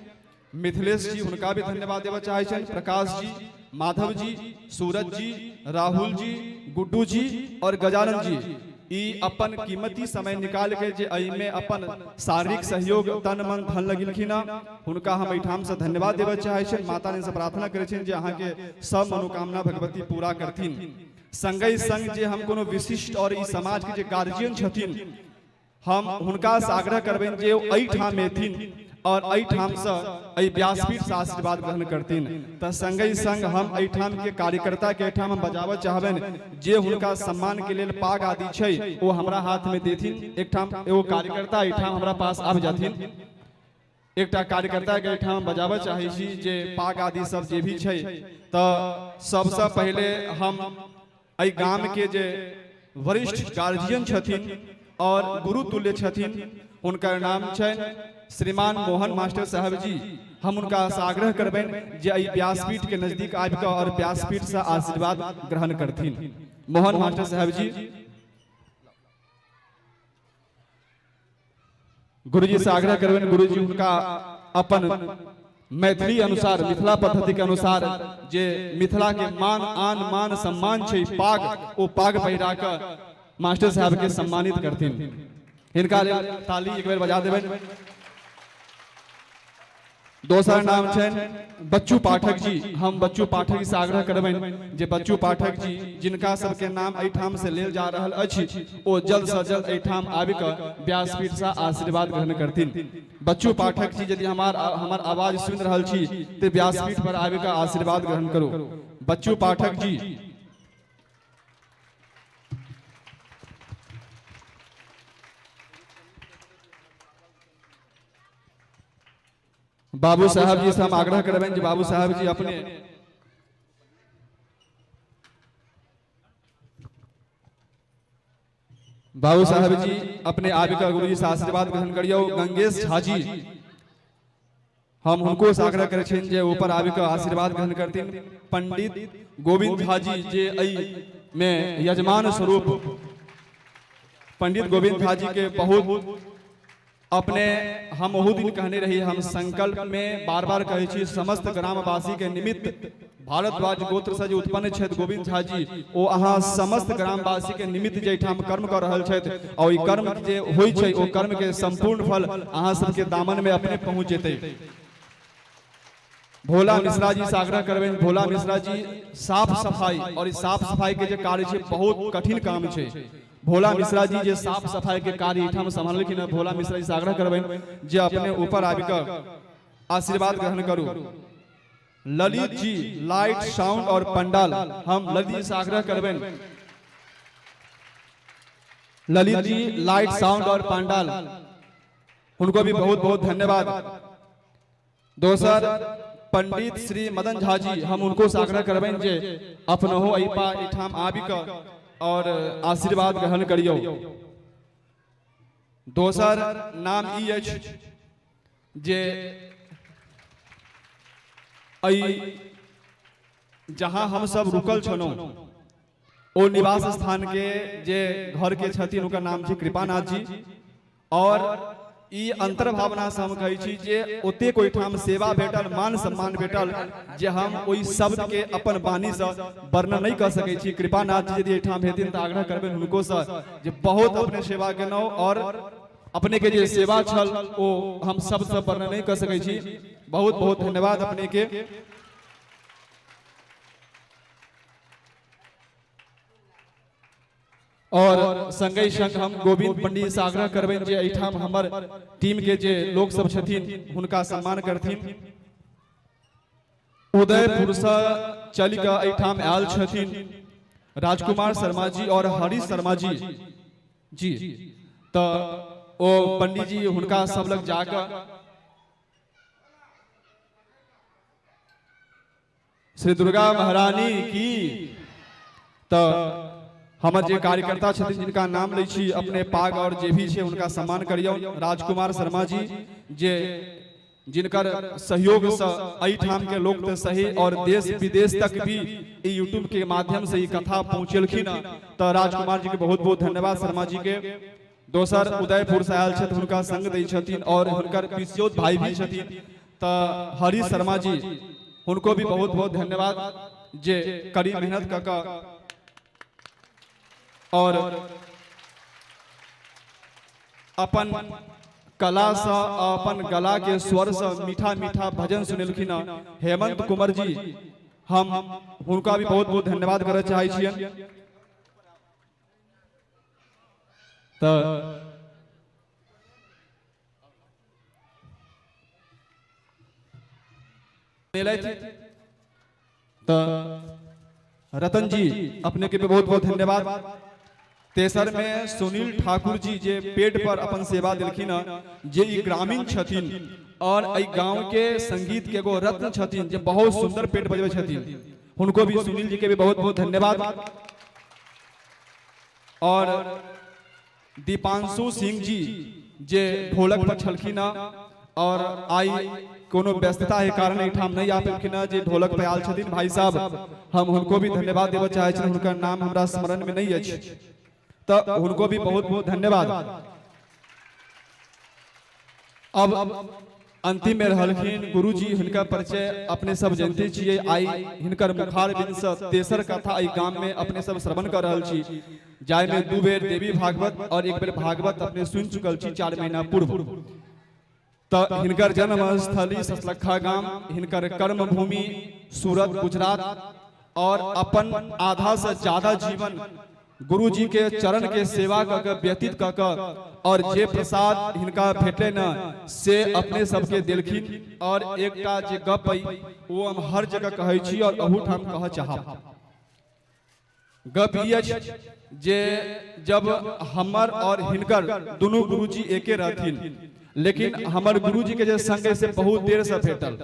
मिथिलेश जी, हुनका भी धन्यवाद देबऽ चाहै छियनि। प्रकाश जी, माधव जी, सूरज जी, राहुल जी, गुड्डू जी और गजानन जी, ई अपन कीमती समय निकाल के जे एहिमे अपन शारीरिक सहयोग तन मन धन लगेलखिन हँ, हुनका हम एहिठाम से धन्यवाद देबऽ चाहै छियनि। माता रानी से प्रार्थना करै छियनि जे अहाँके सब मनोकामना भगवती पूरा करथिन। संगहि संग जे हम कोनो विशिष्ट और ई समाज के जे गार्जियन छथिन, हम हुनका से आग्रह करबनि जे ओ एहिठाम एथिन और एहिठाम से एहि व्यासपीठ से आशीर्वाद ग्रहण करथिन। तऽ संगहि संग हम एहिठाम के कार्यकर्ता के एहिठाम हम बजाबऽ चाहबनि जे हुनका सम्मान के लेल पाग आदि छै ओ हमरा हाथ में देथिन। एकठाम एगो कार्यकर्ता एहिठाम हमरा पास आबि जाथिन। एकटा कार्यकर्ता के एहिठाम बजाबऽ चाहै छी जे पाग आदि सब जे भी छै। तऽ सबसँ पहिले हम एहि गाम के जे वरिष्ठ गार्जियन छथिन और गुरु तुल्य छथिन, हुनकर नाम छनि श्रीमान मोहन मास्टर साहब जी, हम हुनका से आग्रह करबनि जे एहि व्यासपीठ के नजदीक आबि कऽ और व्यासपीठ से आशीर्वाद ग्रहण करथिन। मोहन मास्टर साहब जी, गुरुजी से आग्रह करबनि, गुरुजी हुनका अपन मैथिली अनुसार, मिथिला पद्धति के अनुसार, जे मिथिला के मान आन मान सम्मान छै पाग, ओ पाग पहिरा कऽ मास्टर साहब के सम्मानित करथिन। हिनका लेल ताली एक बेर बजा देबनि। दोसर नाम छनि बच्चू पाठक जी। हम बच्चू पाठक जी से आग्रह करबनि जे बच्चू पाठक जी, जिनका सबके नाम एहिठाम से लेल जा रहल अछि, ओ जल्द से जल्द एहिठाम आबि कऽ व्यासपीठ से आशीर्वाद ग्रहण करथिन। बच्चू पाठक जी, यदि हमार हमर आवाज सुनि रहल छी तऽ व्यासपीठ पर आबि कऽ आशीर्वाद ग्रहण करू। बच्चू पाठक जी। बाबू साहब जी से हम आग्रह करबनि जे बाबू साहब जी अपने बाबू साहब जी अपने आबि कऽ गुरुजी से आशीर्वाद ग्रहण करियौ। गंगेश झा जी, हम हुनको से आग्रह करै छियनि जे ऊपर आबि कऽ आशीर्वाद ग्रहण करथिन। पंडित गोविंद झा जी, जे एहि मे यजमान स्वरूप पंडित गोविंद झा जी के बहुत अपने हम ओहू दिन कहने रही, हम संकल्प में बार बार कहै छी, समस्त ग्रामवासी के निमित्त भारद्वाज गोत्र से जे उत्पन्न छथि गोविंद झा जी, ओ अहाँ समस्त ग्रामवासी के निमित्त जे एहिठाम कर्म कऽ रहल छथि और ई कर्म जे होइ छै, ओ कर्म के संपूर्ण फल अहाँ सबके दामन में अपने पहुंच जेतै। भोला मिश्रा जी से आग्रह करबनि, भोला मिश्रा जी, साफ सफाई और ई साफ सफाई के जे कार्य छै, बहुत कठिन काम छै। भोला मिश्रा जी जे साफ सफाई के कार्य एहिठाम सम्हाललखिन हँ, भोला मिश्रा जी से आग्रह करबनि जे अपने ऊपर आबि कऽ आशीर्वाद ग्रहण करू। ललित जी, लाइट साउंड और पंडाल, हम ललित जी से आग्रह करबनि, ललित जी, लाइट साउंड और पंडाल, हुनको भी बहुत बहुत धन्यवाद। दोसर पंडित श्री मदन झा जी, हम उनको से आग्रह करबनि जे अपनहो एहिपा एहिठाम आबि कऽ और आशीर्वाद ग्रहण करियौ। दोसर नाम ई अछि जे एहि जहाँ हम सब रुकल छलहुँ, ओ निवास स्थान के जे घर के छथिन, हुनकर नाम छै कृपानाथ जी। और ई अंतर्भावना से हम कहै छी जे ओतेक ओहिठाम सेवा भेटल, मान सम्मान भेटल, जे हम ओहि शब्द के अपन वाणी से वर्णन नहि कऽ सकै छी। कृपानाथ जी यदि एहिठाम हेथिन तऽ आग्रह करबनि हुनको से जे बहुत अपने सेवा केलहुँ और अपने के जे सेवा छल ओ हम शब्द से वर्णन नहि कऽ सकै छी। बहुत बहुत धन्यवाद अपने के। और संगहि संग हम गोविंद पंडित से आग्रह करबनि जे एहिठाम हमर टीम के जे लोक सब छथिन, हुनका सम्मान करथिन। उदयपुर से चलि कऽ एहिठाम आयल छथिन राजकुमार शर्मा जी और हरीश शर्मा जी जी, तऽ ओ पंडित जी हुनका सब लग जाकऽ श्री दुर्गा महारानी की। तऽ हमर जे कार्यकर्ता छथिन, जिनका नाम लै छी, अपने पाग और जे भी छै हुनका सम्मान करियौ। राजकुमार शर्मा जी जे जिनकर सहयोग से एहिठाम के लोग तऽ सही और देश विदेश तक भी ई यूट्यूब के माध्यम से ई कथा पहुँचेलखिन। तऽ राजकुमार जी के बहुत बहुत धन्यवाद, शर्मा जी के। दोसर उदयपुर से आयल छथि, हुनका संग दै छथिन और हुनकर पिसियोत भाई भी छथिन, तऽ हरि शर्मा जी, हुनको भी बहुत बहुत धन्यवाद जे कड़ी मेहनत कऽ कऽ और अपन कला से, अपन गला के स्वर से मीठा मीठा भजन सुनेलखिन। हेमंत कुमार जी, हम हुनका भी बहुत बहुत धन्यवाद करऽ चाहै छियनि। तऽ तऽ रतन जी, अपने के भी बहुत बहुत धन्यवाद। तेसर में सुनील ठाकुर जी, जे पेट पर अपन सेवा दिलखिन, जे ई ग्रामीण छथिन और एहि गांव के संगीत के एगो रत्न छथिन, जे बहुत सुंदर पेट बजबै छथिन, हुनको भी, सुनील जी के भी बहुत बहुत धन्यवाद। और दीपांशु सिंह जी, जे ढोलक पर छलखिन और आई कोनो व्यस्तता के कारण एहिठाम नहीं आ पेलखिन, जे ढोलक पे आयल छथिन भाई साहब, हम हुनको भी धन्यवाद देबऽ चाहै छी। हुनकर नाम हमरा स्मरण में नहीं अछि, तऽ हुनको भी बहुत बहुत धन्यवाद। अब अंतिम में रहलखिन गुरुजी, हिनकर परिचय अपने सब जानते छियै। आई हिनकर मुखारबिंद से तेसर कथा एहि गाम में अपने सब श्रवण कर रहल छी, जाहि में 2 बेर देवी भागवत और 1 बेर भागवत अपने सुनि चुकल छी 4 महीना पूर्व। तऽ हिनकर जन्म स्थली सतलखा गाम, हिनकर कर्म भूमि सूरत गुजरात, और अपन आधा से ज्यादा जीवन गुरुजी के चरण के सेवा कऽ के व्यतीत कऽ के और जे प्रसाद हिनका भेटलै ने से अपने सबके देलखिन। और एकटा जे गप अइ ओ हम हर जगह कहै छी और अहूठाम कहऽ चाहब। गप ई अछि जे जब हमर और हिनकर दुनू गुरुजी एके रहथिन, लेकिन हमर गुरुजी के जे संग से बहुत देर से भेटल,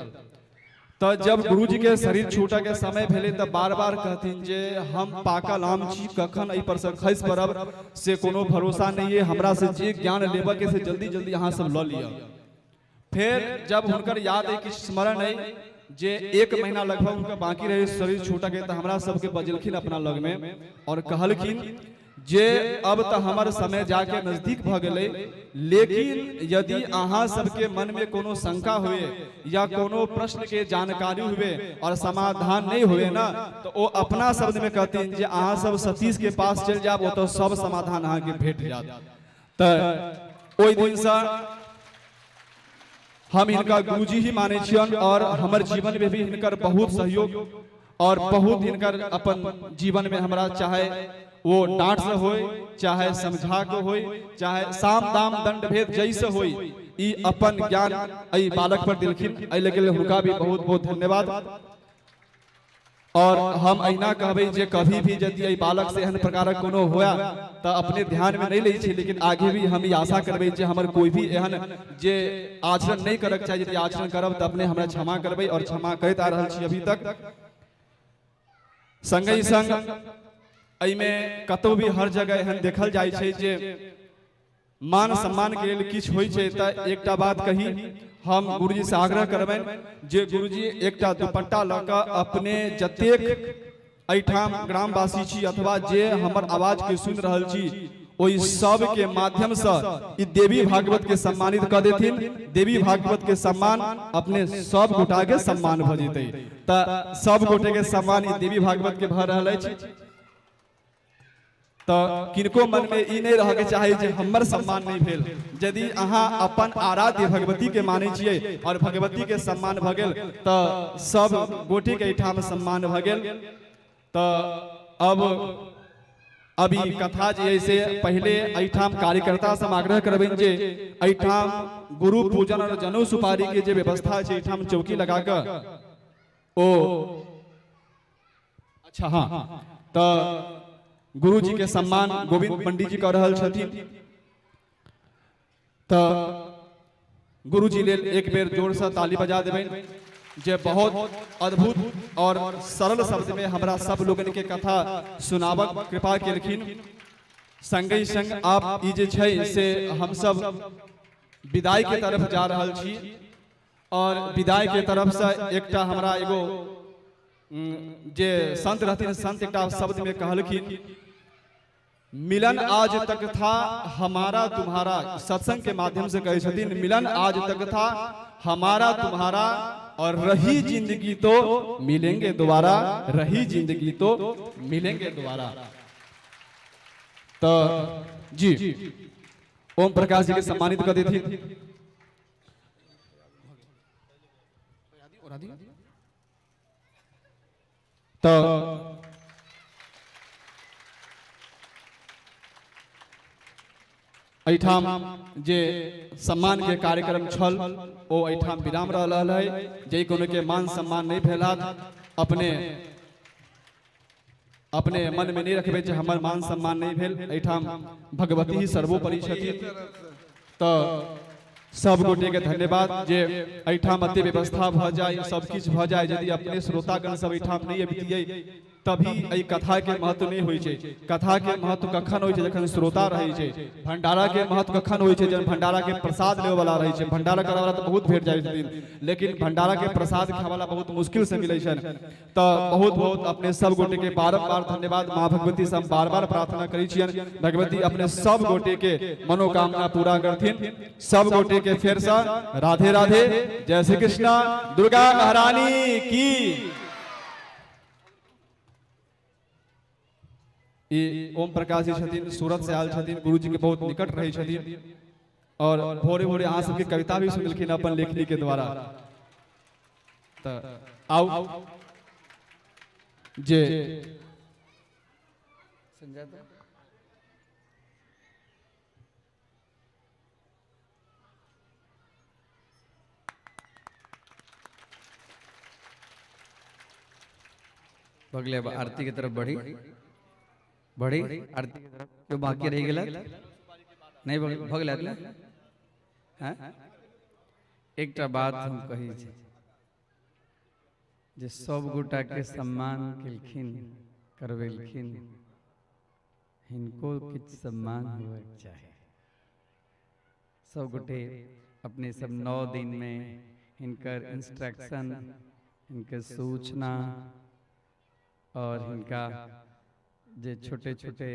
तऽ जब गुरुजी के शरीर छूटऽ के समय भेलै तऽ बार बार कहथिन जे हम पाकल आम छी, कखन एहि पर से खसि पड़ब से कोनो भरोसा नहीं है, हमरा से जे ज्ञान लेबऽ के से जल्दी जल्दी अहाँ सब लऽ लिअ। फेर जब हुनकर याद अइ, किछु स्मरण अइ जे 1 महीना लगभग हुनकर बाकी रहे शरीर छूटऽ के, तऽ हमरा सबके बजेलखिन अपना लगमे और कहलखिन जे अब तऽ हमर समय जाके नजदीक भऽ गेलै, लेकिन यदि अहाँ सबके मन में कोनो शंका हुए या कोनो प्रश्न के जानकारी हुए और समाधान नहीं हुए ना, तो ओ अपना शब्द में कहथिन जे अहाँ सब सतीश के पास चलि जाब, ओतऽ सब समाधान अहाँके भेट जायत। तऽ ओहि दिनसँ हम हिनका गुरुजी ही मानै छियनि और हमर जीवन में भी हिनकर बहुत सहयोग और बहुत हिनकर अपन जीवन में हमरा, चाहे वो डांट से होय, चाहे समझा के होय, चाहे साम दाम दंड भेद जैसे होय, ई अपन ज्ञान एहि बालक पर दिलखिन, एहि लेल हुनका भी बहुत बहुत धन्यवाद। और हम अहिना कहबै जे कभी भी यदि एहि बालक से एहन प्रकारक कोनो हुए तऽ अपने ध्यान में नहीं लै छी, लेकिन आगे भी हम ई आशा करबै जे हमर कोई भी एहन जे आचरण नहीं करक चाही, यदि आचरण करब तऽ अपने हमरा क्षमा करबै और क्षमा करैत आ रहल छी अभी तक। संगहि संग एहिमे कतौ भी हर जगह एहन देखल जाइ छै जे मान सम्मान के लेल किछु होइ छै। तऽ एकटा बात कही, हम गुरुजी से आग्रह करबनि जे गुरुजी एकटा दुपट्टा लऽ कऽ अपने जतेक एहिठाम ग्रामवासी छी अथवा जे हमर आवाज के सुनि रहल छी, ओहि सब के माध्यम से ई देवी भागवत के सम्मानित कऽ देथिन। देवी भागवत के सम्मान अपने सब गोटा के सम्मान भऽ जेतै। तऽ सब गोटे के सम्मान ई देवी भागवत के भऽ रहल अछि। तऽ किनको मन में ई नहीं रह के चाही जे हमर सम्मान नहीं भेल। यदि अहाँ अपन आराध्य भगवती के मानै छियै और भगवती के सम्मान भऽ गेल तऽ सब गोटे के एहिठाम सम्मान भऽ गेल। तऽ अब अभी कथा जे है से पहले एहिठाम कार्यकर्ता से हम आग्रह करबनि जे एहिठाम गुरु पूजन और जनउ सुपारी के जे व्यवस्था छै, एहिठाम चौकी लगा कऽ ओ अच्छा हाँ, तऽ गुरुजी के सम्मान गोविंद पंडित जी कऽ रहल छथिन। तऽ गुरुजी लेल एक बेर जोर से ताली बजा देबनि जे बहुत अद्भुत और सरल शब्द में हमरा सब लोगन के कथा सुनाबक कृपा केलखिन। संगहि संग आप ई जे छै से हम सब विदाई के तरफ जा रहल छी। और विदाई के तरफ से एकटा हमरा एगो जे संत रहथिन, संत एकटा शब्द में कहलखिन, मिलन आज तक था हमारा तुम्हारा। सत्संग के माध्यम से कहै छथिन, मिलन आज तक था हमारा तुम्हारा, और रही जिंदगी तो मिलेंगे दोबारा, रही जिंदगी तो मिलेंगे दोबारा। तो जी ओम प्रकाश जी के सम्मानित कर देथिन। तो एहिठाम जे सम्मान के कार्यक्रम छल ओ एहिठाम विराम रहल है। जे कोनो के मान सम्मान नहीं भेल, अपने अपने मन में नहीं रखबे जे हमर मान सम्मान नहीं भेल। एहिठाम भगवती ही सर्वोपरि छथिन। तो सब गोटे के धन्यवाद जे एहिठाम एते व्यवस्था भ जाए, सब किछु भ जाए। यदि अपने श्रोतागण सब एहिठाम नहीं अबितियै तभी एहि कथा के महत्व नहीं होइ छै। कथा के महत्व कखन होइ छै? जखन श्रोता रहै छै। भंडारा के महत्व कखन होइ छै? जखन भंडारा के प्रसाद लेवे वाला रहै छै। भंडारा करे वाला तऽ बहुत भेट जाइ छथिन, लेकिन भंडारा के प्रसाद खाय वाला बहुत मुश्किल से मिलै छनि। तऽ बहुत बहुत अपने सब गोटे के बारम्बार धन्यवाद। माँ भगवती से हम बार बार प्रार्थना करै छियनि, भगवती अपने सब गोटे के मनोकामना पूरा करथिन। सब गोटे के फेर से राधे राधे, जय श्री कृष्णा, दुर्गा महारानी की। ई ओम प्रकाश जी छथिन, सूरत से आयल छथिन, गुरुजी के बहुत निकट रहै छथिन और भोरे भोरे अहाँ सबके कविता भी सुनलखिन अपन लेखनी के द्वारा। तऽ आउ जे भगले अब आरती के तरफ बढ़ी बढ़ी आरती के तरफ। क्यों बाकी रह गेला? नहीं भगले ने हैं। एकटा बात हम कही छी जे सब गोटा के सम्मान केलखिन करवेलखिन, हिनको किछु सम्मान होयके चाही। सब गोटे अपने सब 9 दिन में हिनकर इंस्ट्रक्शन, हिनकर सूचना और हिनका जे छोटे छोटे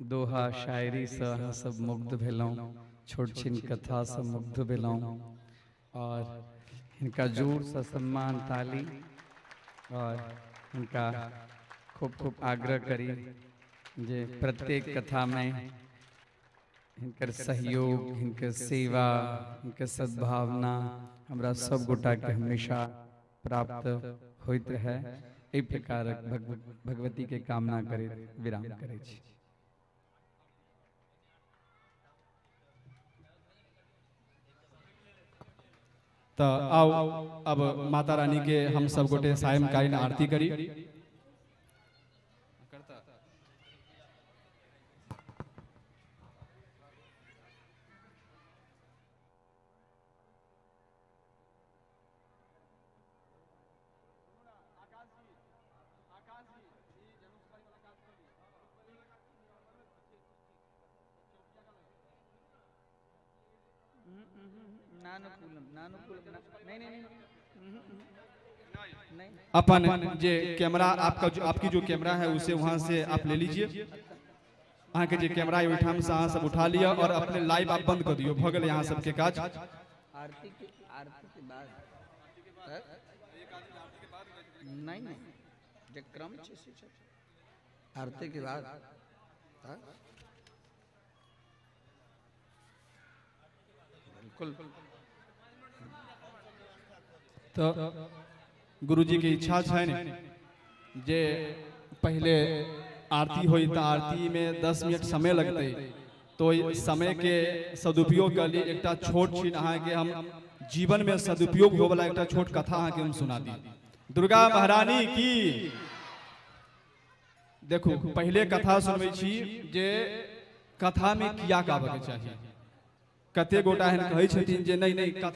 दोहा शायरी से अहाँ सब मुग्ध भेलहुँ, छोट छिन कथा से मुग्ध भेलहुँ और हिनका जोर से सम्मान ताली और हिनका खूब खूब आग्रह करी जे प्रत्येक कथा में हिनकर सहयोग, हिनकर सेवा, हिनकर सद्भावना हमरा सब गोटा के हमेशा प्राप्त होइत रहे। एहि प्रकारक भगवती के कामना करैत विराम करै छी। तऽ आउ अब माता रानी के हम सब गोटे सायंकालीन आरती करी। अपन जे कैमरा आपका जो आपकी जो कैमरा है उसे वहां से आप ले लीजिए। अहाँ के जे कैमरा है ओहिठाम से अहाँ सब उठा लिया और अपने लाइव आप बंद कर दियो। भऽ गेलै अहाँ सबके काज। आरती के बाद नहीं नहीं जे क्रम छै से छै। आरती के बाद बिल्कुल। तो गुरुजी के इच्छा छनि जे पहले आरती होई तो आरती में 10 मिनट समय लगते, तो समय के सदुपयोग के लिए एकटा छोट छिन अहाँ के हम जीवन में सदुपयोग होवला एकटा छोट कथा अहाँ के हम सुना दी। दुर्गा महारानी की। देखू पहले कथा सुनबै छी जे कथा में किया आबऽ के चाही। कते गोटा एहन कहै छथिन जे नहीं नहीं कथा